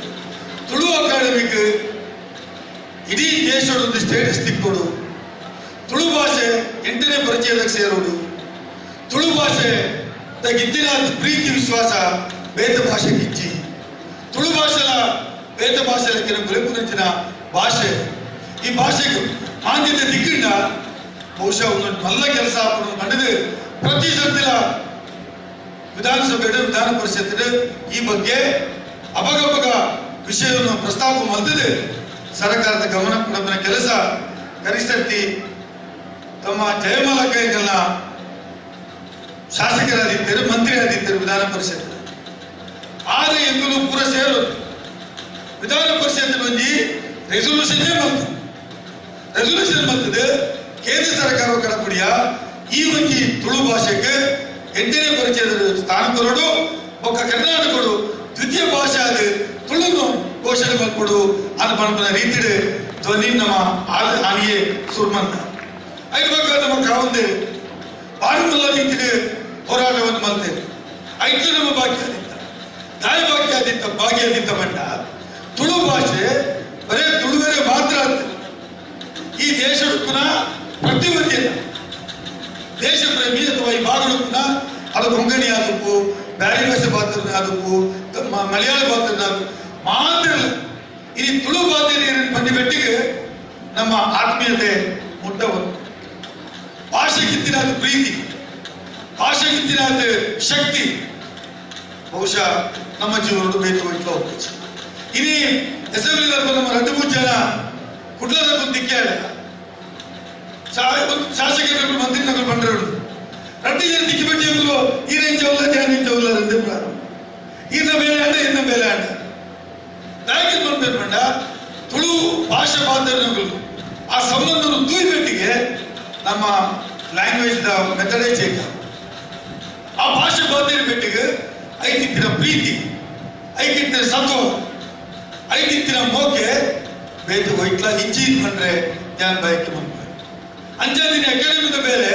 ತುಳು ಅಕಾಡೆಮಿಗೆ ಇಡೀ ದೇಶದ ಒಂದು ಸ್ಟೇಟಸ್ ತಿಕ್ಕೊಡು, ತುಳು ಭಾಷೆ 8ನೇ ಪರಿಚಯದಾಗ ಸೇರೋಡು, ತುಳು ಭಾಷೆ ಇದ್ದಿನ ಪ್ರೀತಿ ವಿಶ್ವಾಸ ಬೇತೆ ಭಾಷೆಗೆ ಇಚ್ಚಿ, ತುಳು ಭಾಷೆಲ ಬೇತೆ ಭಾಷೆ ಗುಲೆಪುನಂಚಿನ ಭಾಷೆ, ಈ ಭಾಷೆಗೆ ಮಾನ್ಯತೆ ದಿಕ್ಕಿಂಡ ಬಹುಶಃ ಒಂದು ನಲ್ಲ ಕೆಲಸ ಮಾಡಿದ ಪ್ರತಿ ಸತಿಲ ವಿಧಾನಸಭೆ ವಿಧಾನ ಪರಿಷತ್ ಈ ಬಗ್ಗೆ ಅಪಗಪಗ ವಿಷಯವನ್ನು ಪ್ರಸ್ತಾಪ ಮಲ್ತಿದೆ. ಸರ್ಕಾರದ ಗಮನ ಕೊಡಬನ ಕೆಲಸ ಕರಿಸರ್ತಿ ತಮ್ಮ ಜಯಮಾಲ ಕೈಗಳನ್ನ ಶಾಸಕರಾದಿದ್ದರು, ಮಂತ್ರಿ ಆಗಿದ್ದರು ವಿಧಾನ ಪರಿಷತ್. ಆದರೆ ಎಂದೂ ಪೂರ ಸೇರು ವಿಧಾನ ಪರಿಷತ್ ಒಂಜಿ ರೆಸೊಲ್ಯೂಷನ್ನೇ ಬಂತು. ರೆಸೊಲ್ಯೂಷನ್ ಬಂದಿದೆ ಕೇಂದ್ರ ಸರ್ಕಾರ ಕಡಪಡಿಯ ಈ ಒಂಜಿ ತುಳು ಭಾಷೆಗೆ 8ನೇ ಪರಿಚಯದ ಸ್ಥಾನ ಕೊರಡು, ಒಕ್ಕ ಕರ್ನಾಟಕಡು ದ್ವಿತೀಯ ಭಾಷೆ ಆದ ತುಳುನು ಘೋಷಣೆ ಮಲ್ಕೊಡು ಅದು ಪಣಪನ ರೀತಿಡು ಧ್ವನಿ ನಮ್ಮ ಆನಿಯೇ ಸುರ್ಮಂತ ಐದು ಬಗ್ಗ ನಮ್ಮ ಕಾವಂದೆ ಬಾರಿ ರೀತಿಡು ಹೋರಾಟವನ್ನು ಮಲ್ತೇವೆ. ಐದು ನಮ್ಮ ಭಾಗ್ಯ ಆದಿತ್ತ ತಾಯಿ ಭಾಗ್ಯ ಆದಿತ್ತ ಭಾಗ್ಯ ಆದಿತ್ತ ಬಂಡ ತುಳು ಭಾಷೆ ಬರೇ ತುಳುವರೆ ಮಾತ್ರ ಆಗ್ತದೆ. ಈ ದೇಶಕ್ಕೂ ಪ್ರತಿಯೊಂದಿಲ್ಲ ದೇಶ ಪ್ರೇಮಿ ಅಥವಾ ಈ ಭಾಗಕ್ಕೂ ಅದು ಕೊಂಕಣಿ ಆದಕ್ಕೂ ಬ್ಯಾರಿ ಭಾಷೆ ಪಾತ್ರ ಆದಕ್ಕೂ ಮಲಯಾಳ ಪಾತ್ರ ಮಾತ್ರ ಇಲ್ಲ. ಈ ತುಳು ಭಾಷೆ ಬಂದಿ ಬೆಟ್ಟಿಗೆ ನಮ್ಮ ಆತ್ಮೀಯತೆ ಮುಟ್ಟಬಹುದು. ಭಾಷೆಗಿತ್ತಿನ ಪ್ರೀತಿ, ಭಾಷೆಗಿತ್ತಿನ ಶಕ್ತಿ ಬಹುಶಃ ನಮ್ಮ ಜೀವನದ ಬೇಕು ಇಟ್ಲ ಹೋಗ್ಬೋದು. ಇಡೀ ಅಸೆಂಬ್ಲಿ ನಮ್ಮ 2-3 ಜನ ಕುಡ್ಲದ ದಿಕ್ಕೇಳ ಶಾಸಕರು ಮಂತ್ರಿನಗರು ಬಂದರು 2 ಜನ ದಿಕ್ಕಿ ಬಟ್ಟಿಯವರು ಈ ರೇಂಜ್ ಅವಲ್ಲ ರೇಂಜ್ ಅವಲ್ಲ ರೆಂದು ಇನ್ನ ಬೇಲೆ ಆಂಡ ಇನ್ನ ಬೇಲೆ ಆಂಡ ದಾಯಕಿ ಬಂದ ಬಂಡ ತುಳು ಭಾಷೆ ಪಾತ್ರಗಳು ಆ ಸಂಬಂಧವನ್ನು ತೂಯ್ಬೆಟ್ಟಿಗೆ ನಮ್ಮ ಲ್ಯಾಂಗ್ವೇಜ್ the ಮೆಥಡೇ change. ಆ ಭಾಷೆ ಪಾತ್ರ ಬೆಟ್ಟಿಗೆ ಐತಿತ್ತಿನ ಪ್ರೀತಿ, ಐಕಿತ್ತಿನ ಸತ್ವ, ಐತಿತ್ತಿನ ಮೋಕೆ ಬೇತು ಹೋಯ್ತಲ ಇಚ್ಚಿ ಬಂದ್ರೆ ಧ್ಯಾನ ಬಯಕೆ ಬಂದ ಅಂಜಾದಿನ ಅಕಾಡೆಮಿದ ಮೇಲೆ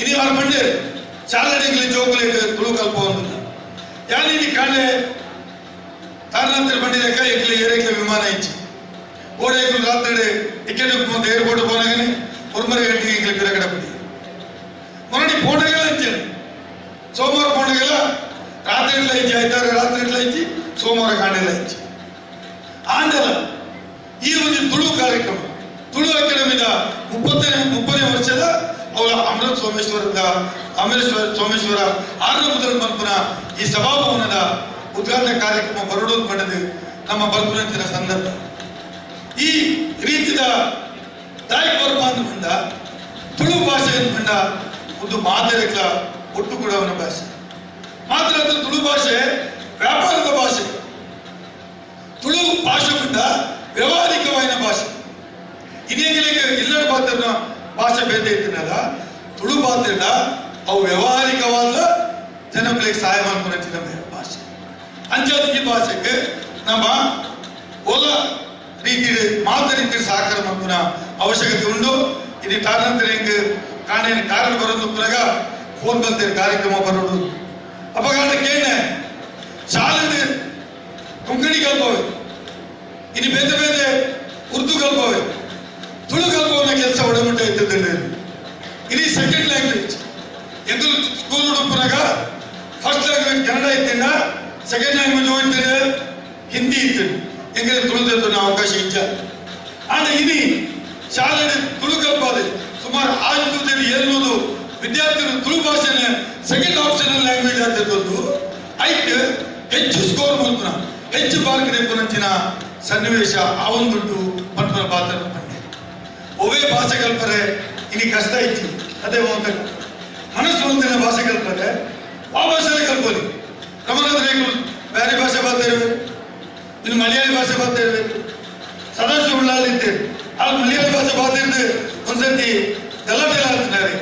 ಇದು ಯಾರು ಬಂಡೇರು ಶಾಲೆಗಳಿಗೆ ಜೋಕುಲಿಗೆ ತುಳು ಕಲ್ಪ ಒಂದು ಯಾನಿ ಕಾಣೆ ತಾರನಂತರ ಬಂಡಿದಕ್ಕ ಎಕ್ಲಿ ಏರೇಕ್ಲೆ ವಿಮಾನ ಇಚ್ಚಿ ಓಡೇಕುಲು ರಾತ್ರಿ ಟಿಕೆಟ್ ಮುಂದೆ ಏರ್ಪೋರ್ಟ್ ಪೋನಾಗನೆ ಒರ್ಮರೆ ಗಂಟೆಗೆ ಎಂಗ್ಲಿ ಪಿರಗಡ ಪಡಿ ಮೊರಡಿ ಪೋಣಗೆಲ್ಲ ಇಚ್ಚೇನೆ ಸೋಮವಾರ ಪೋಣಗೆಲ್ಲ ರಾತ್ರಿ ಇಟ್ಲ ಇಚ್ಚಿ ಆಯ್ತಾರೆ ರಾತ್ರಿ ಇಟ್ಲ ಇಚ್ಚಿ ಸೋಮವಾರ ಕಾಂಡೆಲ್ಲ ಇಚ್ಚಿ ಆಂಡಲ ಈ ಒಂದು ತುಳು ಕಾರ್ಯಕ್ರಮ ತುಳು ಅಕಾಡೆಮಿದ 30ನೇ ವರ್ಷದ ಅವಳ ಅಮೃತ ಸೋಮೇಶ್ವರದ ಅಮರೇಶ್ವರ ಸೋಮೇಶ್ವರ ಆರನೇ ಮಲ್ಪುನ ಈ ಸಭಾಭವನದ ಉದ್ಘಾಟನಾ ಕಾರ್ಯಕ್ರಮ ಬರಡೋದು ಪಡೆದು ನಮ್ಮ ಬಲ್ಪುನಂಚಿನ ಸಂದರ್ಭ. ಈ ರೀತಿಯ ದಾಯಿ ಬರ್ಪ ಅಂದ ತುಳು ಭಾಷೆ ಅಂದ ಒಂದು ಮಾದರಿಗಳ ಒಟ್ಟು ಕೂಡವನ ಭಾಷೆ ಮಾತ್ರ ಅದು ತುಳು ಭಾಷೆ ವ್ಯಾಪಾರದ ಭಾಷೆ, ತುಳು ಭಾಷೆ ಬಂದ ವ್ಯವಹಾರಿಕವಾದ ಭಾಷೆ. ಇದೇಗಿಲಿಕ್ಕೆ ಎಲ್ಲರ ಪಾತ್ರ ಭಾಷೆ ಬೇತೆ ಇತ್ತಿನಲ್ಲ ತುಳು ಪಾತ್ರ ಅವು ವ್ಯವಹಾರಿಕವಾದ ಜನಗಳಿಗೆ ಸಹಾಯ ಮಾಡ್ಕೊಂಡು ಭಾಷೆ. ಅಂಚಾದ ಈ ಭಾಷೆಗೆ ನಮ್ಮ ಒಲ ರೀತಿ ಮಾತ ರೀತಿ ಸಹಕಾರ ಮಾಡ್ಕೊಳ ಅವಶ್ಯಕತೆ ಉಂಟು. ಇದು ಕಾರಣಂತರ ಹೆಂಗೆ ಕಾಣೇನು ಕಾರಣ ಬರೋದು ಪುನಗ ಫೋನ್ ಬಂತೇನೆ ಕಾರ್ಯಕ್ರಮ ಬರೋದು ಅಪಘಾತ ಕೇಳಿ ಶಾಲೆ ಕೊಂಕಣಿ ಕಲ್ಪವೆ ಇನ್ನು ಬೇರೆ ಬೇರೆ ಉರ್ದು ಕಲ್ಪವೆ ತುಳು ಕಲ್ಪವನ್ನ ಕೆಲಸ ಒಡಮುಟ್ಟ ಇದ್ದದ್ದು. ಇದು ಸೆಕೆಂಡ್ ಲ್ಯಾಂಗ್ವೇಜ್ ಎಂದೂ ಸ್ಕೂಲ್ ಹುಡುಪನಾಗ ಫಸ್ಟ್ ಲ್ಯಾಂಗ್ವೇಜ್ ಕನ್ನಡ ಇತ್ತಿನ, ಸೆಕೆಂಡ್ ಲ್ಯಾಂಗ್ವೇಜ್ ಹೋಗ್ತೇನೆ ಹಿಂದಿ ಇತ್ತು, ಎಂದ್ರೆ ತುಳು ಅವಕಾಶ ಇಚ್ಚ. ಆಂಡ ಇನಿ ಶಾಲೆ ತುಳು ಕಲ್ಪಾದೆ ಸುಮಾರು 600-700 ವಿದ್ಯಾರ್ಥಿಗಳು ತುಳು ಭಾಷೆನ ಸೆಕೆಂಡ್ ಆಪ್ಷನ್ ಲ್ಯಾಂಗ್ವೇಜ್ ಆಗ್ತಿದ್ದದ್ದು. ಐಟ್ ಹೆಚ್ಚು ಸ್ಕೋರ್ ಮಲ್ಪುನ ಹೆಚ್ಚು ಮಾರ್ಕ್ ರೇಪುನಂಚಿನ ಸನ್ನಿವೇಶ ಆ ಒಂದು ಪಂಪನ ಪಾತ್ರ ಬಂದೆ. ಒವೇ ಭಾಷೆ ಕಲ್ಪರೆ ಇನಿ ಕಷ್ಟ ಇತ್ತು. ಅದೇ ಒಂದು ಮನಸ್ಸು ಒಂದಿನ ಭಾಷೆ ಕಲ್ಪರೆ ಆ ಭಾಷೆನೇ ಕಲ್ಪೋಲಿ. ರಮಣಾದ್ರೆ ಬೇರೆ ಭಾಷೆ ಬರ್ತಾ ಇರಬೇಕು, ಇನ್ನು ಮಲಯಾಳಿ ಭಾಷೆ ಬರ್ತಾ ಇರಬೇಕು. ಸದಾಶಿವ ಉಳ್ಳಾಲಿದ್ದೇವೆ ಅಲ್ಲಿ ಮಲಯಾಳಿ ಭಾಷೆ ಬಾತಿರ್ದು ಒಂದ್ಸತಿ ಗಲಾಟೆ ಆಗ್ತಿದ್ದಾರೆ.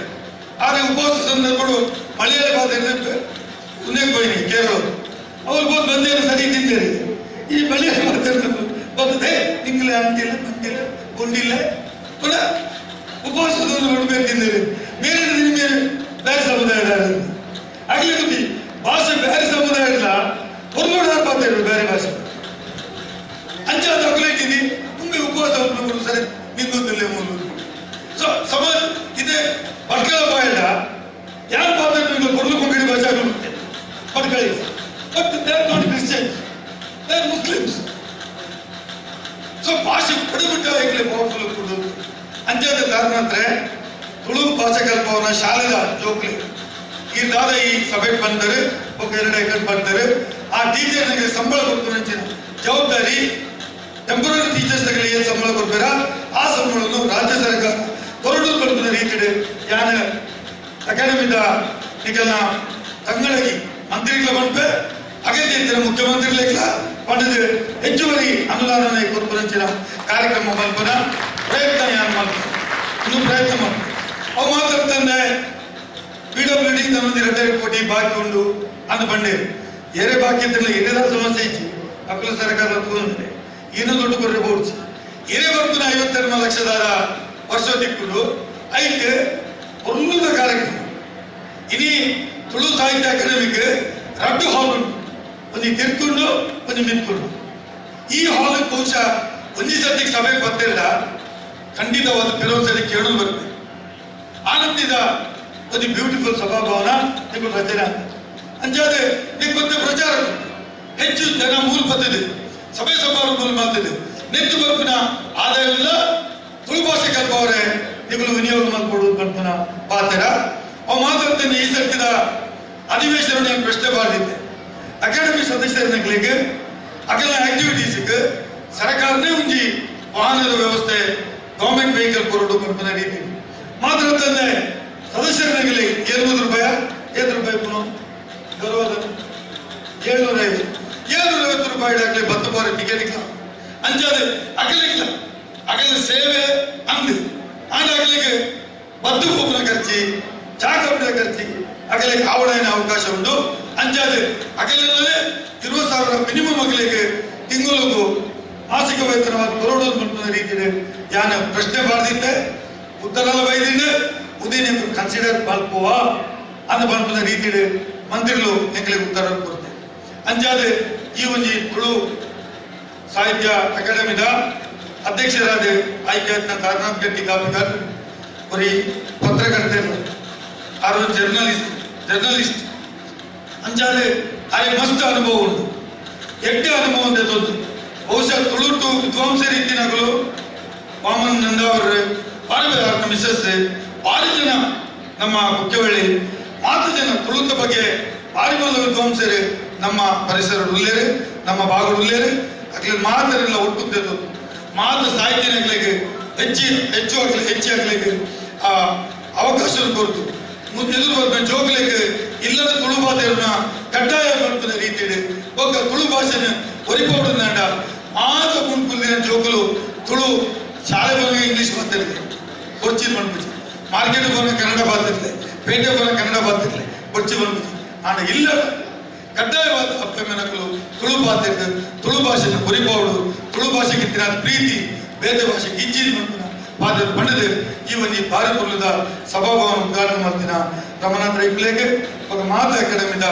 ಆದರೆ ಉಪವಾಸ ಸಂದರ್ಭಗಳು ಮಲಯಾಳಿ ಭಾಷೆ ಉನ್ನೇಕ್ ಹೋಯ್ನಿ ಕೇರಳ ಅವ್ರು ಬಂದು ಬಂದೇನು ಸರಿ ತಿಂದೇರಿ ಈ ಮಲಯಾಳಿ ಮಾತಾಡ್ತಾರೆ ಬರ್ತದೆ ನಿಂಗಲೇ ಅಂತಿಲ್ಲ ಬಂದಿಲ್ಲ ಕೊಂಡಿಲ್ಲ ಪುನಃ ಉಪವಾಸದ ಉಡುಪೆ ತಿಂದೇರಿ ಬೇರೆ ಬೇರೆ ಬೇರೆ ಸಮುದಾಯ ಆಗಲಿ ಗೊತ್ತಿ ಭಾಷೆ ಬೇರೆ ಸಮುದಾಯ ಇಲ್ಲ ಹೊರಗಡೆ ಮಾತಾಡಿದ್ರು ಬೇರೆ ಭಾಷೆ ಅಂಚಾದ ಅಗಲೇಟಿನಿ ಮುಂದೆ ಉಪವಾಸ ಸರಿ ನಿಂಗೊತ್ತಿಲ್ಲ ಮೂರು ಸೊ ಸಮಾಜ ಇದೆ ಭಟ್ಕಳ ಬಾಯಿಲ್ಲ ಯಾರು ಮಾತಾಡ್ಬೇಕು ಕೊಡಲು ಕೊಂಕಣಿ ಭಾಷೆ ಆಗುತ್ತೆ ಭಟ್ಕಳಿ. But they are not Christians, they are Muslims. So ಭಾಷೆ ಕಡಿಮೆ ಈಗಲೇ ಪವರ್ಫುಲ್ ಕೊಡು ಅಂಚಾದ ಕಾರಣ ಅಂದ್ರೆ ತುಳು ಭಾಷೆ ಕಲ್ಪವನ್ನ ಶಾಲೆದ ಜೋಕ್ಲಿ ಈ ದಾದ ಈ ಸಭೆಗೆ ಬಂದರೆ ಒಬ್ಬ 2 ಎಕರೆ ಬಂದರೆ ಆ ಟೀಚರ್ನಿಗೆ ಸಂಬಳ ಕೊಡ್ತಾರೆ ಜವಾಬ್ದಾರಿ ಟೆಂಪರರಿ ಟೀಚರ್ಸ್ಗಳಿಗೆ ಏನು ಸಂಬಳ ಕೊಡ್ತೀರಾ ಆ ಸಂಬಳವನ್ನು ರಾಜ್ಯ ಸರ್ಕಾರ ಕೊರಡು ಕೊಡ್ತಾರೆ ರೀತಿ ಯಾನ ಅಕಾಡೆಮಿದ ನಿಗಲ್ನ ತಂಗಳಗಿ ಮಂತ್ರಿಗಳ ಬಂಪೆ ಅಗತ್ಯ ಇದ್ದರೆ ಮುಖ್ಯಮಂತ್ರಿಗಳಿಲ್ಲ ಪಡೆದು ಹೆಚ್ಚುವರಿ ಅನುದಾನ ಕೊಡ್ಪುರಂಚಿನ ಕಾರ್ಯಕ್ರಮ ಮಲ್ಪನ ಪ್ರಯತ್ನ ಯಾರು ಮಾಡ್ತಾರೆ ಇನ್ನೂ ಪ್ರಯತ್ನ ಮಾಡ್ತಾರೆ. ಅವು ಮಾತಾಡ್ತಂದ್ರೆ PWD ತನ್ನೊಂದು 2 ಕೋಟಿ ಬಾಕಿ ಉಂಡು ಅಂದು ಬಂಡೇರು ಏರೇ ಬಾಕಿ ಇದ್ದಿರಲಿಲ್ಲ ಏನೇದ ಸಮಸ್ಯೆ ಇಚ್ಚಿ ಅಕ್ಕಲು ಸರ್ಕಾರ ತಗೊಂಡ್ರೆ ಇನ್ನೂ ದುಡ್ಡು ಕೊಟ್ಟರೆ ಬೋಡ್ಸಿ ಏನೇ ಬರ್ತಾನೆ 52 ಲಕ್ಷದ ವರ್ಷ ದಿಕ್ಕುಂಡು ಐತೆ ಒಳ್ಳೆದ ಕಾರ್ಯಕ್ರಮ. ಇನಿ ತುಳು ಸಾಹಿತ್ಯ ಅಕಾಡೆಮಿಗೆ ರಡ್ಡು ಹಾಲ್ ಉಂಟು, ಒಂದು ತಿರ್ಕೊಂಡು ಒಂದು ಮಿತ್ಕೊಂಡು. ಈ ಹಾಲ್ ಬಹುಶಃ ಒಂದೇ ಸತಿಗೆ ಸಭೆಗೆ ಬರ್ತಿಲ್ಲ ಖಂಡಿತವಾದ ಕೆಲವೊಂದು ಸತಿ ಕೇಳಲು ಬರ್ತದೆ. ಆನಂದಿದ ಒಂದು ಬ್ಯೂಟಿಫುಲ್ ಸಭಾಭವನ ನಿಮ್ಮ ರಚನೆ ಅಂಜಾದೆ ನಿಮ್ಮತ್ತೆ ಪ್ರಚಾರ ಹೆಚ್ಚು ಜನ ಮೂಲ ಬರ್ತದೆ ಸಭೆ ಸಮಾರಂಭ ಮಾಡ್ತಿದೆ ನೆತ್ತು ಬರ್ಪಿನ ಆದಾಯವಿಲ್ಲ ತುಳು ಭಾಷೆ ಕಲ್ಪವರೇ ನಿಮ್ಮನ್ನು ವಿನಿಯೋಗ ಮಾಡಿಕೊಡುವುದು ಬರ್ಪುನ ಪಾತ್ರ. ಅವು ಮಾತಾಡ್ತೇನೆ ಈ ಸರ್ತಿದ ಅಧಿವೇಶನ ನಾನು ಪ್ರಶ್ನೆ ಮಾಡಿದ್ದೆ ಅಕಾಡೆಮಿ ಸದಸ್ಯರಿಗೆ ಅಗಲ ಆಕ್ಟಿವಿಟೀಸ್ಗೆ ಸರ್ಕಾರನೇ ಒಂಜಿ ವಾಹನದ ವ್ಯವಸ್ಥೆ ಗೌರ್ಮೆಂಟ್ ವೆಹಿಕಲ್ ಕೊರಡು ಬರ್ಪುನ ರೀತಿ ಮಾತ್ರ ತಂದೆ ಸದಸ್ಯರಿಗೆ 700 ರೂಪಾಯಿ 7 ರೂಪಾಯಿ ಪುನಃ ಗೌರವದ 750 750 ರೂಪಾಯಿ ಹಾಕಲಿ ಬತ್ತು ಬಾರಿ ಟಿಕೆಟ್ ಇಲ್ಲ ಅಂಜಾದೆ ಅಗಲಿಲ್ಲ ಅಗಲ ಸೇವೆ ಅಂದು ಆಂಡ ಅಗಲಿಗೆ ಬದ್ದು ಹೋಗುವ ಖರ್ಚಿ ಚಾ ಕಬ್ಬಿನ ಖರ್ಚಿ ಅಗಲಿಗೆ ಆವಡಾಯಿನ ಅವಕಾಶ ಉಂಟು. ಅಂಜಾದೆ ಅಗಲಿನಲ್ಲೇ 20,000 ಮಿನಿಮಮ್ ಅಗಲಿಗೆ ತಿಂಗಳಿಗೂ ಮಾಸಿಕ ವೇತನವಾದ ಕೊರೋಡು ರೀತಿಯಲ್ಲಿ ಯಾನ ಪ್ರಶ್ನೆ ಬಾರ್ದಿದ್ದೆ ಉತ್ತರ ಬೈದಿದ್ದೆ ಉದಯ ಕನ್ಸಿಡರ್ ಮಲ್ಪುವ ಅಂದ ಮಲ್ಪುನ ರೀತಿಯಲ್ಲಿ ಮಂತ್ರಿಗಳು ಎಂಗಳಿಗೆ ಉತ್ತರ ಕೊಡ್ತೇವೆ. ಅಂಜಾದೆ ಈ ಒಂಜಿ ತುಳು ಸಾಹಿತ್ಯ ಅಕಾಡೆಮಿದ ಅಧ್ಯಕ್ಷರಾದ ಆಯ್ಕೆಯಾದ ತಾರನಾಥ್ ಗಟ್ಟಿ ಕಾಪಿಕಾರ್ ಬರೀ ಪತ್ರಕರ್ತರು ಆರು ಜರ್ನಲಿಸ್ಟ್ ಅಂಜಾದೆ ಆರೆ ಮಸ್ತ್ ಅನುಭವ ಉಂಟು ಎಡ್ಡೆ ಅನುಭವ ಅಂತ ಬಹುಶಃ ತುಳುಟು ವಿದ್ವಾಂಸ ರೀತಿನಗಳು ವಾಮನ್ ನಂದಾವರ್ ಬಾರಿ ಮಿಸಸ್ ಭಾರಿ ಜನ ನಮ್ಮ ಕುಕ್ಕೆವಳ್ಳಿ ಮಾತು ಜನ ತುಳುತ ಬಗ್ಗೆ ಭಾರಿ ಮಲ್ಲ ವಿದ್ವಾಂಸರು ನಮ್ಮ ಪರಿಸರ ಉಲ್ಲೇರು ನಮ್ಮ ಭಾಗಡು ಉಲ್ಲೇರು ಅಕ್ಲೆ ಮಾತರೆಲ್ಲ ಒಟ್ಟುತ್ತದ್ದು ಮಾತು ಸಾಹಿತ್ಯನಗಳಿಗೆ ಹೆಚ್ಚು ಹೆಚ್ಚು ಆಗಲಿ ಹೆಚ್ಚು ಆಗ್ಲಿಕ್ಕೆ ಆ ಅವಕಾಶ ಕೊರತು ಎದುರು ಬರ್ಬೇಕು ಜೋಗ್ಲಿಕ್ಕೆ ಇಲ್ಲದ ತುಳು ಭಾಷೆಯನ್ನ ಕಡ್ಡಾಯ ಮಾಡ್ತದೆ ರೀತಿಯಲ್ಲಿ ಒಕ್ಕ ತುಳು ಭಾಷೆನ ಒರಿಪೋಡುಂಡ ಮಾತ ಕುಂಕುಲ್ದಿನ ಜೋಕುಲು ತುಳು ಶಾಲೆ ಹೋಗಿ ಇಂಗ್ಲೀಷ್ ಮಾತಾಡಿದೆ ಕೊರ್ಚಿ ಮನ್ಪುಜಿ ಮಾರ್ಕೆಟ್ ಹೋಗಿ ಕನ್ನಡ ಬಾತಿರ್ಲೆ ಪೇಟೆ ಹೋಗಿ ಕನ್ನಡ ಬಾತಿರ್ಲೆ ಕೊರ್ಚಿ ಮನ್ಪುಜಿ ಆಂಡ ಇಲ್ಲ ಕಡ್ಡಾಯವಾದ ಅಪ್ಪ ಮೆನಕಲು ತುಳು ಬಾತಿರ್ದು ತುಳು ಭಾಷೆನ ಒರಿಪೋಡು ತುಳು ಭಾಷೆಗೆ ಪ್ರೀತಿ ಬೇತೆ ಭಾಷೆ ಗಿಜ್ಜಿ ಮನ್ಪುನ ಬಾಧ್ಯತೆ ಪಂಡದು ಈ ಒಂದು ಭಾರಿ ಪೊರ್ಲುದ ಸಭಾಭವನ ಉದ್ಘಾಟನೆ ಮಾಡ್ತಿನ ರಮನಾಥ ರೈಕ್ಲೆಗೆ ఒక ಮಾತ ಅಕಾಡೆಮಿದ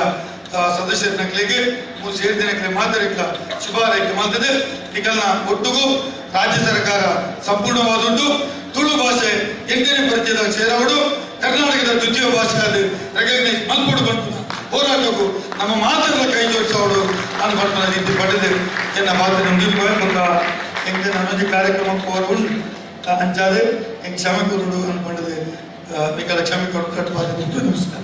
ಸದಸ್ಯರ ನಕ್ಲೆಗೆ ಮೂರು ಸೇರಿದ ಮಾತರಿಕ್ಲ ಶುಭಾರೈಕೆ ಮಾಡ್ತದೆ. ನಿಕಲ್ನ ಒಟ್ಟುಗೂ ರಾಜ್ಯ ಸರ್ಕಾರ ಸಂಪೂರ್ಣವಾದುಂಟು ತುಳು ಭಾಷೆ ಎಂಟನೇ ಪರಿಚಯದ ಸೇರವಡು ಕರ್ನಾಟಕದ ದ್ವಿತೀಯ ಭಾಷೆ ಅದು ರೆಕಗ್ನೈಸ್ ಮಲ್ಪೋಡು ಬಂತು ಹೋರಾಟಕ್ಕೂ ನಮ್ಮ ಮಾತೆಲ್ಲ ಕೈ ಜೋಡಿಸೋಡು ನಾನು ಬರ್ತಾನೆ ರೀತಿ ಪಡೆದು ಎನ್ನ ಮಾತಿನ ಮುಗಿಪು ಎಂಗೆ ನನ್ನೊಂದು ಕಾರ್ಯಕ್ರಮಕ್ಕೆ ಹೋರ ಉಂಟು ಅಂಚಾದೆ ಎಂಗೆ ಕ್ಷಮೆ ಕೊರಡು ಅನ್ಕೊಂಡದೆ ನಿಕಲ ಕ್ಷಮೆ ಕೊಡು ಕಟ್ಟುವಾದ. ನಮಸ್ಕಾರ.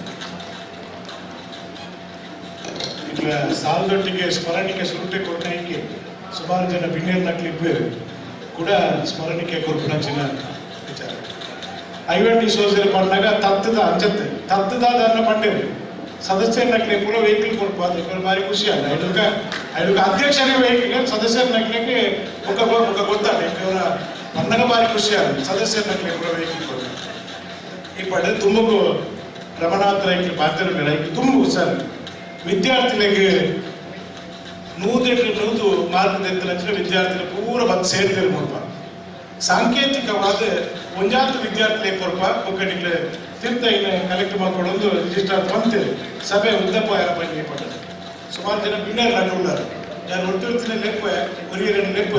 ಇట్లా ಸಾಲದೊಟ್ಟಿಗೆ ಸ್ಮರಣಿಕೆ ಸುರುಟೆ ಕೊಟ್ಟಕ್ಕೆ ಸುಮಾರು ಜನ ಬಿನ್ನೇರು ನಕ್ಲಿಪ್ಪೇರು ಕೂಡ ಸ್ಮರಣಿಕೆ ಕೊರ್ಪುನಂಚಿನ ವಿಚಾರ. ಐವನ್ ಡಿ ಸೋಜರ್ ಪಂಡಾಗ ತತ್ತದ ಅಂಚತ್ತೆ ತತ್ತದ ಅದನ್ನ ಪಂಡೇರು ಸದಸ್ಯರ ನಕ್ಲೆ ಪೂರ ವೆಹಿಕಲ್ ಕೊರ್ಪ ಅದು ಭಾರಿ ಖುಷಿ ಅಲ್ಲ. ಐಡುಕ ಐಡುಕ ಅಧ್ಯಕ್ಷರಿಗೆ ವೆಹಿಕಲ್ ಸದಸ್ಯರ ನಕ್ಲೆಗೆ ಒಕ್ಕ ಒಕ್ಕ ಗೊತ್ತಾಗ ಇವರ ಪಂಡಗ ಭಾರಿ ಖುಷಿ ಆಗ ಸದಸ್ಯರ ನಕ್ಲೆ ಪೂರ ವೆಹಿಕಲ್ ಕೊರ್ಪ ಈ ಪಡೆ ತುಂಬಕು ರಮಣಾಥ ರೈಕಲ್ ಪಾತ್ರ ರೈಕಲ್ ತುಂಬು ಸರ್ ವಿದ್ಯಾರ್ಥಿಗಳಿಗೆ 100ಕ್ಕೆ 100 ಮಾರ್ಕ್ ತೆತ್ತಿನ ವಿದ್ಯಾರ್ಥಿಗಳು ಪೂರ ಬತ್ ಸೇರ್ತಿರು ಮುಲ್ಪ ಸಾಂಕೇತಿಕವಾದ ಒಂಜಾತ ವಿದ್ಯಾರ್ಥಿಗಳಿಗೆ ಕೊರಪ ಒಕ್ಕಣಿಗೆ ತೀರ್ಥ ಇನ್ನು ಕಲೆಕ್ಟ್ ಮಾಡ್ಕೊಳ್ಳೋದು ರಿಜಿಸ್ಟರ್ ಬಂತೀರಿ ಸಭೆ ಉದ್ದಪ್ಪ ಯಾರ ಪಟ್ಟದು ಸುಮಾರು ಜನ ಬಿನ್ನರ್ ಲಡ್ಡುಳ್ಳಾರು ಯಾರು ಒಟ್ಟಿರ್ತಿನ ಲೆಪ್ಪ ಒರಿಯರನ್ನು ಲೆಪ್ಪ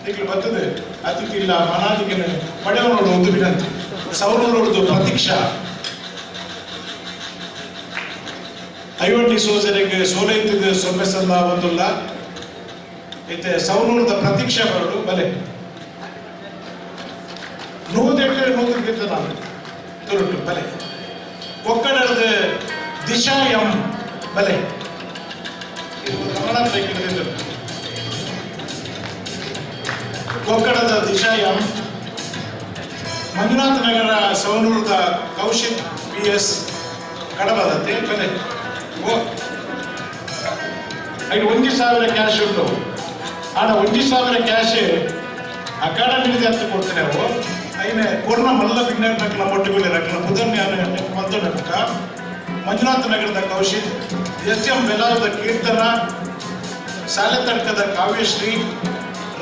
ನಿಕ್ಲು ಬರ್ತದೆ ಅತಿಥಿ ಇಲ್ಲ ಮನಾದಿಗೆ ಪಡೆಯವನೋಡು ಒಂದು ವಿನಂತಿ ಸೌರನೋಡ್ದು ಪ್ರತೀಕ್ಷಾ ಐವನ್ ಡಿ ಸೋಜರಿಗೆ ಸೋಲೈತಿದ್ದು ಸೊಮ್ಮೆಸಲ್ಲ ಒಂದುಲ್ಲ ಇತ್ತೆ ಸೌನೂರದ ಪ್ರತೀಕ್ಷಾ ಬರಡು ಬಲೆ 108 100 ನಾನು ತುರುಟು ಬಲೆ ಕೊಕ್ಕಡದ ದಿಶಾ ಎಂ ಬಲೆ ಕೊಕ್ಕಡದ ದಿಶಾ ಎಂ ಮಂಜುನಾಥ ನಗರ ಸೌನೂರದ ಕೌಶಿಕ್ ಪಿ ಎಸ್ ಕಡಬದತ್ತೆ ಬಲೆ ಐದು 1,000 ಕ್ಯಾಶ್ ಉಂಟು ಆಡ 1,000 ಕ್ಯಾಶ್ ಅಕಾಡೆಮಿ ಅಂತ ಕೊಡ್ತೇನೆ ಅವು ಐನೆ ಕೊರ್ನ ಮಲ್ಲ ವಿಜ್ಞಾನ ನಕಲ ಮೊಟ್ಟೆಗುಳಿ ರಕಲ ಬುಧನ್ಯ ಮಂದನಕ ಮಂಜುನಾಥ ನಗರದ ಕೌಶಿಕ್ ಎಸ್ ಎಂ ಬೆಲಾರದ ಕೀರ್ತನ ಸಾಲೆತಡ್ಕದ ಕಾವ್ಯಶ್ರೀ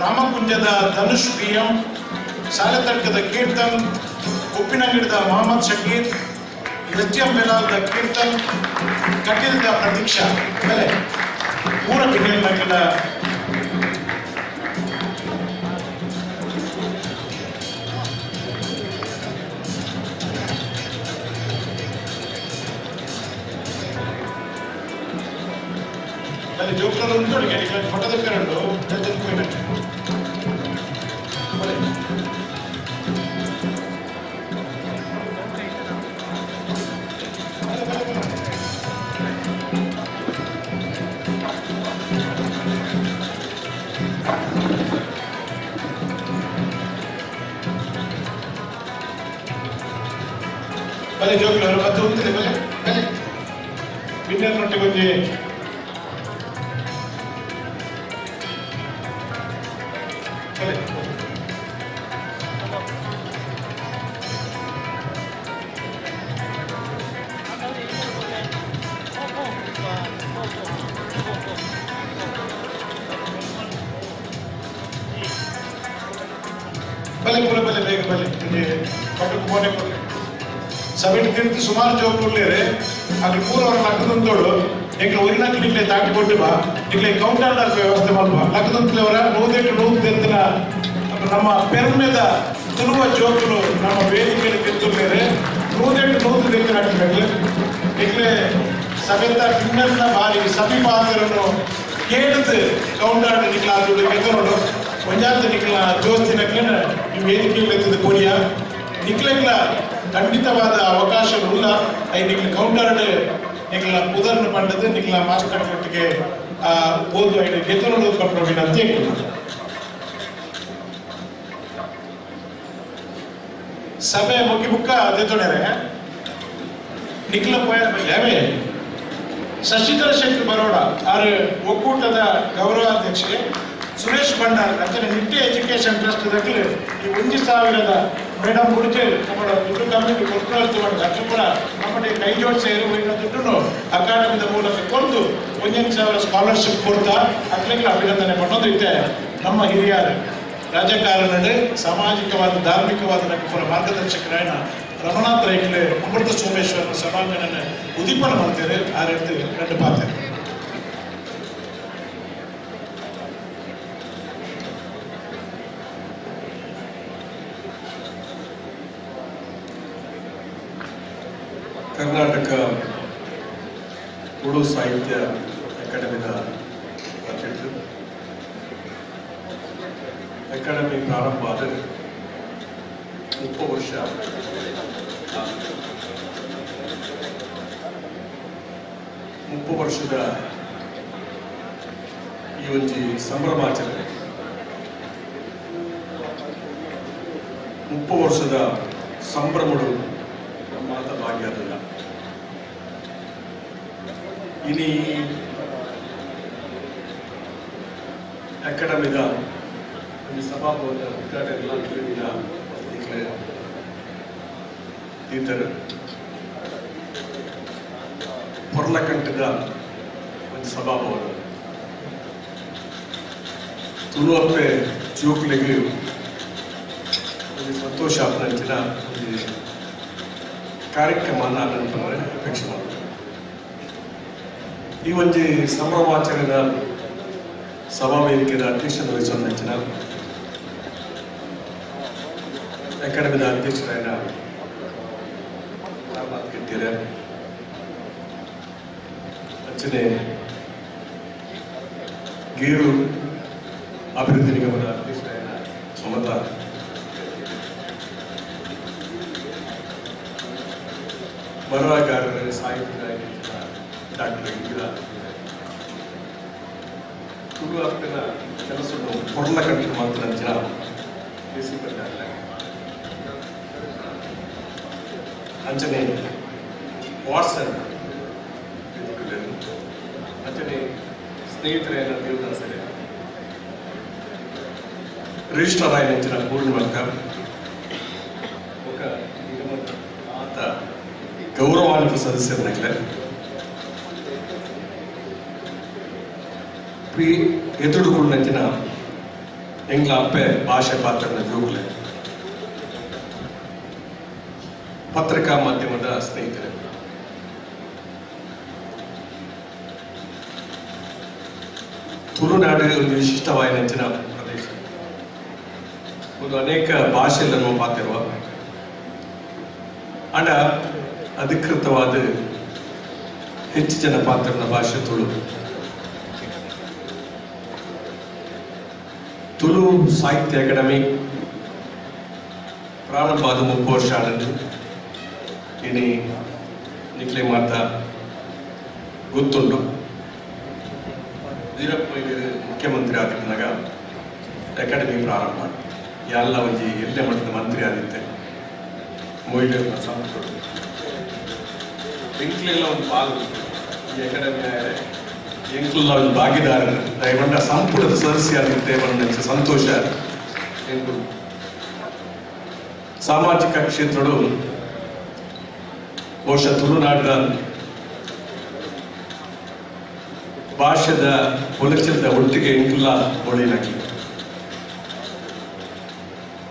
ರಾಮಕುಂಜದ ಧನುಷ್ ಪಿ ಎಂ ಸಾಲೆತಡ್ಕದ ಕೀರ್ತನ್ ಉಪ್ಪಿನಂಗಡಿದ ಮೊಹಮ್ಮದ್ ಶಕೀರ್ ಎಸ್ ಎಂ ಬೆಲಾರದ ಕೀರ್ತನ್ ಕಟೀಲ್ದ ಪ್ರತೀಕ್ಷಾ ಬೆಲೆ ಪೂರ ಬಿನ್ನೇರು ನಕಲ ಅಲ್ಲಿ ಜೋಕ್లలో ಉಂಟು ಫೋಟೋ ತೆಕ್ಕರುಂಟು ಹೋಯಿನట్టు ಬಲೆ ಬಲೆ ಜೋಕ್ಲವರು ಮತ್ತೆ ಉಂಟಿದೆ ಬಲೆ ಬಲೆ ಬಿನ್ನೇರು ಒಂಜಿ ಬಲೆ ಬಲೆ ಪೂರ ಬಲೆ ಬೇಗ ಬಲೆ ಪಟ್ಟಕ್ಕೆ ಮೋನೆ ಕೊಡ್ಲಿ ಸಭೆಟ್ ತಿರ್ತು ಸುಮಾರು ಜೋಕುಲ್ಲೇರೆ ಅಲ್ಲಿ ಪೂರ ಅವರ ಲಕ್ಕದಂತೋಡು ಎಂಕ್ಲ ಒರಿನಕ್ಕೆ ನಿಕ್ಲೆ ತಾಕಿ ಕೊಟ್ಟು ಬಾ ನಿಕ್ಲೆ ಕೌಂಟರ್ ವ್ಯವಸ್ಥೆ ಮಾಡುವ ಲಕ್ಕದಂತಲವರ 108 100 ತೆತ್ತಿನ ನಮ್ಮ ಪೆರ್ಮೆದ ತುಳುವ ಜೋಕುಲು ನಮ್ಮ ವೇದಿಕೆಯಲ್ಲಿ ತಿರ್ತುಲ್ಲೇರೆ 108 100 ತೆತ್ತಿನ ಹಾಕಬೇಕು ನಿಕ್ಲೆ ಸಭೆತ ಭಿನ್ನರ್ನ ಬಾರಿ ಸಮೀಪಾದರನ್ನು ಕೇಳಿದು ಕೌಂಟರ್ ನಿಕ್ಲ ಅದು ಗೆದ್ದರೋಡು. ಒಂಜಾತ ನಿಕ್ಲ ಜೋಸ್ತಿನಕ್ಲೆನ ಈ ವೇದಿಕೆಯಲ್ಲಿ ಕೊರಿಯ ನಿಕ್ಲೆಗ್ಲ ಖಂಡಿತವಾದ ಅವಕಾಶ ಉಲ್ಲ. I ನಿಕ್ಲ ಕೌಂಟರ್ ನಿಕ್ಲ ಪುದರ್ನ ಪಂಡದು ನಿಕ್ಲ ಮಾಸ್ಟರ್ ಒಟ್ಟಿಗೆ ಓದು ಐದು ಗೆದ್ದಲು ಪಂಡ ವಿನಂತಿ. ಸಭೆ ಮುಗಿ ಬುಕ್ಕ ದೆತ್ತೊಡೆರೆ ನಿಕ್ಲ ಪೋಯ ಅವೇ ಶಶಿಧರ ಶೆಟ್ಟಿ ಬರೋಡ ಆರು ಒಕ್ಕೂಟದ ಗೌರವಾಧ್ಯಕ್ಷೆ ಸುರೇಶ್ ಭಂಡಾರ್ ಅಂಚನೆ ನಿಟ್ಟೆ ಎಜುಕೇಶನ್ ಟ್ರಸ್ಟ್ ದಕ್ಲು ಈ 1000 ಮೇಡಮ್ ಗುಡಿಚೆ ನಮ್ಮ ದುಡ್ಡು ಕಮಿಟಿ ಕೊಟ್ಟು ಅಷ್ಟು ಕೂಡ ನಮ್ಮಲ್ಲಿ ಕೈ ಜೋಡಿಸಿ ದುಡ್ಡನ್ನು ಅಕಾಡೆಮಿದ ಮೂಲಕ ಕೊಟ್ಟು 1000 ಸ್ಕಾಲರ್ಶಿಪ್ ಕೊಡ್ತಾ ಅಕ್ಲೆಗ್ಲ ಅಭಿನಂದನೆ ಪಡೋದು ಇತ್ತೆ. ನಮ್ಮ ಹಿರಿಯರು ರಾಜಕಾರಣಡು ಸಾಮಾಜಿಕವಾದ ಧಾರ್ಮಿಕವಾದ ಪೂರ ಮಾರ್ಗದರ್ಶಕರಾಯಣ ರಮಣಾಥ ರೈಕ್ಲೆ ಅಮೃತ ಸೋಮೇಶ್ವರನ ಸಭಾಂಗಣನ ಉದೀಪನ ಮಾಡ್ತಾರೆ. ಆ ರೀತಿ ಎರಡು ಪಾತ್ರ
ಕರ್ನಾಟಕ ತುಳು ಸಾಹಿತ್ಯ ಅಕಾಡೆಮಿದ ಅಧ್ಯಕ್ಷರು. ಅಕಾಡೆಮಿ ಪ್ರಾರಂಭ ಆದ 30 ವರ್ಷ. 30 ವರ್ಷದ ಈ ಒಂದು ಸಂಭ್ರಮಾಚರಣೆ, 30 ವರ್ಷದ ಸಂಭ್ರಮಡು ಮಾತ ಭಾಗ್ಯದಲ್ಲ. ಇನಿ ಅಕಾಡೆಮಿದ ಒಂದು ಸಭಾಭವನ ಉದ್ಘಾಟನೆ ತೀರ್ಥರು ಪೊರ್ಲಕಂಠದ ಒಂದು ಸಭಾಭವನ ತುಳುವಪ್ಪೆ ಜೋಕ್ಲಿಗೆ ಒಂದು ಸಂತೋಷ ಆಪನಂಚಿನ ಒಂದು ಕಾರ್ಯಕ್ರಮ ನಾನು ಅಪೇಕ್ಷೆ ಮಾಡ್ತೇನೆ. ಈ ಒಂದು ಸಂಭ್ರಮಾಚರಣೆಯ ಸಭಾ ವೇದಿಕೆಯ ಅಧ್ಯಕ್ಷತೆ ವಹಿಸುವಂಚಿನ ಅಕಾಡೆಮಿದ ಅಧ್ಯಕ್ಷರಾದ ಮಾತುಕತೆ ಅಂಚನೆ ಗೇರು ಅಭಿವೃದ್ಧಿ ನಿಗಮದ ಅಧ್ಯಕ್ಷರಾದ ಮಮತಾ, ಬರಹಗಾರರ ಸಾಹಿತ್ಯಗಾರರ ಡಾಕ್ಟರ್ ಇಂದಿರಾ ತುಳು ಅಪ್ಪನ ಕೆಲಸವನ್ನು ಪೊರ್ಲಕಂಠ ಮಾತ್ರ ಅಂಚನೆ ವಾಟ್ಸನ್ ಅಂಚನೆ ಸ್ನೇಹಿತರೆಲ್ಲ ದೇವದಾಸರೇ ರಿಜಿಸ್ಟರ್ ಆಯಿನ ಪೂರ್ಣಿಮಕ್ಕ ఒక ನಿಗಮದ ಆತ ಗೌರವಾನ್ವಿತ ಸದಸ್ಯರನ್ನಾಗಲೇ ಪಿ ಎದುರುಕೊಂಡಂಚಿನ ಎಂಗ್ಲ ಅಪ್ಪೆ ಭಾಷೆ ಪಾತ್ರನ ಜೋಗುಲೆ ಪತ್ರಿಕಾ ಮಾಧ್ಯಮದ ಸ್ನೇಹಿತರೆ, ತುಳುನಾಡು ಒಂದು ವಿಶಿಷ್ಟವಾದ ಪ್ರದೇಶ. ಒಂದು ಅನೇಕ ಭಾಷೆಗಳನ್ನು ಪಾತಿರುವ ಅಂಡ ಅಧಿಕೃತವಾದ ಹೆಚ್ಚು ಜನ ಪಾತ್ರನ ಭಾಷೆ ತುಳು. ತುಳು ಸಾಹಿತ್ಯ ಅಕಾಡೆಮಿ ಪ್ರಾರಂಭ ಆದ 30 ವರ್ಷ ಆನಂದು ಇನಿ ನಿಕ್ಲೆ ಮಾತಾ ಗೊತ್ತುಂಡು. ವೀರಪ್ಪ ಮುಖ್ಯಮಂತ್ರಿ ಆಗಿದ್ದಾಗ ಅಕಾಡೆಮಿ ಪ್ರಾರಂಭ ಎಲ್ಲ ಒಂಜಿ ಎಲ್ಲೆ ಮಟ್ಟದ ಮಂತ್ರಿ ಆಗಿದ್ದೆ ಮೊಯ್ಲಿಯವ್ರನ್ನ ಸಂಪುಟರು ಎಂಕ್ಲೆಲ್ಲ ಒಂದು ಪಾಲು ಈ ಅಕಾಡೆಮಿ ಎಂಕ್ಲೆಲ್ಲ ಒಂದು ಭಾಗಿದಾರರು ದಯವಂಡ ಸಂಪುಟದ ಸದಸ್ಯ ಆಗಿದ್ದೆ ಒಂದು ಸಂತೋಷ. ಸಾಮಾಜಿಕ ಕ್ಷೇತ್ರಗಳು ಬಹುಶಃ ತುಳುನಾಡಿನ ಭಾಷೆದ ಒಲಚದ ಒಟ್ಟಿಗೆ ಎಂಕ್ಲ ಒಳಿನಾಕಿ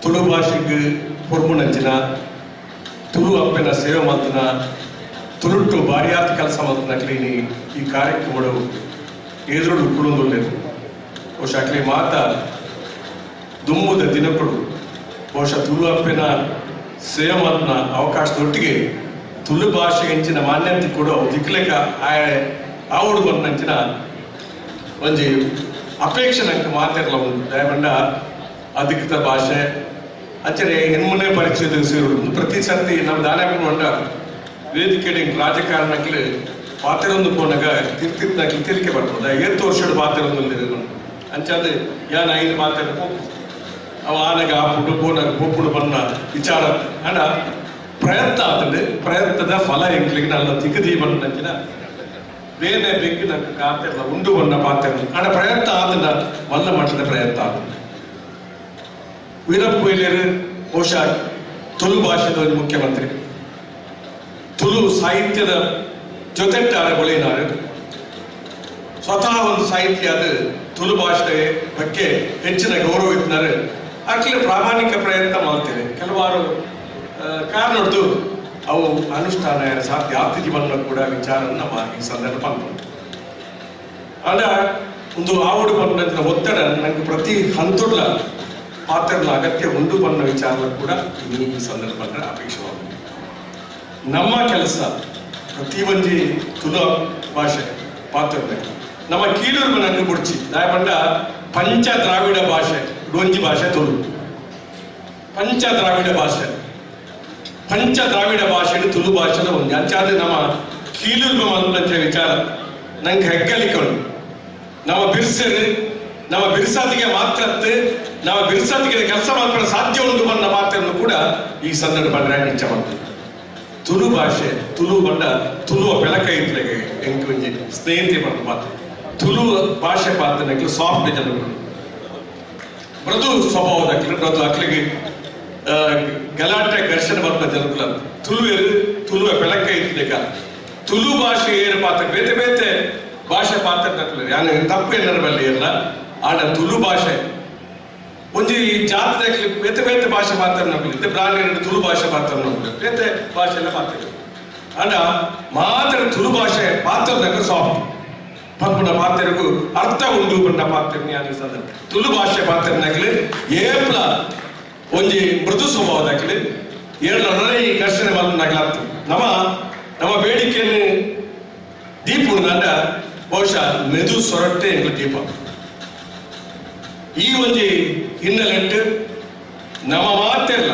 ತುಳು ಭಾಷೆಗೆ ಹೊರ್ಮುನಂಚಿನ ತುಳು ಅಪ್ಪನ ಸೇವೆ ಮಾತನ ತುಳುಟ್ಟು ಭಾರಿಯಾದ ಕೆಲಸ ಮಾತನ ಕ್ಲೀನಿ ಈ ಕಾರ್ಯಕ್ರಮಗಳು ಎದುರು ಕುಳುಂದುಳ್ಳೇರು. ಬಹುಶಃ ಅಕ್ಲೆ ಮಾತ ದುಮ್ಮುದ ದಿನಗಳು ಬಹುಶಃ ತುಳು ಅಪ್ಪನ ಸೇವೆ ಮಾತನ ಅವಕಾಶದೊಟ್ಟಿಗೆ ತುಳು ಭಾಷೆಗೆ ಹೆಂಚಿನ ಮಾನ್ಯತೆ ಕೂಡ ದಿಕ್ಲೆಕ ಆವಡು ಬಂದಂಚಿನ ಒಂಜಿ ಅಪೇಕ್ಷೆ ನಂಗೆ ಮಾತಿರಲ್ಲ ಒಂದು ದಯಮಂಡ ಅಧಿಕೃತ ಭಾಷೆ ಅಂಚನೆ ಎನ್ಮನೆ ಪರಿಚಯದ ಸೇರು ಪ್ರತಿ ಸರ್ತಿ ನಮ್ಮ ದಾನೆ ಉಂಡ ವೇದಿಕೆ ರಾಜಕಾರಣಕ್ಕೆ ಪಾತ್ರೊಂದು ಪೋನಾಗ ತಿರ್ತಿತ್ನಾಕ್ಲಿ ತಿಳಿಕೆ ಬರ್ಬೋದು ಏತ್ತು ವರ್ಷದ ಪಾತ್ರೊಂದು ಅಂಚಾದ ಯಾನ್ 5 ಪಾತ್ರ ಅವ ಆನಗ ಆಪುಡು ಪೋನಾಗ ಪೋಪುಡು ಬಣ್ಣ ವಿಚಾರ ಅಣ್ಣ ಪ್ರಯತ್ನ ಆತಂಡು ಪ್ರಯತ್ನದ ಫಲ ಎಂಕ್ಲಿಗೆ ನನ್ನ ತಿಗದಿ ಬಣ್ಣಂಚಿನ ಬೇನೆ ಬೆಂಕಿ ನಂಗೆ ಕಾತಿರಲ್ಲ ಉಂಡು ಬಣ್ಣ ಪಾತ್ರ ಅಣ್ಣ ಪ್ರಯತ್ನ ಆತಂಡ ಮಲ್ಲ ಮಟ್ಟದ ಪ್ರಯತ್ನ ಆತಂಡ ವೀರಪ್ಪ ಮೊಯ್ಲಿಯರು ಬಹುಶಃ ತುಳು ಭಾಷೆದ ಒಂದು ಮುಖ್ಯಮಂತ್ರಿ ತುಳು ಸಾಹಿತ್ಯದ ಜೊತೆಟ್ಟಾರೆ ಬಳಿನಾರು ಸ್ವತಃ ಒಂದು ಸಾಹಿತ್ಯ ಅದು ತುಳು ಭಾಷೆ ಬಗ್ಗೆ ಹೆಚ್ಚಿನ ಗೌರವ ಇದ್ದಾರೆ ಆಕ್ಚುಲಿ ಪ್ರಾಮಾಣಿಕ ಪ್ರಯತ್ನ ಮಾಡ್ತೇವೆ ಕೆಲವಾರು ಕಾರಣದ್ದು ಅವು ಅನುಷ್ಠಾನ ಸಾಧ್ಯ ಆತಿಥಿ ಬಣ್ಣ ಕೂಡ ವಿಚಾರ ನಮ್ಮ ಈ ಸಂದರ್ಭ ಆಡ ಒಂದು ಆವಡು ಬಣ್ಣದ ಒತ್ತಡ ನನಗೆ ಪ್ರತಿ ಹಂತುಡ್ಲ ಪಾತ್ರಗಳ ಅಗತ್ಯ ಉಂಡು ಬಣ್ಣ ವಿಚಾರ ಕೂಡ ಈ ಸಂದರ್ಭ ಅಪೇಕ್ಷೆವಾಗಿದೆ. ನಮ್ಮ ಕೆಲಸ ಪ್ರತಿ ಒಂಜಿ ತುಳು ಭಾಷೆ ಪಾತ್ರ ನಮ್ಮ ಕೀಳೂರು ನಂಗೆ ಬುಡ್ಚಿ ದಾಯಪಂಡ ಪಂಚ ದ್ರಾವಿಡ ಭಾಷೆ ಡೊಂಜಿ ಭಾಷೆ ತುಳು ಪಂಚ ದ್ರಾವಿಡ ಭಾಷೆ ಪಂಚ ದ್ರಾವಿಡ ಭಾಷೆ ತುಳು ಭಾಷೆನ ಒಂದು ಅಂಚಾದ ನಮ್ಮ ಕೀಳೂರು ಮಂತ ವಿಚಾರ ನಂಗೆ ಹೆಗ್ಗಲಿಕ್ಕೆ ಉಂಟು. ನಮ್ಮ ಬಿರ್ಸರು ನಮ್ಮ ಬಿರ್ಸಾದಿಗೆ ಮಾತ್ರ ನಮ್ಮ ಬಿರ್ಸಾದಿಗೆ ಕೆಲಸ ಮಾತ್ರ ಸಾಧ್ಯ ಉಂಟು ಬಣ್ಣ ಮಾತ್ರನ್ನು ಕೂಡ ಈ ಸಂದರ್ಭ ಇಚ್ಛೆ ಮಾಡ್ತೀವಿ. ತುಳು ಭಾಷೆ ತುಳು ಬಣ್ಣ ತುಳುವ ಬೆಳಕ ಇತ್ಲೆಗೆ ಎಂಕ್ ಒಂಜಿ ಸ್ನೇಹಿತೆ ಬಣ್ಣ ಮಾತ್ರ ತುಳು ಭಾಷೆ ಪಾತ್ರ ಸಾಫ್ಟ್ ಜನಗಳು ಮೃದು ಸ್ವಭಾವದ ಅಕ್ಲು ಮೃದು ಅಕ್ಲಿಗೆ ಗಲಾಟೆ ಘರ್ಷಣೆ ಬರ್ಪ ಜನಕುಲ ತುಳುವೆರು ತುಳುವ ಬೆಳಕ ಇತ್ಲೆಗ ತುಳು ಭಾಷೆ ಏರು ಪಾತ್ರ ಬೇತೆ ಬೇತೆ ಭಾಷೆ ಪಾತ್ರ ಯಾನು ತಪ್ಪು ಏನಾರ ಬಲ್ಲಿ ಇಲ್ಲ ಆಡ ತುಳು ಭಾಷೆ ಒಂಜಿ ಜಾತಿ ಬೇತೆ ಬೇತೆ ಭಾಷೆ ಮಾತ್ರ ನಂಬಿಲ್ಲ ಬ್ರಾಹ್ಮಣ ತುಳು ಭಾಷೆ ಮಾತ್ರ ನಂಬಿಲ್ಲ ಬೇತೆ ಭಾಷೆ ಎಲ್ಲ ಮಾತ್ರ ಅಂಡ ಮಾತ್ರ ತುಳು ಭಾಷೆ ಪಾತ್ರದಾಗ ಸಾಫ್ಟ್ ಪನ್ಪುನ ಪಾತ್ರಗೂ ಅರ್ಥ ಉಂಡು ಪಂಡ ಪಾತ್ರ ತುಳು ಭಾಷೆ ಪಾತ್ರನಾಗಲಿ ಏಪ್ಲ ಒಂಜಿ ಮೃದು ಸ್ವಭಾವದಾಗಲಿ ಏಳು ಘರ್ಷಣೆ ಮಾತ್ರ ನಮ್ಮ ನಮ್ಮ ಬೇಡಿಕೆಯನ್ನು ದೀಪ ಉಂಡ ಬಹುಶಃ ಮೆದು ಸೊರಟ್ಟೆ ಎಂಬ ದೀಪ ಈ ಒಂಜಿ ಹಿನ್ನೆಲೆಂಟು ನಮ್ಮ ಮಾತಿರಲ್ಲ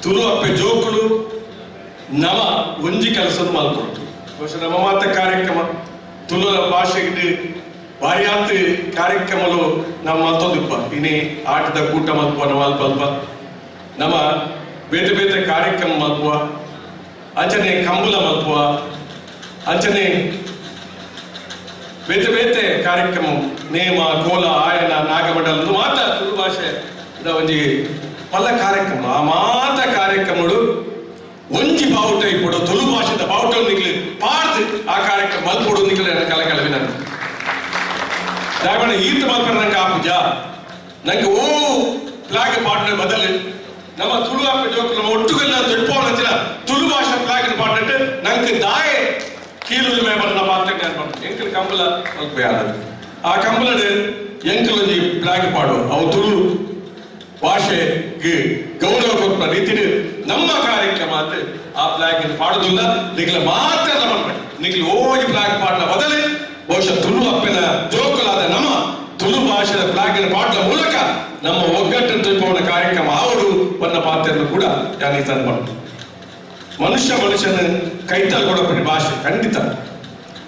ತುಳು ಅಪ್ಪೆ ಜೋಕುಲು ನವ ಒಂಜಿ ಕೆಲಸದ ಮಲ್ಕೊಡು ಬಹುಶಃ ನಮ್ಮ ಮಾತ ಕಾರ್ಯಕ್ರಮ ತುಳು ಭಾಷೆಗೆ ಭಾರಿಯಾತ್ ಕಾರ್ಯಕ್ರಮಲು ನಮ್ಮ ಮಲ್ತೊಂದಿಪ್ಪ ಇನಿ ಆಟದ ಕೂಟ ಮಲ್ಪುವ ನಮ್ಮ ಅಲ್ಪ ಅಲ್ಪ ನಮ್ಮ ಬೇತೆ ಬೇತೆ ಕಾರ್ಯಕ್ರಮ ಮಲ್ಪುವ ಅಂಚನೆ ಕಂಬುಲ ಮಲ್ಪುವ ಅಂಚನೆ ಬೇತೆ ಬೇತೆ ಕಾರ್ಯಕ್ರಮ ನೇಮ ಕೋಲ ಆಯನ ನಾಗಮಂಡಲ ಮಾತ ತುಳು ಭಾಷೆ ಒಂಜಿ ಪಲ್ಲ ಕಾರ್ಯಕ್ರಮ ಆ ಮಾತ ಕಾರ್ಯಕ್ರಮಗಳು ಒಂಜಿ ಬಾವುಟ ಇಪ್ಪಡು ತುಳು ಭಾಷೆದ ಬಾವುಟ ನಿಕ್ಲಿ ಪಾಡ್ದು ಆ ಕಾರ್ಯಕ್ರಮ ಮಲ್ಪೊಡು ನಿಕ್ಲಿ ಕಲೆ ಕಲವಿ ನಾನು ದಯಮಾಡಿ ಈತ ಮಲ್ಪರ ನಂಗೆ ಆಪುಜ ನಂಗೆ ಓ ಫ್ಲಾಗ್ ಪಾಡ್ನ ಬದಲು ನಮ್ಮ ತುಳು ಅಪ್ಪೆ ಜೋಕುಲು ನಮ್ಮ ಒಟ್ಟುಗೆಲ್ಲ ತಿಳ್ಪೋಣ ತುಳು ಭಾಷೆ ಫ್ಲಾಗ್ ಪಾಡ್ನಟ್ಟು ನಂಗೆ ದಾಯೆ ಕೀಲುಲ್ ಮೇಬರ್ನ ಪಾತ್ರ ಎಂಕಲ್ ಕಂಬಲ ಆ ಕಂಬಲಡ್ ಎಂಕಲ್ ಒಂಜಿ ಫ್ಲಾಗ್ ಪಾಡು ಅವು ತುಳು ಭಾಷೆಗೆ ಗೌರವ ಕೊಟ್ಟ ರೀತಿಡ್ ನಮ್ಮ ಕಾರ್ಯಕ್ರಮ ಅಂತ ಆ ಫ್ಲಾಗ್ ಪಾಡುದಿಲ್ಲ ನಿಕ್ಲ ಮಾತ್ರ ನಿಕ್ಲ ಓಜಿ ಫ್ಲಾಗ್ ಪಾಡ್ನ ಬದಲು ಬಹುಶಃ ತುಳು ಅಪ್ಪನ ಜೋಕುಲಾದ ನಮ್ಮ ತುಳು ಭಾಷೆದ ಫ್ಲಾಗ್ ಪಾಡ್ನ ಮೂಲಕ ನಮ್ಮ ಒಗ್ಗಟ್ಟನ್ನು ತಿಳ್ಪೋಣ ಕಾರ್ಯಕ್ರಮ ಅವರು ಬನ್ನ ಪಾತ್ರವನ್ನು ಕೂಡ ಯಾನಿ ತಂದು ಮನುಷ್ಯ ಮನುಷ್ಯನ ಕೈತಲ್ ಕೊಡಪಟ್ಟ ಭಾಷೆ ಖಂಡಿತ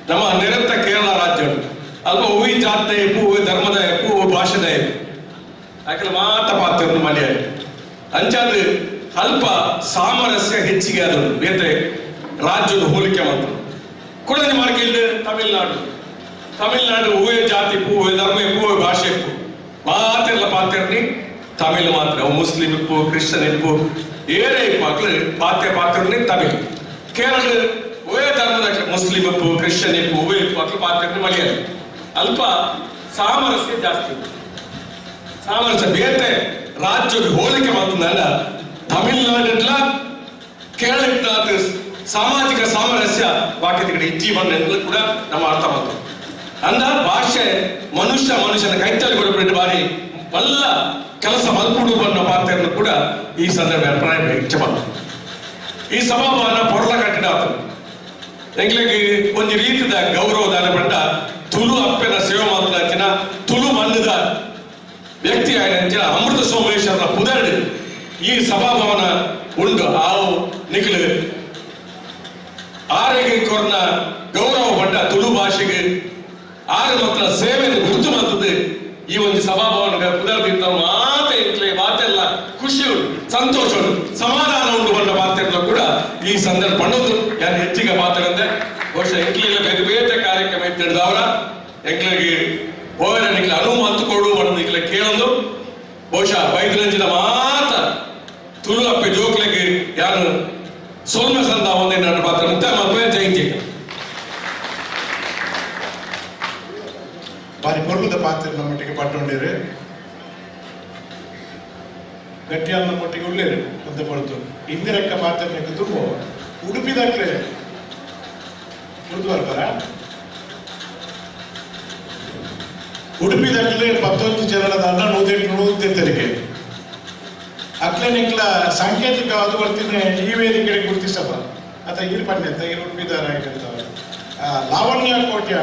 ನಮ್ಮ ನಿರಂತರ ಕೇರಳ ರಾಜ್ಯ ಉಂಟು ಅಲ್ಪ ಹೂವಿ ಜಾತಿ ಇಪ್ಪು ಹೂವಿ ಧರ್ಮದ ಇಪ್ಪು ಹೂವು ಭಾಷೆದ ಇಪ್ಪು ಯಾಕಂದ್ರೆ ಮಾತ ಪಾತ್ರವನ್ನು ಮಲ್ಯ ಅಂಚಾದ ಅಲ್ಪ ಸಾಮರಸ್ಯ ಹೆಚ್ಚಿಗೆ ಅದು ಬೇತೆ ರಾಜ್ಯದ ಹೋಲಿಕೆ ಮಾತ್ರ ಕುಡಂಜಿ ಮಾರ್ಕೆಟ್ ತಮಿಳ್ನಾಡು ತಮಿಳ್ನಾಡು ಹೂವೇ ಜಾತಿ ಇಪ್ಪು ಹೂವೆ ಧರ್ಮ ಇಪ್ಪು ಹೂವೆ ಭಾಷೆ ಇಪ್ಪು ಮಾತೆಲ್ಲ ಪಾತ್ರನಿ ತಮಿಳ್ ಮಾತ್ರ ಅವು ಮುಸ್ಲಿಂ ಇಪ್ಪು ಕ್ರಿಶ್ಚಿಯನ್ ಇಪ್ಪು ಏರೇ ಇಪ್ಪು ಅಕ್ಲು ಪಾತ್ರೆ ಪಾತ್ರನಿ ತಮಿಳ್ ಕೇರಳ ಒಯೇ ಧರ್ಮದ ಮುಸ್ಲಿಂ ಇಪ್ಪು ಕ್ರಿಶ್ಚಿಯನ್ ಇಪ್ಪು ಹೂವೆ ಇಪ್ಪು ಅಕ್ಲು ಪಾತ್ರನಿ ಮಲಯಾಳಿ ಅಲ್ಪ ಸಾಮರಸ್ಯ ಜಾಸ್ತಿ ಸಾಮರಸ್ಯ ಬೇತೆ ರಾಜ್ಯಕ್ಕೆ ಹೋಲಿಕೆ ಮಾತಂದಲ್ಲ ತಮಿಳ್ನಾಡಿಟ್ಲ ಕೇರಳ ಸಾಮಾಜಿಕ ಸಾಮರಸ್ಯ ಬಾಕಿ ಕಡೆ ಇಜ್ಜಿ ಬಂದ ಕೂಡ ನಮ್ಮ ಅರ್ಥ ಮಾಡ್ತೀವಿ. ಅಂದ ಭಾಷೆ ಮನುಷ್ಯ ಮನುಷ್ಯನ ಕೈತಲ್ಲಿ ಕೊಡಬಿಟ್ಟು ಬಾರಿ ಬಲ್ಲ ಕೆಲಸ ಮಲ್ಪುಡು ಅನ್ನೋ ಪಾತ್ರವನ್ನು ಕೂಡ ಈ ಸಂದರ್ಭ ಅಭಿಪ್ರಾಯ ಹೆಚ್ಚು ಮಾಡ್ತಾರೆ. ಈ ಸಭಾಭವನ ಪೊರಲ ಕಟ್ಟಡ ಎಂಗ್ಲಿಗೆ ಒಂದು ರೀತಿಯ ಗೌರವದಾನ ಪಂಡ ತುಳು ಅಪ್ಪೆನ ಸೇವೆ ಮಾತ್ರ ತುಳು ಮಣ್ಣದ ವ್ಯಕ್ತಿ ಆಯ್ನ ಅಮೃತ ಸೋಮೇಶ್ವರನ ಪುದರ್ಡ್ ಈ ಸಭಾಭವನ ಉಂಡು. ಆವು ನಿಕ್ಲು ಆರೆಗೆ ಕೊರ್ನ ಗೌರವ ಪಂಡ ತುಳು ಭಾಷೆಗೆ ಆರು ಮಾತ್ರ ಸೇವೆಯನ್ನು ಗುರುತು ಮಂತದ್ದು ಈ ಒಂದು ಸಭಾಭವನ ಪುದರ್ದಿತ್ತ ಮಾತೆ ಇಟ್ಲೆ ಮಾತೆಲ್ಲ ಖುಷಿ ಉಂಟು, ಸಂತೋಷ ಉಂಟು, ಸಮಾಧಾನ ಉಂಟು ಬಂದ ಪಾತ್ರ ಕೂಡ ಈ ಸಂದರ್ಭ ಪಣ್ಣೋದು. ಯಾರು ಹೆಚ್ಚಿಗೆ ಮಾತಾಡಂದೆ ಬಹುಶಃ ಎಂಕ್ಲೆಲ್ಲ ಬೇರೆ ಬೇರೆ ಕಾರ್ಯಕ್ರಮ ಇತ್ತಿಡ್ದವರ ಎಂಕ್ಲಿಗೆ ಹೋಗರೆ ನಿಕ್ಲೆ ಅನುವು ಮಂತು ಕೊಡು ಬಣ್ಣ ನಿಕ್ಲೆ ಕೇಳೊಂದು ಬಹುಶಃ ಬೈದ್ರಂಜಿನ ಮಾತ ತುಳು ಅಪ್ಪೆ ಜೋಕ್ಲೆಗೆ ಯಾರು ಸೋಲ್ಮೆ ಸಂದ ಒಂದೇ ನನ್ನ ಪಾತ್ರ ಮುಕ್ತಾಯ ಮದುವೆ ಜೈಂತಿ
ಬಾರಿ ಪೊರ್ಲುದ ಪಾತ್ರ ನಮ್ಮೊಟ್ಟಿಗೆ ಪಟ್ಟೊಂಡಿರು ಗಟ್ಟಿಯಾದ ನಮ್ಮೊಟ್ಟಿಗೆ ಉಳ್ಳೇರು ಅಂತ ಪಡ್ತು ಇಂದಿರಕ್ಕ ಪಾತ್ರ ತುಂಬ ಉಡುಪಿದಾಕ್ಲೆ ಉರ್ದು ಬರ್ಬಾರ ಉಡುಪಿದಾಕ್ಲೆ 11 ಜನದ ಅನ್ನ 108 108 ಅಕ್ಲೆ ನಿಕ್ಲ ಸಾಂಕೇತಿಕವಾದ ಬರ್ತೀನಿ ಈ ವೇದಿಕೆ ಗುರುತಿಸಬ ಅಥವಾ ಇರ್ ಪಂಡ್ಯ ಅಂತ ಇರು ಉಡುಪಿದಾರ ಆಗಿರ್ತಾವೆ ಲಾವಣ್ಯ ಕೋಟ್ಯ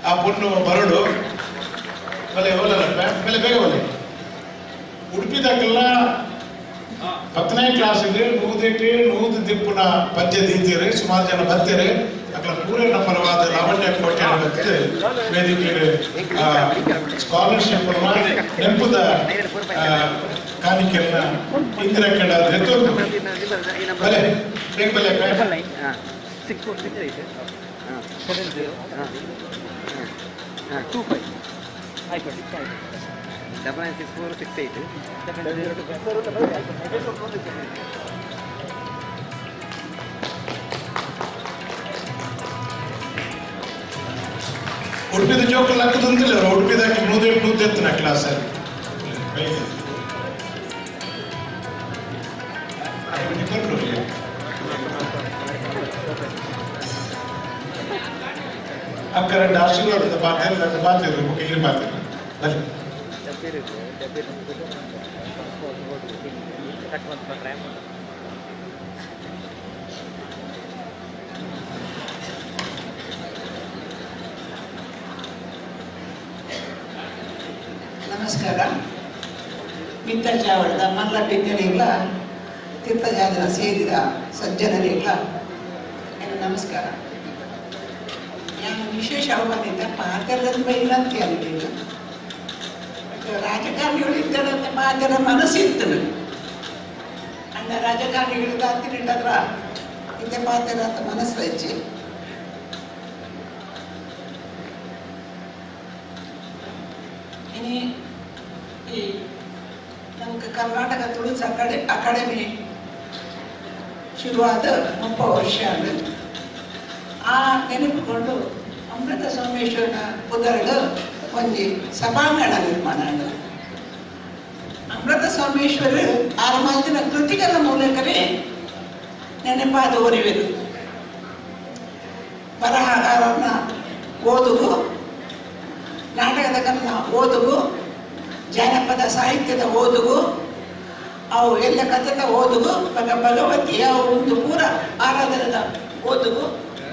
ಆ ಪೊಣ್ಣು ಬರಡು ಬಲೆ ಹೋಲಲ್ಲ ಬೆಲೆ ಬೇಗ ಬಲೆ ಉಡುಪಿದಾಗೆಲ್ಲ 10ನೇ ಕ್ಲಾಸಿಗೆ 108 100 ದಿಪ್ಪುನ ಪದ್ಯ ದೀತೀರಿ ಸುಮಾರು ಜನ ಬರ್ತೀರಿ ಅక్కడ ಪೂರೈನ ಪರವಾದ ಲಾವಣ್ಯ ಕೋಟ್ಯ ಬರ್ತದೆ ವೇದಿಕೆ ಸ್ಕಾಲರ್ಶಿಪ್ ನೆಂಪುದ ಕಾಣಿಕೆಯನ್ನ ಇಂದಿರಾ ಕಡೆ ಬಲೆ ಬೇಗ ಬಲೆ
6 4 6 8 7 0 2 5 9 9 6 4 6 8 7 0 2 5.
ಉಡುಪಿದ ಜೋಕ ಲಕ್ಕದಂತಿಲ್ಲ ಉಡುಪಿದಾಕಿ 108 108 ಕ್ಲಾಸಲ್ಲಿ ಅಕ್ಕ రెండు ಆಶೀರ್ವಾದದ ಪಾತ್ರ ಎರಡು ಪಾತ್ರ ಇಲ್ಲಿ ಪಾತ್ರ ಬನ್ನಿ.
ನಮಸ್ಕಾರ. ಮಿತ್ತಚಾವಳದ ಮಲ್ಲ ಬಿತ್ತನೆಗಳ ತೀರ್ಥಜಾಜನ ಸೇರಿದ ಸಜ್ಜನರಿಗಳ ನಮಸ್ಕಾರ. ನಾನು ವಿಶೇಷ ಅವಧಿದ್ದ ಪಾತ್ರದ ಬೈಲಂತೆ ಅಲ್ಲಿಲ್ಲ ರಾಜಕಾರಣಿಗಳು ಇದ್ದಾರಂತೆ ಪಾತ್ರದ ಮನಸ್ಸಿತ್ತು. ಅಣ್ಣ ರಾಜಕಾರಣಿಗಳು ದಾತಿನಿಟ್ಟದ್ರ ಇದ್ದ ಪಾತ್ರ ಅಂತ ಮನಸ್ಸು ಹಚ್ಚಿ ಇನಿ ಈ ನಮ್ಗೆ ಕರ್ನಾಟಕ ತುಳು ಅಕಾಡೆಮಿ ಶುರುವಾದ 30 ವರ್ಷ ಆಗುತ್ತೆ. ಆ ನೆನಪಿಕೊಂಡು ಅಮೃತ ಸೋಮೇಶ್ವರನ ಪುದರ್ಡು ಒಂದು ಸಭಾಂಗಣ ನಿರ್ಮಾಣ ಆದ. ಅಮೃತ ಸೋಮೇಶ್ವರರು ಆರು ದಿನ ಕೃತಿಗಳ ಮೂಲಕವೇ ನೆನಪಾದ ಒರಿವೆರು. ಬರಹಗಾರನ ಓದುಗು, ನಾಟಕದ ಕನ್ನ ಓದುಗು, ಜಾನಪದ ಸಾಹಿತ್ಯದ ಓದುಗು, ಅವು ಎಲ್ಲ ಕಥೆದ ಓದುಗು, ಭಗವತಿಯ ಒಂದು ಪೂರ ಆರಾಧನದ ಓದುಗು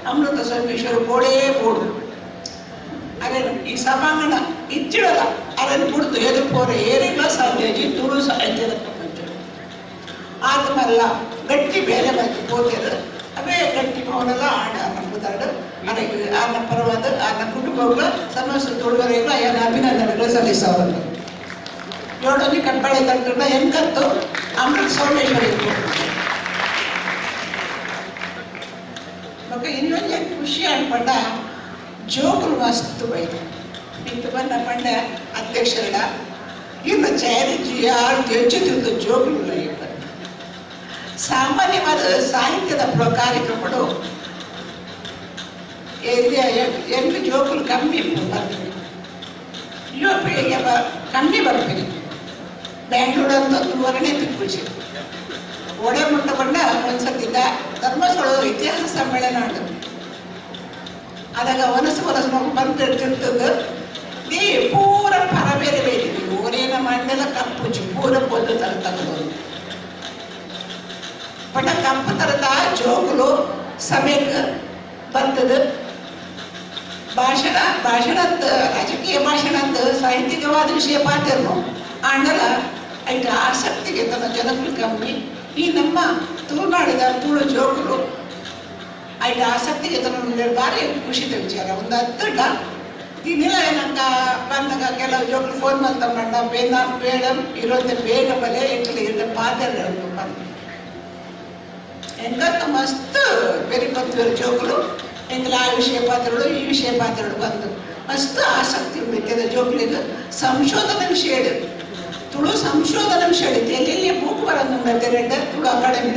ಅಮೃತ ಸೋಮೇಶ್ವರ ಬೋಡೇ ಬೋಡು. ಅರೆ ಈ ಸಭಾಂಗಣ ಇಚ್ಚಿಡಲ್ಲ ಅದನ್ನು ಕುಡಿದು ಎದುರ್ಪೋರೆ ಏರಿಲ್ಲ ಸಾಧ್ಯ ತುಳು ಸಾಹಿತ್ಯದ ಪ್ರಪಂಚ ಆತ್ಮಲ್ಲ ಗಟ್ಟಿ ಬೇರೆ ಬಂತು ಪೋತಿರು ಅವೇ ಗಟ್ಟಿ ಮೌನಲ್ಲ ಆಡ ನಂಬುದಾಡು ಅದಕ್ಕೆ ಆನ ಪರವಾದ ಆನ ಕುಟುಂಬಗಳ ಸಮಸ್ತ ತುಳುವರೆಲ್ಲ ಏನ ಅಭಿನಂದನೆಗಳು ಸಲ್ಲಿಸೋರು. ಏಳಲ್ಲಿ ಕಟ್ಪಾಳೆ ತಟ್ಟನ್ನ ಹೆಂಗತ್ತು ಅಮೃತ ಸೋಮೇಶ್ವರ ಮಗ ಇನ್ನೊಂದು ಖುಷಿ ಅನ್ಕೊಂಡ ಜೋಕುಲು ಮಸ್ತ್ ಬೈದು ಇತ್ತು ಬಂದ ಪಂಡ ಅಧ್ಯಕ್ಷರಡ ಇನ್ನು ಚಾರಿಜಿ ಯಾರು ಹೆಚ್ಚುತ್ತಿದ್ದು ಜೋಕುಲು ಸಾಮಾನ್ಯವಾದ ಸಾಹಿತ್ಯದ ಕಾರ್ಯಕ್ರಮಗಳು ಎಂಟು ಜೋಕುಲು ಕಮ್ಮಿ ಬರ್ತೀನಿ ಯುವ ಪೀಳಿಗೆ ಕಮ್ಮಿ ಬರ್ತೀನಿ. ಬೆಂಗಳೂರು ಹೊರಗಡೆ ತಿಪ್ಪುಜಿ ಒಡೆ ಮುಟ್ಟ ಬಂಡ ಒಂದ್ಸತಿದ್ದ ಧರ್ಮಸ್ಥಳ ಇತಿಹಾಸ ಸಮ್ಮೇಳನ ಉಂಟು. ಅದಾಗ ಒನಸು ಒನಸು ಬಂದು ತಿರ್ತದ್ದು ನೀ ಪೂರ ಪರ ಬೇರೆ ಬೇರೆ ಊರೇನ ಮಂಡೆಲ್ಲ ಕಪ್ಪುಜಿ ಪೂರ ಪೊದ್ದು ತರ ತಗೊಂಡು ಪಟ ಕಪ್ಪು ತರದ ಜೋಕುಲು ಸಮೇಕ ಬರ್ತದ ಭಾಷಣ ಭಾಷಣ ಅಂತ ರಾಜಕೀಯ ಭಾಷಣ ಅಂತ ಸಾಹಿತ್ಯಿಕವಾದ ವಿಷಯ ಪಾತಿರ್ನು ಆಂಡಲ ಐಟ ಆಸಕ್ತಿಗೆ ತನ್ನ ಜನಗಳು ಕಮ್ಮಿ. ಈ ನಮ್ಮ ತುಳುನಾಡಿದ ತುಳು ಜೋಕುಲು ಐಟ ಆಸಕ್ತಿಗೆ ತನ್ನ ಭಾರಿ ಖುಷಿದ ವಿಚಾರ. ಒಂದು ಹತ್ತಡ ತಿನ್ನಿಲ್ಲ ಏನಂಕ ಬಂದಾಗ ಕೆಲವು ಜೋಕುಲು ಫೋನ್ ಮಾಡ್ತಂಬಂಡ ಬೇನ ಬೇಡಮ್ ಇರೋಂತೆ ಬೇಗ ಬಲೆ ಎಂಕಲು ಇರ್ತ ಪಾತ್ರ ಬಂದು ಎಂಕಂತ ಮಸ್ತ್ ಬೇರೆ ಪತ್ವರು ಜೋಕುಲು ಎಂಕಲು ಆ ವಿಷಯ ಪಾತ್ರಗಳು ಈ ವಿಷಯ ಪಾತ್ರಗಳು ಬಂದು ಮಸ್ತ್ ಆಸಕ್ತಿ ಉಂಟು ಜೋಕುಲಿಗೆ. ಸಂಶೋಧನೆ ವಿಷಯ ತುಳು ಸಂಶೋಧನೆ ವಿಷಯ ಎಲ್ಲೆಲ್ಲಿ ಬೂಕು ಬರೋದು ರೆಡ್ಡ ತುಳು ಅಕಾಡೆಮಿ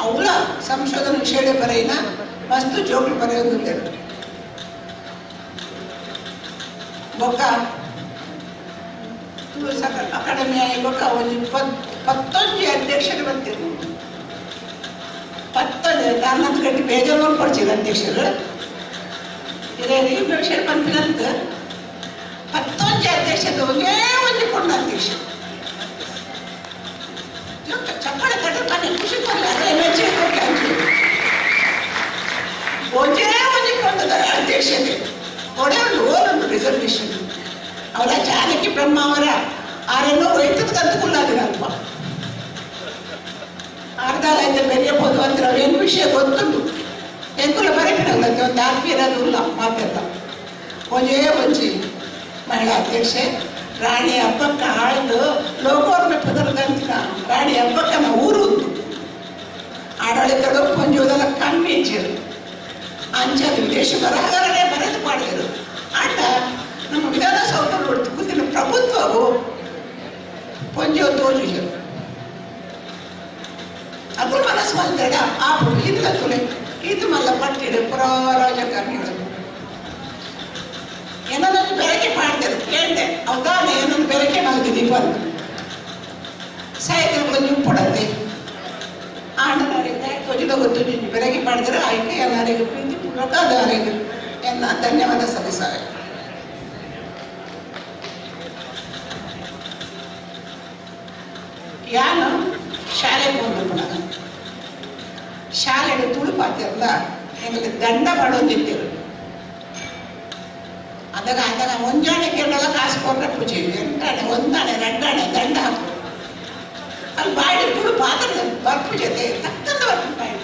ಅವಳ ಸಂಶೋಧನೆ ವಿಷಯ ಬರೆಯಿನ ಮಸ್ತ್ ಜೋಕುಲು ಬರೆಯೋದು. ಬೊಕ್ಕ ತುಳು ಅಕಾಡೆಮಿ ಆಗಿ ಬೊಕ್ಕ ಒಂದು 19 ಅಧ್ಯಕ್ಷರು ಬರ್ತಿರು. 19 ದಾನದ ಗಟ್ಟಿ ಬೇಜಾರು ಕೊಡ್ಸಿದ್ರು ಅಧ್ಯಕ್ಷರು. ಹಿರಿಯರು ಬಂದಿರಂತ 19 ಅಧ್ಯಕ್ಷರು ಒಂದೇ ಒಂದು ಪೊಣ್ಣು ಅಧ್ಯಕ್ಷ. ಚಪ್ಪಾಳೆ ತಟ್ಟೆ ಮನೆ ಖುಷಿ ಕೊಡಲಿ ಅದೇ ಮೆಚ್ಚುಗೆ ಕೊಡ್ಲಿ. ಒಂದೇ ಒಂದು ಪೊಣ್ಣದ ಅಧ್ಯಕ್ಷತೆ ಒಡೆ ಒಂದು ಓಲೊಂದು ರಿಸರ್ವೇಷನ್ ಅವರ ಜಾನಕಿ ಬ್ರಹ್ಮ ಅವರ ಆರನ್ನು ಒಯ್ತದ ಕಂತುಕೊಳ್ಳಾದಿರಲ್ಪ ಅರ್ಧ ಐತೆ ಬೆರೆಯಬಹುದು ಅಂದ್ರೆ ಅವೇನು ವಿಷಯ ಗೊತ್ತುಂಟು. ಎಂಕುಲ ಬರೆಪಿನಲ್ಲಂತೆ ಒಂದು ಆತ್ಮೀಯರಾದ ಉಲ್ಲ ಮಾತೆಲ್ಲ. ಒಂದೇ ಒಂಜಿ ಮಹಿಳಾ ಅಧ್ಯಕ್ಷೆ ರಾಣಿ ಹಬ್ಬಕ್ಕ ಆಳ್ದು ಲೋಕೋರ್ಮೆ ಪದರ್ಗಂತಿನ ರಾಣಿ ಹಬ್ಬಕ್ಕನ ಊರು ಆಡಳಿತಡು ಪಂಜೋದೆಲ್ಲ ಕಮ್ಮಿ ಇಚ್ಚಿರು ಅಂಚದು ವಿದೇಶ ಬರಹಗಾರನೇ ಬರೆದು ಮಾಡಿದರು. ಆಟ ನಮ್ಮ ವಿಧಾನಸೌಧ ಕೂತಿನ ಪ್ರಭುತ್ವವು ಪಂಜೋ ತೋಜುಜರು ಅಗುಲ್ ಮನಸ್ಸು ಬಂದಡ ಆಪು ಇದು ತುಳೆ ಇದು ಮಲ್ಲ ಪಟ್ಟಿಡು ಪುರಾ ರಾಜಕಾರಣಿಗಳು ಏನೊಂದು ಬೆರಕೆ ಮಾಡ್ತಾರೆ ಕೇಳಿದೆ ಅವತಾನೆ ಏನೊಂದು ಬೆರಕೆ ಮಲ್ತಿದ್ದೀವಿ ಬಂದು ಸಾಹಿತ್ಯಗಳು ನಿಂಪುಡತ್ತೆ ಆಂಡನಾರಿಗೆ ತೊಜಿದ ಗೊತ್ತು ಬೆರಕೆ ಮಾಡಿದ್ರೆ ಆಯ್ಕೆ ಎಲ್ಲರಿಗೂ ಪ್ರೀತಿ ಪೂರ್ವಕ ಅದವರೆಗೆ ಎನ್ನ ಧನ್ಯವಾದ ಸಲ್ಲಿಸಾರೆ. ಯಾನು ಶಾಲೆಗೆ ಬಂದು ಪುನಃ ಶಾಲೆಗೆ ತುಳು ಪಾತಿರಲ್ಲ ಎಂಗಲು ದಂಡ ಪಡೊಂದಿತ್ತಿರು. ಅದಾಗ ಅದಾಗ ಒಂಜಾಣೆ ಕೇರಳ ಕಾಸು ಕೊಟ್ರೆ ಪೂಜೆ ಎಂಟಾಣೆ ಒಂದಾಣೆ ರೆಂಡಾಣೆ ದಂಡ ಹಾಕು ಅಲ್ಲಿ ಬಾಯಿ ತುಳು ಪಾತ್ರ ಬರ್ಪು ಜೊತೆ ತಕ್ಕಂದ ಬರ್ಪು ಬಾಯಿ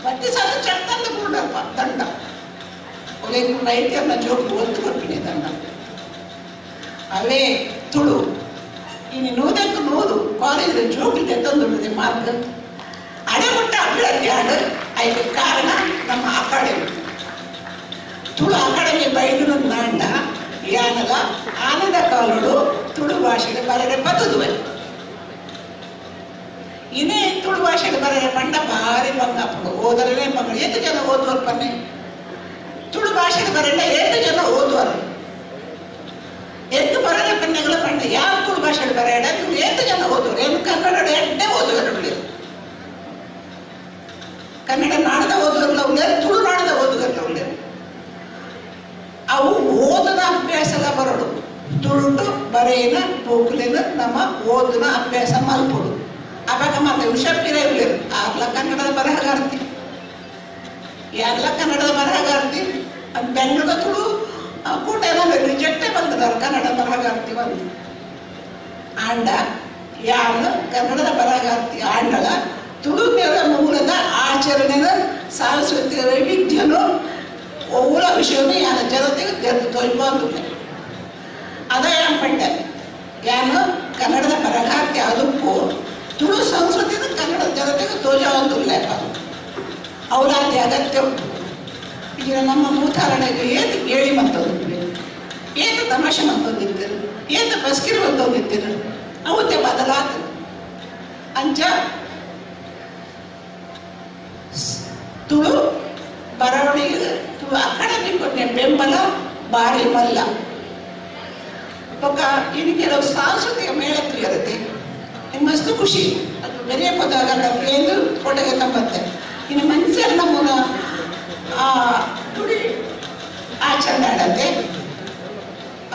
ಬತ್ತಿ ಸಾಲ ಚಕ್ಕಂದ ಕೂಡಪ್ಪ ದಂಡ ಒಳ್ಳೆ ರೈತರನ್ನ ಜೋಕು ಒತ್ತು ಕೊಡ್ತೀನಿ ದಂಡ ಅವೇ ತುಳು. ಇನ್ನು 100ಕ್ಕೆ 100 ಕಾಲೇಜ್ ಜೋಕು ತಂದುள்ளದೆ ಮಾರ್ಕ್ ಅಡೆಮುಟ್ಟ ಅಭಿವೃದ್ಧಿ ಆಡು. ಅದಕ್ಕೆ ಕಾರಣ ನಮ್ಮ ಅಕಾಡೆಮಿ ತುಳು ಅಕಾಡೆಮಿ ಬೈದು ನಾಂಡ ಯಾನಲ ಆನಂದ ಕಾಲುಡು ತುಳು ಭಾಷೆಗೆ ಬರರೆ ಬದುದುವೆ. ಇನ್ನೇ ತುಳು ಭಾಷೆಗೆ ಬರರೆ ಪಂಡ ಭಾರಿ ಬಂಗಾಪುಡು ಓದರೇ ಬಂಗ ಏತು ಜನ ಓದುವರು ಪನ್ನೆ ತುಳು ಭಾಷೆಗೆ ಬರಲ್ಲ ಏತು ಜನ ಓದುವರು ಎದ್ದು ಬರರೆ ಪನ್ನೆಗಳ ಪಂಡ ಯಾವ ತುಳು ಭಾಷೆಗೆ ಬರೆಯಡ ತುಳು ಏತು ಜನ ಓದುವರು ಏನು ಕನ್ನಡ ಎಡ್ಡೆ ಓದುವರು ಕನ್ನಡ ನಾಡದ ಓದುವರಲ್ಲ ಉಳ್ಳೇರು ತುಳು ನಾಡದ ಓದುಗರಲ್ಲ ಉಳ್ಳೇರು. ಅವು ಓದನ ಅಭ್ಯಾಸದ ಬರಡು ತುಳುಟು ಬರೆಯಿನ ಪೋಕುಲಿನ ನಮ್ಮ ಓದನ ಅಭ್ಯಾಸ ಮಲ್ಪಡು ಅವಾಗ ಮತ್ತೆ ಹುಷಾಪಿರ ಇರಲಿರು ಆರ್ಲ ಕನ್ನಡದ ಬರಹಗಾರ್ತಿ ಯಾರ್ಲ ಕನ್ನಡದ ಬರಹಗಾರ್ತಿ ಅದು ಬೆಂಗಳೂರ ತುಳು ಕೂಟ ಎಲ್ಲ ರಿಜೆಕ್ಟೇ ಬಂದದಾರ ಕನ್ನಡ ಬರಹಗಾರ್ತಿ ಬಂದು ಆಂಡ ಯಾರು ಕನ್ನಡದ ಬರಹಗಾರ್ತಿ ಆಂಡಳ ತುಳು ಮೇಳ ಮೂಲದ ಆಚರಣೆನ ಸಾಂಸ್ಕೃತಿಕ ವೈವಿಧ್ಯನು ಒವ್ವುಲ ವಿಷಯನು ಯಾನ ಜನತೆಗೆ ತೆರೆದು ತೊಯ್ಬೋದು. ಅದ ಯಾನ್ ಪಂಡೆ ಯಾನು ಕನ್ನಡದ ಬರಹಗಾರ್ತಿ ಅದಕ್ಕೂ ತುಳು ಸಂಸ್ಕೃತಿನ ಕನ್ನಡ ಜನತೆಗೆ ತೋಜಾವಂತಿಲ್ಲ ಅವರಾದಿ ಅಗತ್ಯ ಉಂಟು. ಈಗ ನಮ್ಮ ಮೂತಾರಣೆಗೆ ಏತು ಕೇಳಿ ಮಂತೊಂದಿದ್ವಿ ಏತು ತಮಾಷೆ ಮಂತೊಂದಿದ್ದರು ಏತು ಬಸ್ಕಿರಿ ಮಂತೊಂದಿದ್ದರು ಅವತ್ತೆ ಬದಲಾದ ಅಂಚ ತುಳು ಬರವಣಿಗೆ ತುಳು ಅಕಾಡೆಮಿ ಕೊಟ್ಟೆ ಬೆಂಬಲ ಭಾರಿ ಮಲ್ಲ. ಬೊಕ್ಕ ಇನ್ನು ಕೆಲವು ಸಾಂಸ್ಕೃತಿಕ ಮೇಳ ಇರುತ್ತೆ ಮಸ್ತು ಖುಷಿ ಅದು ಬೇರೆ ಪದಾಗ ಏನು ಕೊಟ್ಟಗೆ ತಂಬತ್ತೆ. ಇನ್ನು ಮನುಷ್ಯರ ನಮ್ಮನ್ನ ಆ ತುಳಿ ಆಚರಣೆ ಆಡತ್ತೆ.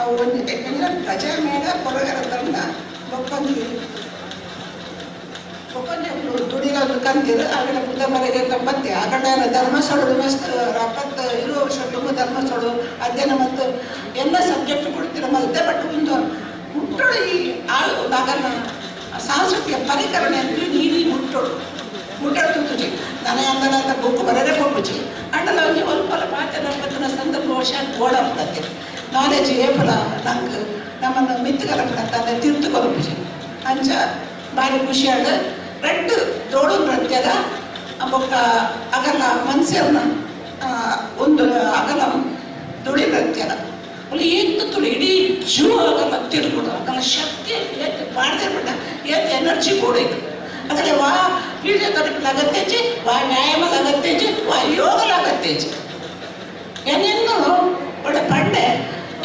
ಅವು ಒಂದು ಯಾಕಂದ್ರೆ ಪ್ರಜಾ ಮೇಳ ಕೊರಗರ ತಂಡ ಬೊಕ್ಕೊಂದು ಬೊಕ್ಕೊಂದು ತುಡಿರೋದು ಕಂತಿರು ಆಮೇಲೆ ಬುದ್ಧ ಮನೆಗೆ ತಂಬತ್ತೆ. ಆ ಕಡೆ ಧರ್ಮಸ್ಥಳ ಮಸ್ತ್ 70 20 ವರ್ಷ ಧರ್ಮಸ್ಥಳ ಅಧ್ಯಯನ ಮತ್ತು ಎಲ್ಲ ಸಬ್ಜೆಕ್ಟ್ ಕೊಡ್ತೀರ ಮಲ್ತೆ. ಬಟ್ ಒಂದು ಮುಟ್ಟೋಡು ಈ ಆಗಲ್ಲ ಸಾಂಸ್ಕೃತಿಕ ಪರಿಕರಣೆ ಅಂದ್ರೆ ನೀರಿ ಮುಟ್ಟೋಡು ಮುಟ್ಟೋಡು ತೂತುಜಿ ನನಗೆ ಅಂದಲ ಅಂತ ಬುಕ್ ಬರದೇ ಪೋಪುಜಿ ಅಂಡಲ ಒಂಜಿ ಒಲ್ಪಲ ಪಾತೆರ ಪತ್ತನ ಸಂದರ್ಭ ವಶಾತ್ ಓಡಾಡ್ತದೆ ನಾಲೆಜ್ ಏಪಲ ನಂಗೆ ನಮ್ಮನ್ನು ಮಿತ್ತು ಕಲಪಡಂತ ತಿರ್ತು ಕೊರಪುಜಿ ಅಂಚ ಭಾರಿ ಖುಷಿಯಾದ ರಡ್ಡು ದೋಡು ನೃತ್ಯದ ಬೊಕ್ಕ ಅಗಲ ಮನ್ಸರ್ನ ಒಂದು ಅಗಲ ತುಳಿ ನೃತ್ಯದ ಅಲ್ಲಿ ಏತು ತುಳಿ ಇಡೀ ಜೀವ ಆಗಲ್ಲ ತಿರುಗುಡು ಆಗಲ್ಲ ಶಕ್ತಿ ಏತ್ ಮಾಡದೆ ಬಿಟ್ಟ ಏತ್ ಎನರ್ಜಿ ಕೊಡಬೇಕು ಆಗಲೇ ವಾ ಫಿಸಿಯೋಥೆರಪಿ ಅಗತ್ಯಜಿ ವಾ ವ್ಯಾಯಾಮದ ಅಗತ್ಯಜಿ ವಾ ಯೋಗದ ಅಗತ್ಯಜಿ ಏನೇನು ಒಳ್ಳೆ ಪಂಡೆ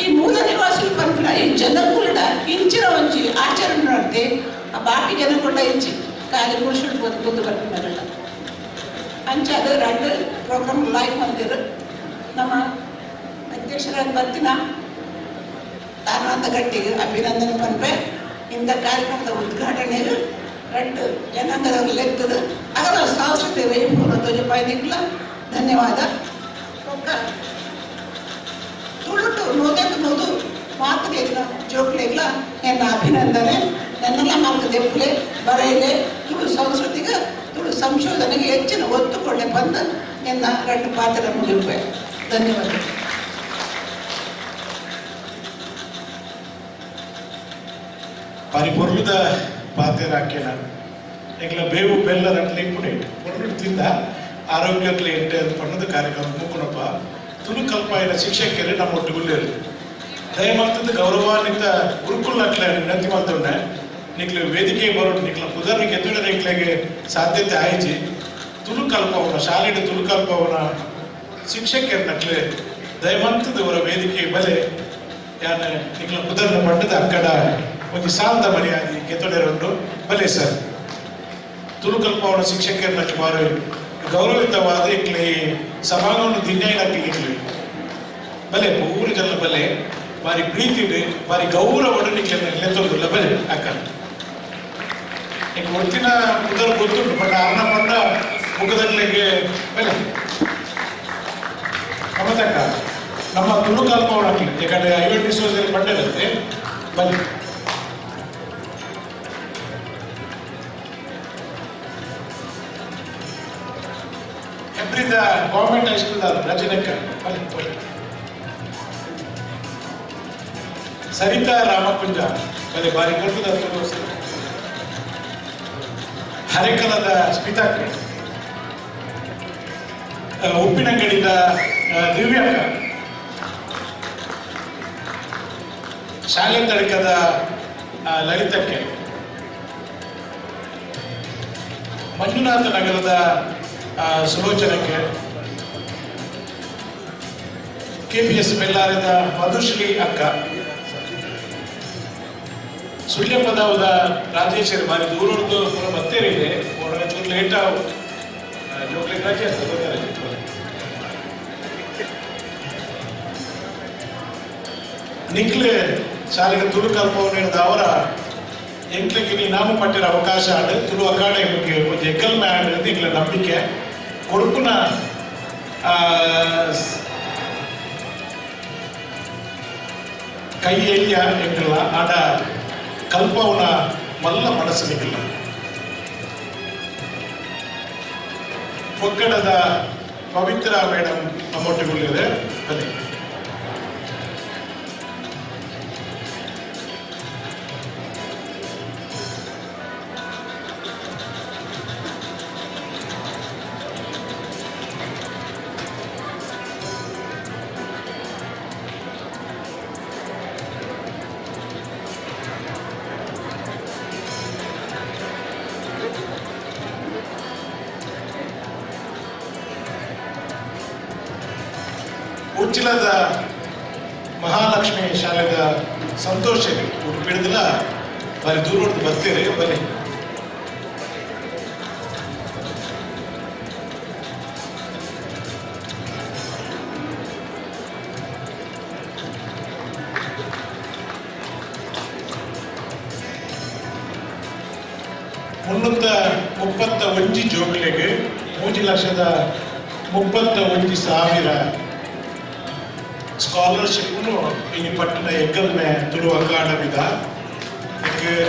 ಈ ಮೂಲ ನಿವಾಸಿಗಳು ಪನ್ಪಿನ ಈ ಜನಕುಲಡ ಇಂಚಿನ ಒಂಜಿ ಆಚರಣೆ ನಡ್ತಿ ಆ ಬಾಕಿ ಜನಕುಂಡ ಇಂಚಿ ಖಾಲಿ ಪುರುಷರು ಬುದ್ಧು ಬರ್ಪಿನಗಳ್ಳ ಅಂಚ ಅದು ರಡ್ಡು ಪ್ರೋಗ್ರಾಮ್ ಲೈಕ್ ಮಂದಿರು ನಮ್ಮ ಅಧ್ಯಕ್ಷರಾದ ಬರ್ತಿನ ತಾರಾನಂದ ಗಟ್ಟಿಗೆ ಅಭಿನಂದನೆ ಪನ್ಪೆ ಇಂಥ ಕಾರ್ಯಕ್ರಮದ ಉದ್ಘಾಟನೆಗೆ ರಡ್ಡು ಜನಾಂಗದವರು ಲೆಕ್ಕದ ಅದರ ಸಾಂಸ್ಕೃತಿಕ ವೈಭವ ತೋಜಪಾಯ್ದಿಕ್ಲ ಧನ್ಯವಾದ. ತುಳುಟು ನೂದಕ್ಕೆ ನೂದು ಮಾತುಗೆಗ್ಲ ಜೋಕ್ಲೆಗ್ಲ ನನ್ನ ಅಭಿನಂದನೆ. ನನ್ನೆಲ್ಲ ಮಾರ್ಗ ದೆಪ್ಪಲೆ ಬರೆಯಲೆ ತುಳು ಸಂಸ್ಕೃತಿಗೆ ತುಳು ಸಂಶೋಧನೆಗೆ ಹೆಚ್ಚಿನ ಒತ್ತು ಕೊಳ್ಳೆ ಬಂದು ನನ್ನ ರಡ್ಡು ಪಾತ್ರ ಮುಗಿಪೆ. ಧನ್ಯವಾದ.
ಬಾರಿ ಪೊರ್ಲುದ ಪಾತೆರ ಹಾಕ್ಯನ ಎಂಕ್ಲ ಬೇವು ಬೆಲ್ಲ ರಟ್ಲೆ ಇಪ್ಪುಡೆ ಪೊರ್ಲು ತಿಂದ ಆರೋಗ್ಯತ್ಲೆ ಎಡ್ಡೆ ಪಣ್ಣದ ಕಾರ್ಯಕ್ರಮ ಮೂಕುನಪ್ಪ ತುಳು ಕಲ್ಪಾಯಿನ ಶಿಕ್ಷಕರು ನಮ್ಮ ಒಟ್ಟುಗುಲ್ಲೇರು ದಯಮಾಲ್ತದ್ದು ಗೌರವಾನ್ವಿತ ಗುರುಕುಲಕ್ಲೆ ವಿನಂತಿ ಮಾಡ್ತೊಂಡೆ ನಿಕ್ಲೆ ವೇದಿಕೆ ಬರೋಡು ನಿಕ್ಲ ಪುದರ್ನ ಗೆದ್ದುಡ ನಿಕ್ಲೆಗೆ ಸಾಧ್ಯತೆ ಆಯ್ಜಿ ತುಳು ಕಲ್ಪವನ ಶಾಲೆಡು ತುಳು ಕಲ್ಪವನ ಶಿಕ್ಷಕರು ನಕ್ಲೆ ದಯಮಂತದ್ದು ಅವರ ವೇದಿಕೆ ಬಲೆ ಯಾನ ನಿಕ್ಲ ಪುದರ್ನ ಪಣ್ಣದ ಅಕ್ಕಡ ಒಂಜಿ ಸಾಲದ ಮರ್ಯಾದೆ ಗೆತ್ತೊಡೆರುಂಡು ಬಲೆ ಸರ್. ತುಳು ಕಲ್ಪವನ ಶಿಕ್ಷಕರನ್ನ ಬಾರಿ ಗೌರವಿತವಾದ ಇಕ್ಲಿ ಸಭಾಂಗವನ್ನು ದಿನ್ಯಾಯಿನಕ್ಲಿ ನಿಕ್ಲಿ ಬಲೆ ಪೂರ ಜನ ಬಲೆ ಬಾರಿ ಪ್ರೀತಿ ಬಾರಿ ಗೌರವ ನಿಕ್ಲೆ ಲೆತ್ತೊಂದುಲ್ಲ ಬಲೆ ಅಕ್ಕ ಈಗ ಒತ್ತಿನ ಪುದರ್ ಗೊತ್ತುಂಟು ಬಟ್ ಅರ್ಣ ಪಂಡ ಮುಖದಕ್ಲಿಗೆ ಬಲೆ ನಮ್ಮತಕ್ಕ ನಮ್ಮ ತುಳು ಕಲ್ಪವನ ಹಾಕ್ಲಿ ಯಾಕಂದ್ರೆ ಐವತ್ತು ಡಿಸೋಸಲ್ಲಿ ಪಂಡಿರುತ್ತೆ ಬಲೆ. ಹೆಬ್ರಿದ ಗೌರ್ಮೆಂಟ್ ಹೈಸ್ಕೂಲ್ ರಜನಕ್ಕ ಬಲೆ ಬಲೆ. ಸರಿತಾ ರಾಮಕುಂಜ ಬಲೆ ಬಾರಿ ಕೊಟ್ಟದ ಹರೆಕಲದ ಸ್ಮಿತಾಕ್ ಉಪ್ಪಿನಂಗಡಿದ ದಿವ್ಯಕ್ಕ ಶಾಲೆ ತಡಕದ ಲಲಿತಕ್ಕೆ ಮಂಜುನಾಥ ನಗರದ ಸುಲೋಚನಕ್ಕೆ ಕೆಪಿಎಸ್ ಬೆಲ್ಲಾರದ ಮಧುಶ್ರೀ ಅಕ್ಕ ಸುಳ್ಯಪದವದ ರಾಜೇಶ್ವರಿ ಬಾರಿ ದೂರದ್ದು ಪೂರ ಬತ್ತೇರಿದೆ ಚೂರು ಲೇಟ್ ಆವು ಜೋಕ್ಲಿಗೆ ರಜೆ ಅಂತ ನಿಕ್ಲೆ ಶಾಲೆಗೆ ತುಳು ಕಲ್ಪವನ್ನು ಹಿಡಿದ ಅವರ ಎಂಕ್ಲೆಗೆ ನೀ ನಾಮ ಪಟ್ಟಿರ ಅವಕಾಶ ಆಡು ತುಳು ಅಕಾಡೆಮಿಗೆ ಒಂದು ಎಗ್ಗಲ್ಮೆ ಆಡಿರೋದು ಎಂಗ್ಲ ನಂಬಿಕೆ ಕೊಡುಪುನ ಕೈ ಎಲ್ಲಿಯ ಎಂಕಲ್ಲ ಆಡ ಕಲ್ಪವನ ಮಲ್ಲ ಮನಸ್ಸು ನಿಕ್ಲ ಕೊಕ್ಕಡದ ಪವಿತ್ರ ಮೇಡಮ್ ನಮ್ಮೊಟ್ಟಿಗುಳ್ಳಿದೆ ಬನ್ನಿ. ಉಚ್ಚಿಲದ ಮಹಾಲಕ್ಷ್ಮಿ ಶಾಲೆದ ಸಂತೋಷ ಉಡುಪಿಡಿದಿಲ್ಲ ಬಾರಿ ದೂರ ಹೊಡೆದು ಬರ್ತೀರಿ ಬನ್ನಿ. 331 ಜೋಗ್ಲೆಗೆ 3,31,000 ಸ್ಕಾಲರ್ಶಿಪ್ ಇನಿ ಪಟ್ಟಣ ಎಗ್ಗಲ್ಮೆ ತುಳು ಅಕಾಡೆಮಿದ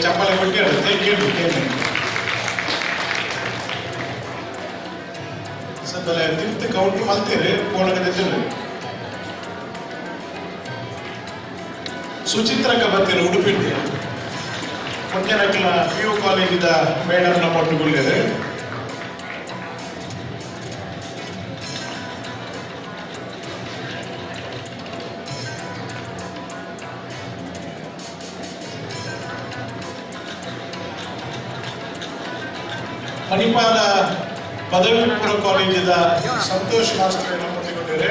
ಚಪ್ಪಲೆ ಕೊಟ್ಟಿರು ಕೇಳಿ ಕೇಳಿ ಸದ್ದಲೆ ತಿರ್ತು ಕೌಂಟ್ ಮಲ್ತೀರಿ ಪೋಣಕ್ಕೆ ಸುಚಿತ್ರಕ್ಕ ಬರ್ತೀರಿ ಉಡುಪಿಟ್ಟು ಪುಣ್ಯನಕ್ಲ ಪಿ ಯು ಕಾಲೇಜಿದ ಮೇಡಮ್ನ ಪಟ್ಟುಕೊಳ್ಳಿದೆ. ಮಣಿಪಾಲ ಪದವಿ ಪೂರ್ವ ಕಾಲೇಜಿದ ಸಂತೋಷ್ ಮಾಸ್ಟರ್ ಪಟ್ಟಿಕೊಂಡಿದ್ದಾರೆ.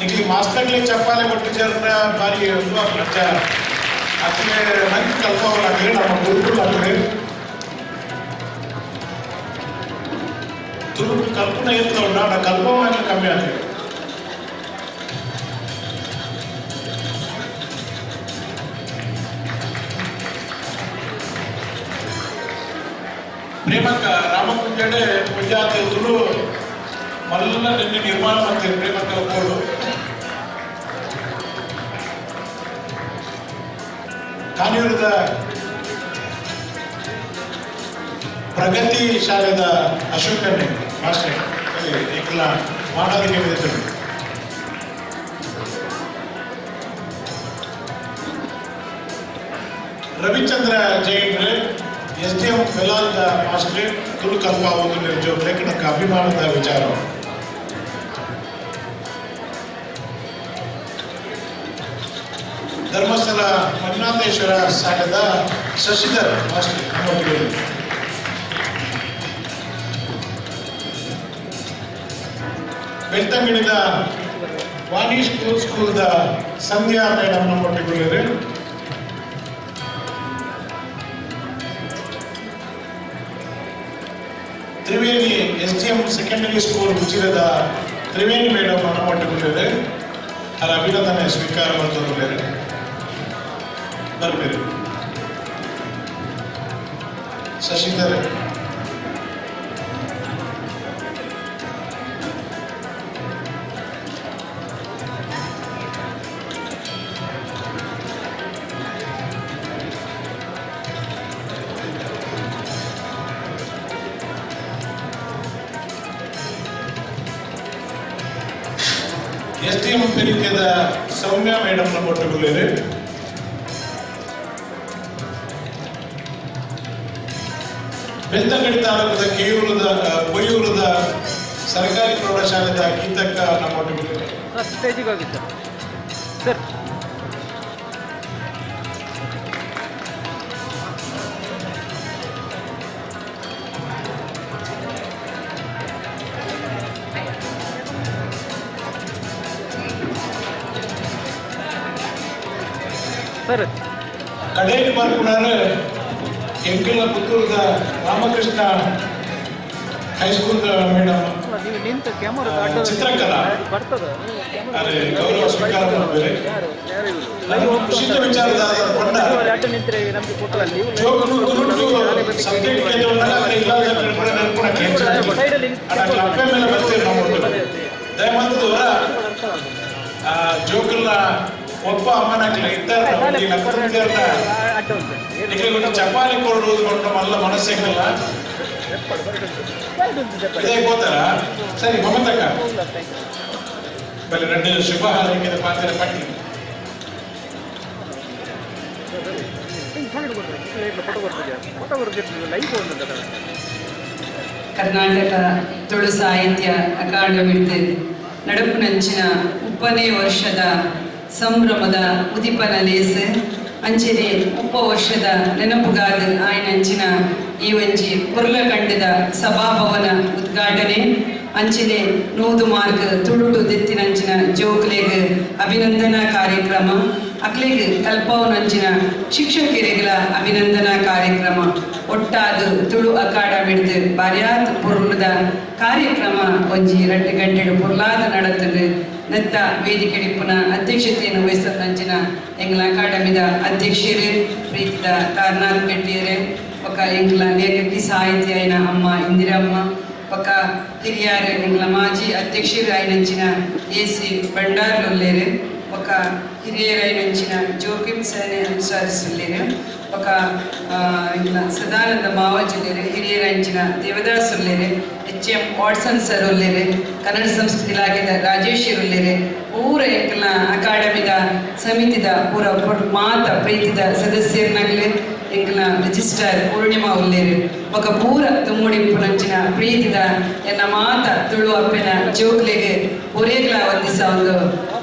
ನಿಮಗೆ ಮಾಸ್ಟರ್ಗಳಿಗೆ ಚಪ್ಪಾಳೆ ಕೊಟ್ಟಿದ್ದಾರೆ ಬಾರಿ ಅತ್ಲೆ ನಂಗೆ ಕಲ್ಪವನಾಗಲಿ ನಮ್ಮ ಗುರುಕುಲಾಗಲಿ ತುಳು ಕಲ್ಪನೆ ಇರ್ತವಣ್ಣ ನಾ ಕಲ್ಪವನಾಗಲಿ ಕಮ್ಮಿ ಆಗಲಿ. ಪ್ರೇಮಕ್ಕ ರಾಮಕುಂಜಡೆ ಪಂಚಾಯತ್ ತುಳು ಮಲ್ಲ ನಿನ್ನೆ ನಿರ್ಮಾಣ ಮಾಡ್ತೀವಿ ಪ್ರೇಮಕ್ಕ ಕೋಡು. ಕಾನೂರದ ಪ್ರಗತಿ ಶಾಲೆದ ಅಶೋಕನ್ನೇ ಮಾಸ್ಟರ್ ಏಕಲ ಮಾಡೋದಕ್ಕೆ ಬಿದ್ದರು. ರವಿಚಂದ್ರ ಜೈನ್ರೆ ಎಸ್ ಡಿ ಎಂ ಫೆಲಾಲ್ದ ಮಾಸ್ಟರ್ ತುಳು ಕಲ್ಪಾವುದು ನಿರ್ಜೋ ಲೇಖನಕ್ಕೆ ಅಭಿಮಾನದ ವಿಚಾರ. ಧರ್ಮಸ್ಥಳ ಮಂಜುನಾಥೇಶ್ವರ ಶಾಲೆದ ಶಶಿಧರ್ ಮಾಸ್ಟರ್ ನಮ್ಮೊಟ್ಟಿಗೆ. ಬೆಳ್ತಂಗಡಿದ ವಾಣಿ ಸ್ಕೂಲ್ದ ಸಂಧ್ಯಾ ಮೇಡಮ್ ನಮ್ಮೊಟ್ಟಿಗೆ. Triveni S D M secondary school ಉಚಿರದ ತ್ರಿವೇಣಿ madam ನಮ್ಮೊಟ್ಟಿಗೆ ಅದರ ಅಭಿನಂದನೆ ಸ್ವೀಕಾರ ಮಾಡ್ತಂದ್ರೆ ಬರ್ಬೇರು. ಶಶಿಧರ್ ಎಸ್ ಡಿ ಎಂ ಪೆರಿಕೆದ ಸೌಮ್ಯ ಮೇಡಮ್ ನಮ್ಮೊಟ್ಟಿಗೆ. ಬೆಳ್ತಂಗಡಿ ತಾಲೂಕದ ಕೇಯೂರದ ಕೊಯ್ಯೂರದ ಸರ್ಕಾರಿ ಪ್ರೌಢಶಾಲೆದ ಗೀತಕ್ಕ ನಮ್ಮೊಟ್ಟಿಗೆ.
ಸ್ಟೇಜಿಗೆ ಹೋಗಿ ಸರ್. ಸರ್ ಸರ್
ಕಡೇಲಿ ಬರ್ಪುನಾರು ಎಂಕಲ್ನ ಪುತ್ತೂರದ ರಾಮಕೃಷ್ಣ ಹೈಸ್ಕೂಲ್ ಮೇಡಮ್
ನೀವು ನಿಂತ ಕ್ಯಾಮರಾ
ಚಿತ್ರಕಲಾ
ಬರ್ತದೆ
ಅರೆ ಗೌರವ ಸ್ವೀಕಾರ ಮಾಡ್ಬೇರೆ. ಖುಷಿತ ವಿಚಾರದ ದಯಮಾಡಿ ಜೋಕಲ್ನ ಒಬ್ಬ ಅಮ್ಮನಾಗ್ಲ ಇದ್ದಾರೆ ಚಪಾಲಿ ಕೊಡುವುದು ಕೊಂಡು ಮಲ್ಲ ಮನಸ್ಸಿಗಲ್ಲ ಇದೇ ಗೋತಾರ. ಸರಿ ಮಮತಕ್ಕ ಬಲಿ ರೆಡ್ಡಿ ಶುಭ ಹಾರೈಕೆದ ಪಾತ್ರ ಪಟ್ಟಿ.
ಕರ್ನಾಟಕ ತುಳು ಸಾಹಿತ್ಯ ಅಕಾಡೆಮಿ ನಡಪುನಂಚಿನ 30ನೇ ವರ್ಷದ ಸಂಭ್ರಮದ ಉದಿಪನ ಲೇಸ್ ಅಂಚನೆ 30 ವರ್ಷದ ನೆನಪುಗಾದ ಆಯ್ನಂಚಿನ ಈ ಒಂಜಿ ಪುರ್ಲಕಂಡದ ಸಭಾಭವನ ಉದ್ಘಾಟನೆ ಅಂಚನೆ 100 ಮಾರ್ಕ್ ತುಳುಟು ದೆತ್ತಿನಂಚಿನ ಜೋಕ್ಲೆಗ್ ಅಭಿನಂದನಾ ಕಾರ್ಯಕ್ರಮ ಅಕ್ಲೆಗ್ ಕಲ್ಪವನಂಚಿನ ಶಿಕ್ಷಕರಿಗಳ ಅಭಿನಂದನಾ ಕಾರ್ಯಕ್ರಮ ಒಟ್ಟಾದ ತುಳು ಅಕಾಡೆಮಿಡ್ದು ಬಾರ್ಯಾತ್ ಪುರ್ಲದ ಕಾರ್ಯಕ್ರಮ ಒಂಜಿ 2 ಗಂಟೆಡು ಪುರ್ಲಾದ ನಡತದು. ನತ್ತ ವೇದಿಕೆ ಪುನಃ ಅಧ್ಯಕ್ಷತೆಯನ್ನು ವಹಿಸಂಚಿನ ಎಂಗ್ಲ ಅಕಾಡೆಮಿದ ಅಧ್ಯಕ್ಷರು ಪ್ರೀತಿದ ಕಾರ್ನಾಥ್ ಕಟ್ಟಿಯರು ಒಕ್ಕ ಎಂಗ್ಲ ಲೇಖಕಿ ಸಾಹಿತಿ ಆಯ್ನ ಅಮ್ಮ ಇಂದಿರಮ್ಮ ಒಕ್ಕ ಹಿರಿಯಾರು ಎಂಗ್ಲ ಮಾಜಿ ಅಧ್ಯಕ್ಷರು ಆಯ್ನಂಚಿನ ಎ ಸಿ ಬಂಡಾರ್ಲೊಲ್ಲೇರು ಬೊಕ ಹಿರಿಯರೈನಂಚಿನ ಜೋಕಿಂ ಸೇನೆ ಅನುಸರಿಸುಲ್ಲೇರು ಬೊಕ ಸದಾನಂದ ಮಾವಜಿಲ್ಲೇರು ಹಿರಿಯರಂಚಿನ ದೇವದಾಸ್ ಉಲ್ಲೇರು ಎಚ್ ಎಂ ವಾಟ್ಸನ್ ಸರ್ ಉಲ್ಲೇರು ಕನ್ನಡ ಸಂಸ್ಕೃತಿ ಇಲಾಖೆದ ರಾಜೇಶ್ ಉಲ್ಲೇರು ಪೂರ ಎಂಕಲ್ನ ಅಕಾಡೆಮಿದ ಸಮಿತಿದ ಪೂರ ಮಾತ ಪ್ರೀತಿದ ಸದಸ್ಯರ್ನಾಗ್ಲೆ ಎಂಕಲ್ನ ರಿಜಿಸ್ಟ್ರಾರ್ ಪೂರ್ಣಿಮಾ ಉಲ್ಲೇರು ಬೊಕ ಪೂರ ತುಮ್ಮುಡಿಂಪುನಂಚಿನ ಪ್ರೀತಿದ ಎನ್ನ ಮಾತ ತುಳು ಅಪ್ಪೆನ ಜೋಕ್ಲೆಗೆ ಒರೇಗ್ಲ ಒಂದಿಸ ಒಂದು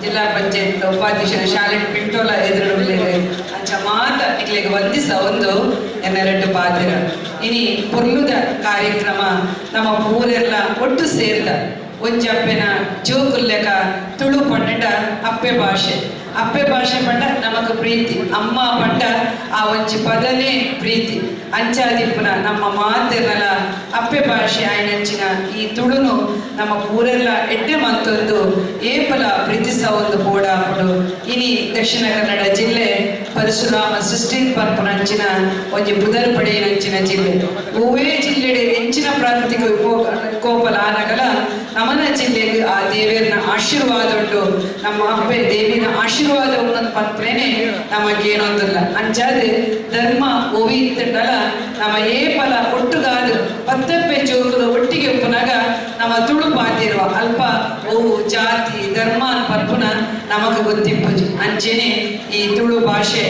ಜಿಲ್ಲಾ ಪಂಚಾಯತ್ ಉಪಾಧ್ಯಕ್ಷರ ಶಾಲೆ ಪಿಂಟೋಲ ಎದುರು ಉಲ್ಲೇರು ಅಂಚ ಮಾತ ನಿಕ್ಲೆಗ್ ಒಂದಿಸ ಒಂದು ಎನ್ನೆರಡು ಪಾತಿರ ಇನಿ ಪೊರ್ಲುದ ಕಾರ್ಯಕ್ರಮ ನಮ್ಮ ಪೂರೆಲ್ಲ ಒಟ್ಟು ಸೇರ್ದ ಒಂಜಿ ಅಪ್ಪೆನ ಜೋಕುಲ್ಲೆಕ ತುಳು ಪಂಡ ಅಪ್ಪೆ ಭಾಷೆ ಅಪ್ಪೆ ಭಾಷೆ ಪಂಡ ನಮಕ್ ಪ್ರೀತಿ ಅಮ್ಮ ಪಂಡ ಆ ಒಂಜಿ ಪದನೇ ಪ್ರೀತಿ ಅಂಚಾದಿಪ್ಪುನ ನಮ್ಮ ಮಾತೆರ್ನಲ ಅಪ್ಪೆ ಭಾಷೆ ಆಯ್ನಂಚಿನ ಈ ತುಳುನು ನಮ್ಮ ಪೂರೆಲ್ಲ ಎಡ್ಡೆ ಮಂತೊಂದು ಏಪಲ ಪ್ರೀತಿಸ ಒಂದು ಬೋಡಾಪುಡು ಇನಿ ದಕ್ಷಿಣ ಕನ್ನಡ ಜಿಲ್ಲೆ ಪರಶುರಾಮ ಸೃಷ್ಟಿ ಪರ್ಪನಂಚಿನ ಒಂಜಿ ಪುದರ್ ಪಡೆಯನಂಚಿನ ಜಿಲ್ಲೆ ಒವ್ವೇ ಜಿಲ್ಲೆಡೆ ಎಂಚಿನ ಪ್ರಾಕೃತಿಕ ವಿಕೋಪಲ ಆನಗಲ ನಮನ ಜಿಲ್ಲೆಗೆ ಆ ದೇವಿಯರ್ನ ಆಶೀರ್ವಾದ ಉಂಟು ನಮ್ಮ ಅಪ್ಪೆ ದೇವಿನ ಆಶೀರ್ವಾದ ಉಂಟು ಪಂಪ್ರೇನೆ ನಮಗೇನೊಂದಿಲ್ಲ ಅಂಚಾದ ಧರ್ಮ ಓವಿ ಇತ್ತಂಡಲ ನಮ್ಮ ಏಪಲ ಒಟ್ಟುಗಾದು ಪತ್ತಪ್ಪೆ ಜೋಕುಲು ಒಟ್ಟಿಗೆ ಉಪ್ಪುನಾಗ ನಮ್ಮ ತುಳು ಪಾತಿರುವ ಅಲ್ಪ ಓವು ಜಾತಿ ಧರ್ಮ ಪರ್ಪುನ ನಮಗ ಗೊತ್ತಿಪ್ಪುಜಿ ಅಂಚೆನೆ ಈ ತುಳು ಭಾಷೆ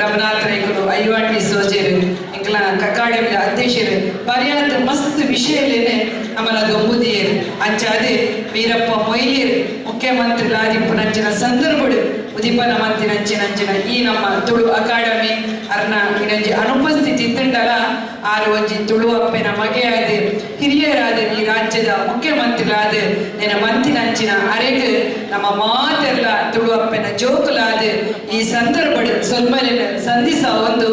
ರಘುನಾಥ ರೈಕುಲು ಐವಾಟಿ ಸೋಜೇರು ಎಂಕಲ ಅಕಾಡೆಮಿದ ಅಧ್ಯಕ್ಷರು ಪರ್ಯಾತ ಮಸ್ತ್ ವಿಷಯಲೇನೆ ನಮ್ಮಲ ದೊಂಬುದಿಯರು ಅಂಚಾದೆ ವೀರಪ್ಪ ಮೊಯ್ಲಿಯರು ಮುಖ್ಯಮಂತ್ರಿ ಲಾದಿಪ್ಪುನಂಚಿನ ಸಂದರ್ಭಡು ಉದೀಪನ ಮಂತಿನಂಚಿನಂಚಿನ ಈ ನಮ್ಮ ತುಳು ಅಕಾಡೆಮಿ ಅರ್ನ ಇನ್ನೊಂಜಿ ಅನುಪಸ್ಥಿತಿ ಇತ್ತುಂಡಲ ಆರು ಒಂಜಿ ತುಳು ಅಪ್ಪೆನ ಮಗೆಯಾದ ಹಿರಿಯರಾದ ಈ ರಾಜ್ಯದ ಮುಖ್ಯಮಂತ್ರಿಗಳಾದ ನಿನ್ನ ಮಂತಿನಂಚಿನ ಅರೆಗ್ ನಮ್ಮ ಮಾತೆಲ್ಲ ತುಳು ಅಪ್ಪೆನ ಜೋಕುಲಾದ ಈ ಸಂದರ್ಭ ಸೊಲ್ಮಲಿನ ಸಂಧಿಸ ಒಂದು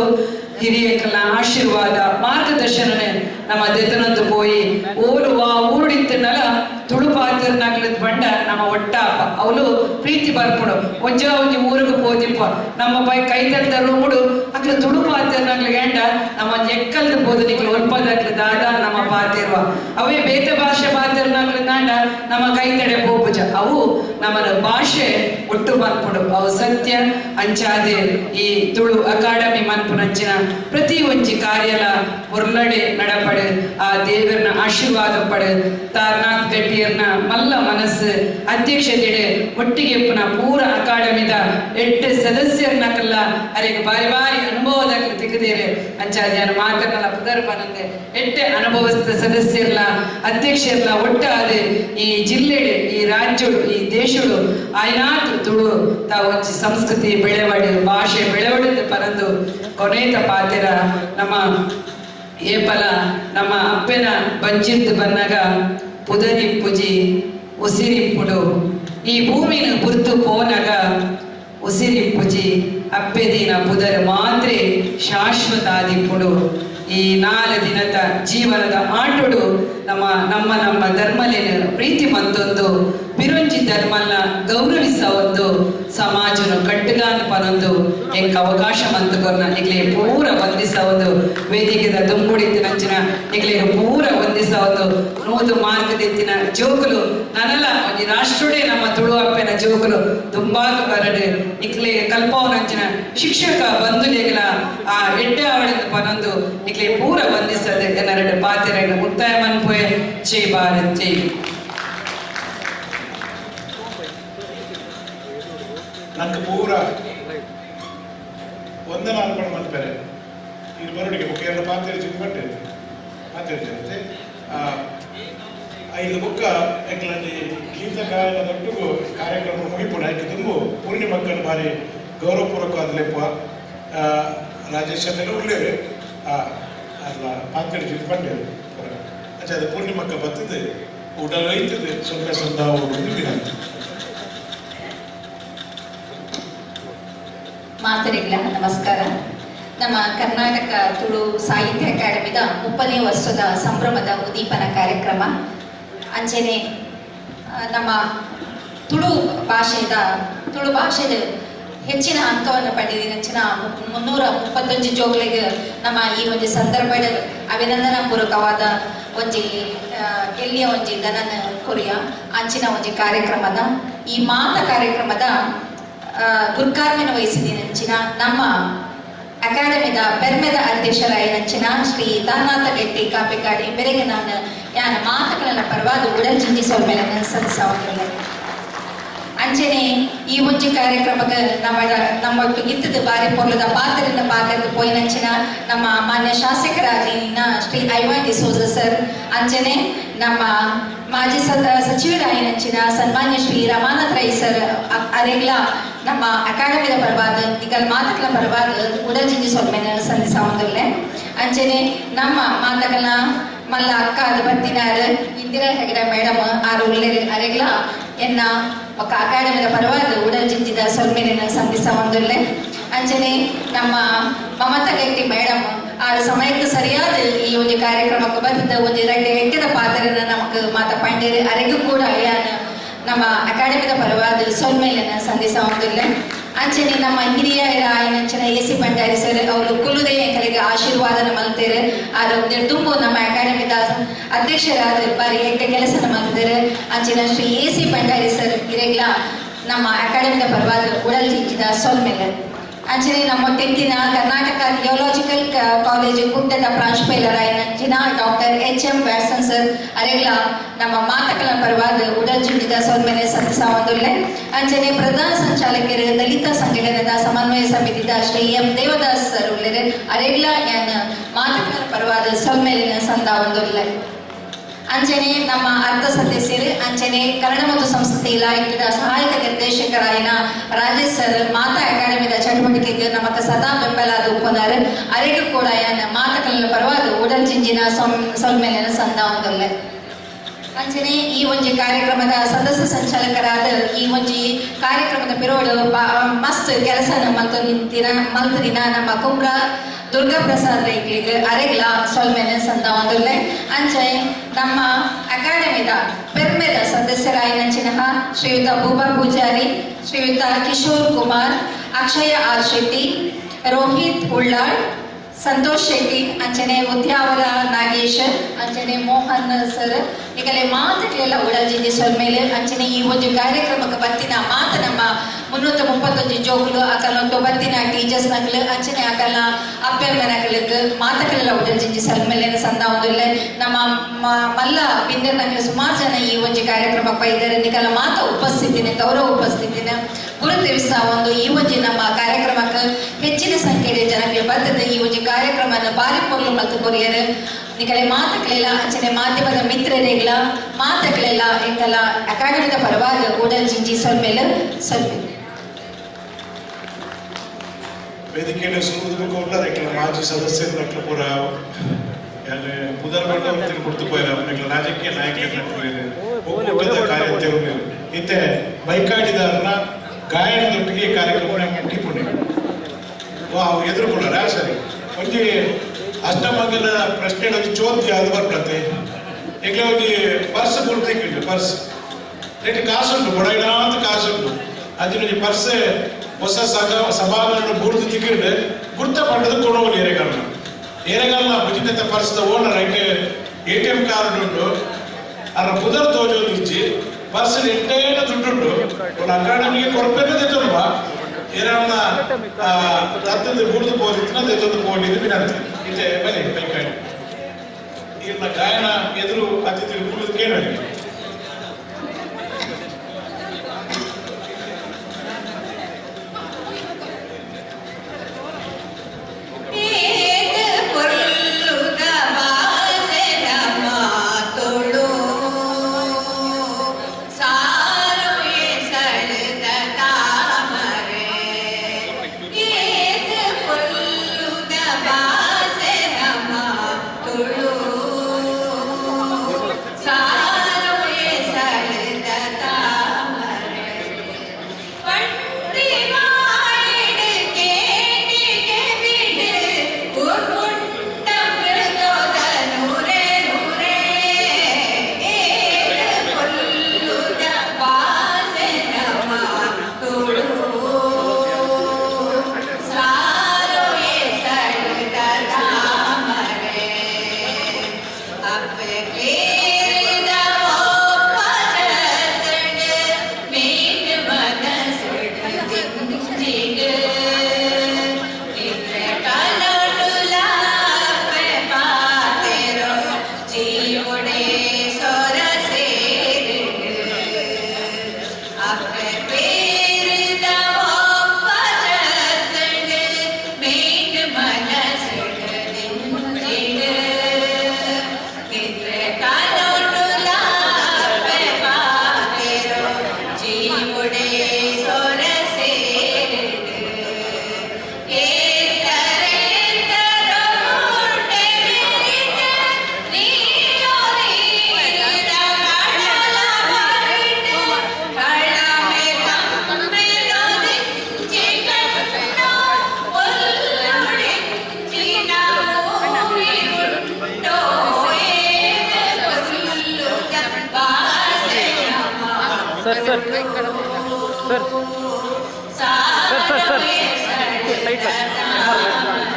ಹಿರಿಯಕಲ್ನ ಆಶೀರ್ವಾದ ಮಾರ್ಗದರ್ಶನನೆ ನಮ್ಮ ದೆತನಂದು ಪೋಯಿ ಓಲು ವಾ ಊರುಡಿತ್ತನಲ ತುಳು ಪಾತ್ರನಾಗ್ಲದ್ ಬಂಡ ನಮ್ಮ ಒಟ್ಟಾಪ ಅವಳು ಪ್ರೀತಿ ಬರ್ಪುಡು ಒಂಜ ಒಂಜಿ ಊರಿಗೆ ಪೋದಿಪ್ಪ ನಮ್ಮ ಪೈ ಕೈತಲ್ದ ರೂಮುಡು ಅಕ್ಲ ತುಳು ಪಾತ್ರನಾಗ್ಲ ಗಂಡ ನಮ್ಮ ಒಂಜಿ ಎಕ್ಕಲ್ದ ಪೋದು ನಿಕ್ಲು ಒಲ್ಪದಾಗ್ಲ ದಾದ ನಮ್ಮ ಪಾತಿರುವ ಅವೇ ಬೇತೆ ಭಾಷೆ ಪಾತ್ರನಾಗ್ಲ ನಾಂಡ ನಮ್ಮ ಕೈತಡೆ ಪೋಪುಜ ಅವು ನಮ್ಮನ ಭಾಷೆ ಒಟ್ಟು ಮನ್ಪುಡು ಅವು ಸತ್ಯ ಅಂಚಾದೆ ಈ ತುಳು ಅಕಾಡೆಮಿ ಮನ್ಪುನಂಚಿನ ಪ್ರತಿ ಒಂಜಿ ಕಾರ್ಯಲ ಒರ್ಲಡೆ ನಡಪಡು ಆ ದೇವರನ ಆಶೀರ್ವಾದ ಪಡು ತಾರನಾಥ್ ಗಟ್ಟಿಯರ್ನ ಮಲ್ಲ ಮನಸ್ಸು ಅಧ್ಯಕ್ಷತೆಡೆ ಒಟ್ಟಿಗೆ ಪುನಃ ಪೂರ ಅಕಾಡೆಮಿದ 8 ಸದಸ್ಯರನ್ನಕಲ್ಲ ಅರೆಗೆ ಬಾರಿ ಬಾರಿ ಅನುಭವದ ತಿಕ್ಕದೇರೆ ಅಂಚಾದ್ಯಾನ ಮಾತನ್ನಲ್ಲ ಪುದರ್ ಪನಂದೆ 8 ಅನುಭವಸ್ಥ ಸದಸ್ಯರ್ಲ ಅಧ್ಯಕ್ಷರ್ಲ ಒಟ್ಟಾದ ಈ ಜಿಲ್ಲೆಡು ಈ ರಾಜ್ಯಡು ಈ ದೇಶಡು ಆಯ್ನಾತ್ ತುಳು ತಾವೊಂಜಿ ಸಂಸ್ಕೃತಿ ಬೆಳೆವಡು ಭಾಷೆ ಬೆಳೆವಡು ಪರಂದು ಕೊನೆತ ಪಾತೆರ ನಮ್ಮ ಏಪಲ ನಮ್ಮ ಅಪ್ಪೆನ ಬಂಜಿರ್ದು ಬನ್ನಾಗ ಪುದರಿಪ್ಪುಜಿ ಉಸಿರಿಪ್ಪುಡು ಈ ಭೂಮಿನ ಗುರ್ತು ಪೋನಾಗ ಉಸಿರಿಪ್ಪುಜಿ ಅಪ್ಪೆದಿನ ಪುದರ್ ಮಾತ್ರೆ ಶಾಶ್ವತ ಆದಿಪ್ಪುಡು ಈ 4 ದಿನದ ಜೀವನದ ಆಟೋಡು ನಮ್ಮ ನಮ್ಮ ನಮ್ಮ ಧರ್ಮಲೇನ ಪ್ರೀತಿ ಮಂತೊಂದು ಬಿರುಂಜಿ ಧರ್ಮನ ಗೌರವಿಸ ಒಂದು ಸಮಾಜನು ಕಟ್ಟುಗಾನ ಪನೊಂದು ಎಂಕ್ ಅವಕಾಶ ಮಂತುಕೊರ್ನ ನಿಗ್ಲೆ ಪೂರ ವಂದಿಸ ಒಂದು ವೇದಿಕೆದ ದುಂಬುಡಿತ್ತಿನಂಚಿನ ನಿಗ್ಲೆ ಪೂರ ವಂದಿಸ ಒಂದು 100 ಮಾರ್ಗದೆತ್ತಿನ ಜೋಕುಲು ನನಲ ಒಂಜಿ ರಾಷ್ಟ್ರಡೇ ನಮ್ಮ ತುಳು ಅಪ್ಪೆನ ಜೋಕುಲು ದುಂಬಾಗ ಬರಡು ನಿಕ್ಲೆ ಕಲ್ಪವನಂಚಿನ ಶಿಕ್ಷಕ ಬಂಧುಲೇಗಲ ಆ ಎಡ್ಡೆ ಆವಡಿಂದ ಪನೊಂದು ನಿಕ್ಲೆ ಪೂರ ವಂದಿಸದೆ ಎನ್ನರೆಡು ಪಾತೆರಡು ಮುಕ್ತಾಯ ಮನ್ಪುವೆ. ಜೈ ಭಾರತ್ ಜೈ.
ನಂಗೆ ಪೂರ ಒಂದನ ಅರ್ಪಣೆ ಮಾಡ್ತಾರೆ ಇಲ್ಲಿ ಬರೋಡಿಗೆ ಬುಕ್ ಎರಡು ಪಾತ್ರೆ ಚಿಕ್ಕ ಪಾತ್ರೆ ಐದು ಬುಕ್ಕ ಎಂಕ್ಲಲ್ಲಿ ಗೀತ ಗಾಯನ ದೊಡ್ಡಗೂ ಕಾರ್ಯಕ್ರಮ ಮುಗಿಪುಣ ಐಕೆ ತುಂಬು ಪೂರ್ಣಿಮಕ್ಕಳು ಬಾರಿ ಗೌರವಪೂರ್ವಕವಾದ ಲೆಪ್ಪ ರಾಜೇಶ್ ಅದೆಲ್ಲ ಉಳ್ಳೇರು ಅಲ್ಲ ಪಾತ್ರೆ ಚಿಕ್ಕ ಪಂಡೇರು ಅಚ್ಚ ಅದು ಪೂರ್ಣಿಮಕ್ಕ ಬರ್ತದೆ ಉಡಲ್ ಐತದೆ ಸೊನ್ನೆ ಸಂದಾವ ವಿನಂತಿ.
ಮಾತರಿಗಳ ನಮಸ್ಕಾರ. ನಮ್ಮ ಕರ್ನಾಟಕ ತುಳು ಸಾಹಿತ್ಯ ಅಕಾಡೆಮಿದ 30ನೇ ವರ್ಷದ ಸಂಭ್ರಮದ ಉದ್ದೀಪನ ಕಾರ್ಯಕ್ರಮ ಅಂಚೆನೆ ನಮ್ಮ ತುಳು ಭಾಷೆದ ಹೆಚ್ಚಿನ ಅಂಕವನ್ನು ಪಡೆದಿನ 331 ಜೋಗಳಿಗೆ ನಮ್ಮ ಈ ಒಂದು ಸಂದರ್ಭದ ಅಭಿನಂದನಾ ಪೂರ್ವಕವಾದ ಒಂಜಿ ಎಲ್ಲಿಯ ಒಂಜಿ ದನನ ಕೊರಿಯ ಅಂಚಿನ ಒಂಜಿ ಕಾರ್ಯಕ್ರಮದ ಈ ಮಾತ ಕಾರ್ಯಕ್ರಮದ ಗುರ್ಕಾರ್ಮೆನ ವಹಿಸಿದಿನಂಚಿನ ನಮ್ಮ ಅಕಾಡೆಮಿದ ಪೆರ್ಮೆದ ಅಧ್ಯಕ್ಷರಾಯಿನಂಚಿನ ಶ್ರೀ ದಾನಾಥ ಗಟ್ಟಿ ಕಾಪಿಕಾಡಿ ಬೆರೆಗೆ ನಾನು ಯಾನ ಮಾತುಗಳನ್ನ ಪರವಾದ ಉಡಲ್ ಜಿಂಜಿ ಸೊಲ್ಮೆಲನ್ನು ಸಲ್ಲಿಸಾವುದಿಲ್ಲ. ಅಂಚನೆ ಈ ಒಂಜಿ ಕಾರ್ಯಕ್ರಮಕ್ಕೆ ನಮ್ಮ ನಮ್ಮ ಇತ್ತದ ಬಾರಿ ಪೊರ್ಲದ ಪಾತ್ರದಿಂದ ಪಾತ್ರದ ಪೋಯಿನಂಚಿನ ನಮ್ಮ ಮಾನ್ಯ ಶಾಸಕರಾಗಿನ ಶ್ರೀ ಐವಾನ್ ಡಿಸೋಜ ಸರ್, ಅಂಚನೆ ನಮ್ಮ ಮಾಜಿ ಸಚಿವರಾಯಿನಂಚಿನ ಸನ್ಮಾನ್ಯ ಶ್ರೀ ರಮಾನಾಥ್ ರೈ ಸರ್ ಅರೆಗ್ಲ ನಮ್ಮ ಅಕಾಡೆಮಿದ ಪರವಾದ ನಿಕಲ್ ಮಾತುಗಳ ಪರವಾದ ಉಡಲ್ ಜಿಂಜಿ ಸೊಲ್ಮೆನ ಸಲ್ಲಿಸಾವುದಿಲ್ಲ. ಅಂಚನೆ ನಮ್ಮ ಮಾತುಗಳ ಮಲ್ಲ ಅಕ್ಕ ಅದು ಬತ್ತಿನಾರು ಇಂದಿರಾ ಹೆಗಡೆ ಮೇಡಮ್ ಆರು ಉಲ್ಲೇರು ಅರೆಗ್ಲ ಎನ್ನ ఒక ಅಕಾಡೆಮಿದ ಪರವಾದ ಉಡಲ್ ಜಿಂಜಿದ ಸೊಲ್ಮೆನ ಸಂಧಿಸವಂದುಲ್ಲೆ. ಅಂಚನೆ ನಮ್ಮ ಮಮತಾ ಗಟ್ಟಿ ಮೇಡಮ್ ಆ ಸಮಯಕ್ಕೆ ಸರಿಯಾದ ಈ ಒಂದು ಕಾರ್ಯಕ್ರಮಕ್ಕೆ ಬಂದಿದ್ದ ಒಂದು ಎರಡು ಎಟ್ಟದ ಪಾತ್ರನ ನಮಕ್ ಮಾತ ಪಂಡೇರು ಅರೆಗೂ ಕೂಡ ನಮ್ಮ ಅಕಾಡೆಮಿದ ಪರವಾದ ಸೊಲ್ಮೆಲನ್ನ ಸಂಧಿಸವಂದುಲ್ಲೆ. ಅಂಚನೆ ನಮ್ಮ ಹಿರಿಯರ ಆಯನಂಚಿನ ಎ ಸಿ ಭಂಡಾರಿ ಸರ್ ಅವರು ಕುಲ್ಲುದೇ ಎಂಕಲಿಗೆ ಆಶೀರ್ವಾದನ ಮಲ್ತೇರು ಆರು ತುಂಬು ನಮ್ಮ ಅಕಾಡೆಮಿದ ಅಧ್ಯಕ್ಷರಾದ ಬಾರಿ ಎಡ್ಡೆ ಕೆಲಸನ ಮಲ್ತೇರು. ಅಂಚಿನ Shri A C Bhandari sir ಇರೆಗ್ಲ ನಮ್ಮ ಅಕಾಡೆಮಿದ ಪರವಾದ ಉಡಲ್ ಜಿಂಜಿದ ಸೊಲ್ಮೆಲೆ. ಅಂಚನೆ ನಮ್ಮ ತೆಂಕಿನ ಕರ್ನಾಟಕ ಥಿಯೋಲಾಜಿಕಲ್ ಕಾಲೇಜು ಕುಂಟದ ಪ್ರಾಂಶುಪಾಲರಾಯನಂಚಿನ doctor H M Watson sir ಅರೆಗ್ಲ ನಮ್ಮ ಮಾತಕಲ ಪರವಾದ ಉಡಲ್ ಜಿಂಜಿದ ಸೊಲ್ಮೆಲೆ ಸಂತಿಸಾವಂದುಲ್ಲೆ. ಅಂಚನೆ ಪ್ರಧಾನ ಸಂಚಾಲಕರು ದಲಿತ ಸಂಘಟನೆದ ಸಮನ್ವಯ ಸಮಿತಿದ ಶ್ರೀ ಎಂ ದೇವದಾಸ್ ಸರ್ ಉಲ್ಲೆರೆ ಅರೆಗ್ಲ ಯಾನ್ ಮಾತಕಲ ಪರವಾದ ಸೊಲ್ಮೆಲಿನ ಸಂದಾವಂದುಲ್ಲೆ. ಅಂಚನೆ ನಮ್ಮ ಅರ್ಧ ಸದಸ್ಯರು ಅಂಚನೆ ಕನ್ನಡ ಮತ್ತು ಸಂಸ್ಕೃತಿ ಇಲಾಖೆಯ ಸಹಾಯಕ ನಿರ್ದೇಶಕರಾಯಿನ ರಾಜೇಶ್ ಸರ್ ಮಾತಾ ಅಕಾಡೆಮಿದ ಚಟುವಟಿಕೆಗೆ ನಮಕ ಸದಾ ಬೆಂಬಲ ಉಪ್ಪನಾರು ಅರೆಗೂ ಕೂಡ ಯಾನ್ ಮಾತಕಲ ಪರವಾದ ಉಡಲ್ ಜಿಂಜಿನ ಸೊಲ್ಮೆಲಿನ ಸಂದಾವಂದುಲ್ಲೆ. ಅಂಚನೆ ಈ ಒಂಜಿ ಕಾರ್ಯಕ್ರಮದ ಸದಸ್ಯ ಸಂಚಾಲಕರಾದ ಈ ಒಂಜಿ ಕಾರ್ಯಕ್ರಮದ ಪಿರೋಡು ಮಸ್ತ್ ಕೆಲಸ ಮಲ್ತದಿನ ನಮ್ಮ ಕುಂಬ್ರ ದುರ್ಗಾ ಪ್ರಸಾದ್ ರೈಕ್ಲಿಗೆ ಅರೆಗ್ಲ ಸೊಲ್ಮೆನೆ ಸಂದಾವಂದುಲ್ಲೆ. ಅಂಚೆ ನಮ್ಮ ಅಕಾಡೆಮಿದ ಪೆರ್ಮೆದ ಸದಸ್ಯರಾಯಿನಂಚಿನ ಶ್ರೀಯುತ ಭೂಪಾ ಪೂಜಾರಿ, ಶ್ರೀಯುತ ಕಿಶೋರ್ ಕುಮಾರ್, ಅಕ್ಷಯ ಆರ್ ಶೆಟ್ಟಿ, ರೋಹಿತ್ ಉಳ್ಳಾಳ್, ಸಂತೋಷ್ ಶೆಟ್ಟಿ, ಅಂಚನೆ ಉದ್ಯಾವರ ನಾಗೇಶ್, ಅಂಚನೆ ಮೋಹನ್ ಸರ್ ಈಗಲೇ ಮಾತುಗಳೆಲ್ಲ ಉಡಲ್ ಸೊಲ್ಮೇಲೆ. ಅಂಚನೆ ಈ ಒಂದು ಕಾರ್ಯಕ್ರಮಕ್ಕೆ ಬತ್ತಿನ ಮಾತು ನಮ್ಮ 331 ಜೋಗುಲು ಅಕಲೊಟ್ಟು ಬತ್ತಿನ ಟೀಚರ್ಸ್ ನಕಲು ಅಂಚನೆ ಅಕಲ್ನ ಅಪ್ಪೆಮ್ಮನಕಲಿಗೆ ಮಾತುಗಳೆಲ್ಲ ಉಡಲ್ ಜಿಂಜಿ ಸೊಲ್ಮೇಲೆ ಸಂದಾವುದಿಲ್ಲ. ನಮ್ಮ ಮಲ್ಲ ಬಿಂದರ್ ನಕಲು ಸುಮಾರು ಜನ ಈ ಒಂದು ಕಾರ್ಯಕ್ರಮಕ್ಕೆ ಇದ್ದಾರೆ. ನಿಕಲ ಮಾತು ಉಪಸ್ಥಿತಿನ ಗೌರವ ಉಪಸ್ಥಿತಿನ ಗುರುತಿರಿಸ ಒಂದು ಈ ಒಂದು ನಮ್ಮ ಕಾರ್ಯಕ್ರಮಕ್ಕೆ ಹೆಚ್ಚಿನ ಸಂಖ್ಯೆಯ ಜನಕ್ಕೆ ಬರ್ತದೆ. ಈ ಒಂದು ಕಾರ್ಯಕ್ರಮನ ಬಾರಿ ಪೊರ್ಲು ಮತ್ತು ಕೊರಿಯರ್ ನಿಕಲೆ ಮಾತುಗಳೆಲ್ಲ ಅಂಚನೆ ಮಾಧ್ಯಮದ ಮಿತ್ರರಿಗಳ ಮಾತುಗಳೆಲ್ಲ ಎಂಕಲ ಅಕಾಡೆಮಿದ ಪರವಾಗಿ ಉಡಲ್ ಜಿಂಜಿ ಸೊಲ್ಮೇಲೆ ಸೊಲ್ಮೇಲೆ.
ವೇದಿಕೆಯಲ್ಲಿ ಸುರುವುದಕ್ಕೂ ಅದಕ್ಕೆ ಮಾಜಿ ಸದಸ್ಯರು ಪೂರ ಪುದರ್ ಕೊಡ್ತು ಪೋಯಿರ ರಾಜಕೀಯ ನಾಯಕರು ಒಕ್ಕೂಟದ ಕಾರ್ಯತೆ ಇತ್ತೆ ಬೈಕಾಡಿದಾರನ ಗಾಯನದೊಟ್ಟಿಗೆ ಕಾರ್ಯಕ್ರಮ ಟಿಪ್ಪಣಿ ಎದುರುಕೊಳ್ಳಾರ ಸರಿ ಒಂಜಿ ಅಷ್ಟಮಂಗಲ ಪ್ರಶ್ನೆ ಒಂಜಿ ಚೋತಿ ಅದು ಬರ್ಪಡತ್ತೆ ಈಗಲೇ ಒಂಜಿ ಪರ್ಸ್ ಕೊಡ್ತಿಕ್ಕಿಂಡು ಪರ್ಸ್ ರೇಟ್ ಕಾಸುಂಟು ಬೊಡೈನಾಂತ ಕಾಸುಂಟು ಅಂಚಿನ ಒಂಜಿ ಪರ್ಸ್ ಹೊಸ ಸಭಾಗರನ್ನು ಗುರ್ತು ತಿಕ್ಕಿಂಡು ಗುರ್ತ ಪಂಡದ ಕೊಡೋಲಿ ಏರೆಗಾಲ ಏರೆಗಾಲ ಬುಜಿನತ್ತ ಪರ್ಸ್ದ ಓನರ್ ಐಕೆ ATM card ಉಂಟು ಅದರ ಪುದರ್ ತೋಜೋದು ಇಚ್ಚಿ ಪರ್ಸ್ ಎಟ್ಟೇನ ದುಡ್ಡುಂಟು ಒಂದು ಅಕಾಡೆಮಿಗೆ ಕೊರಪೇನೆ ತೆತ್ತೊಲ್ವಾ ಏರನ್ನ ತತ್ತದ ಗುರ್ತು ಹೋದಿತ್ತು ತೆತ್ತೊಂದು ಹೋಗಿದ್ದು ವಿನಂತಿ ಇತ್ತೆ ಬನ್ನಿ ಬೈಕಾಡಿ ಈಗಿನ ಗಾಯನ ಎದುರು ಅತಿಥಿ ಕುಳಿತು ಕೇಳಿ.
ಸಾರು
Sir sir sir sir sir sir side sir.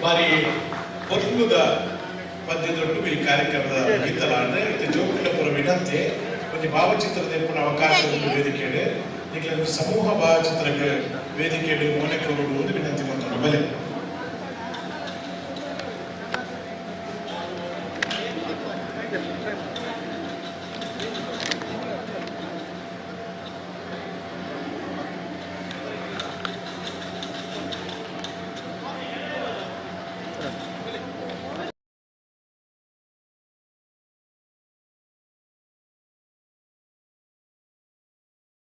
ಬಾರಿ ಪೊರ್ಲುದ ಪದ್ಯದೊಟ್ಟು ಈ ಕಾರ್ಯಕ್ರಮದ ಗೀತಲಾಂಡ್ ಇತ್ತೆ ಜೋಕುಲಪುರ ವಿನಂತಿ ಒಂಜಿ ಭಾವಚಿತ್ರದ ಎಪ್ಪುನ ಅವಕಾಶ ಉಂಡು ವೇದಿಕೆಡ್. ನಿಕ್ಲೆ ಸಮೂಹ ಭಾವಚಿತ್ರಕ್ಕೆ ವೇದಿಕೆಡ್ ಮೋನೆ ಕೊರೊಡು ಒಂದು ವಿನಂತಿ ಮಾಡ್ತಾರೆ. ಬಲೆ.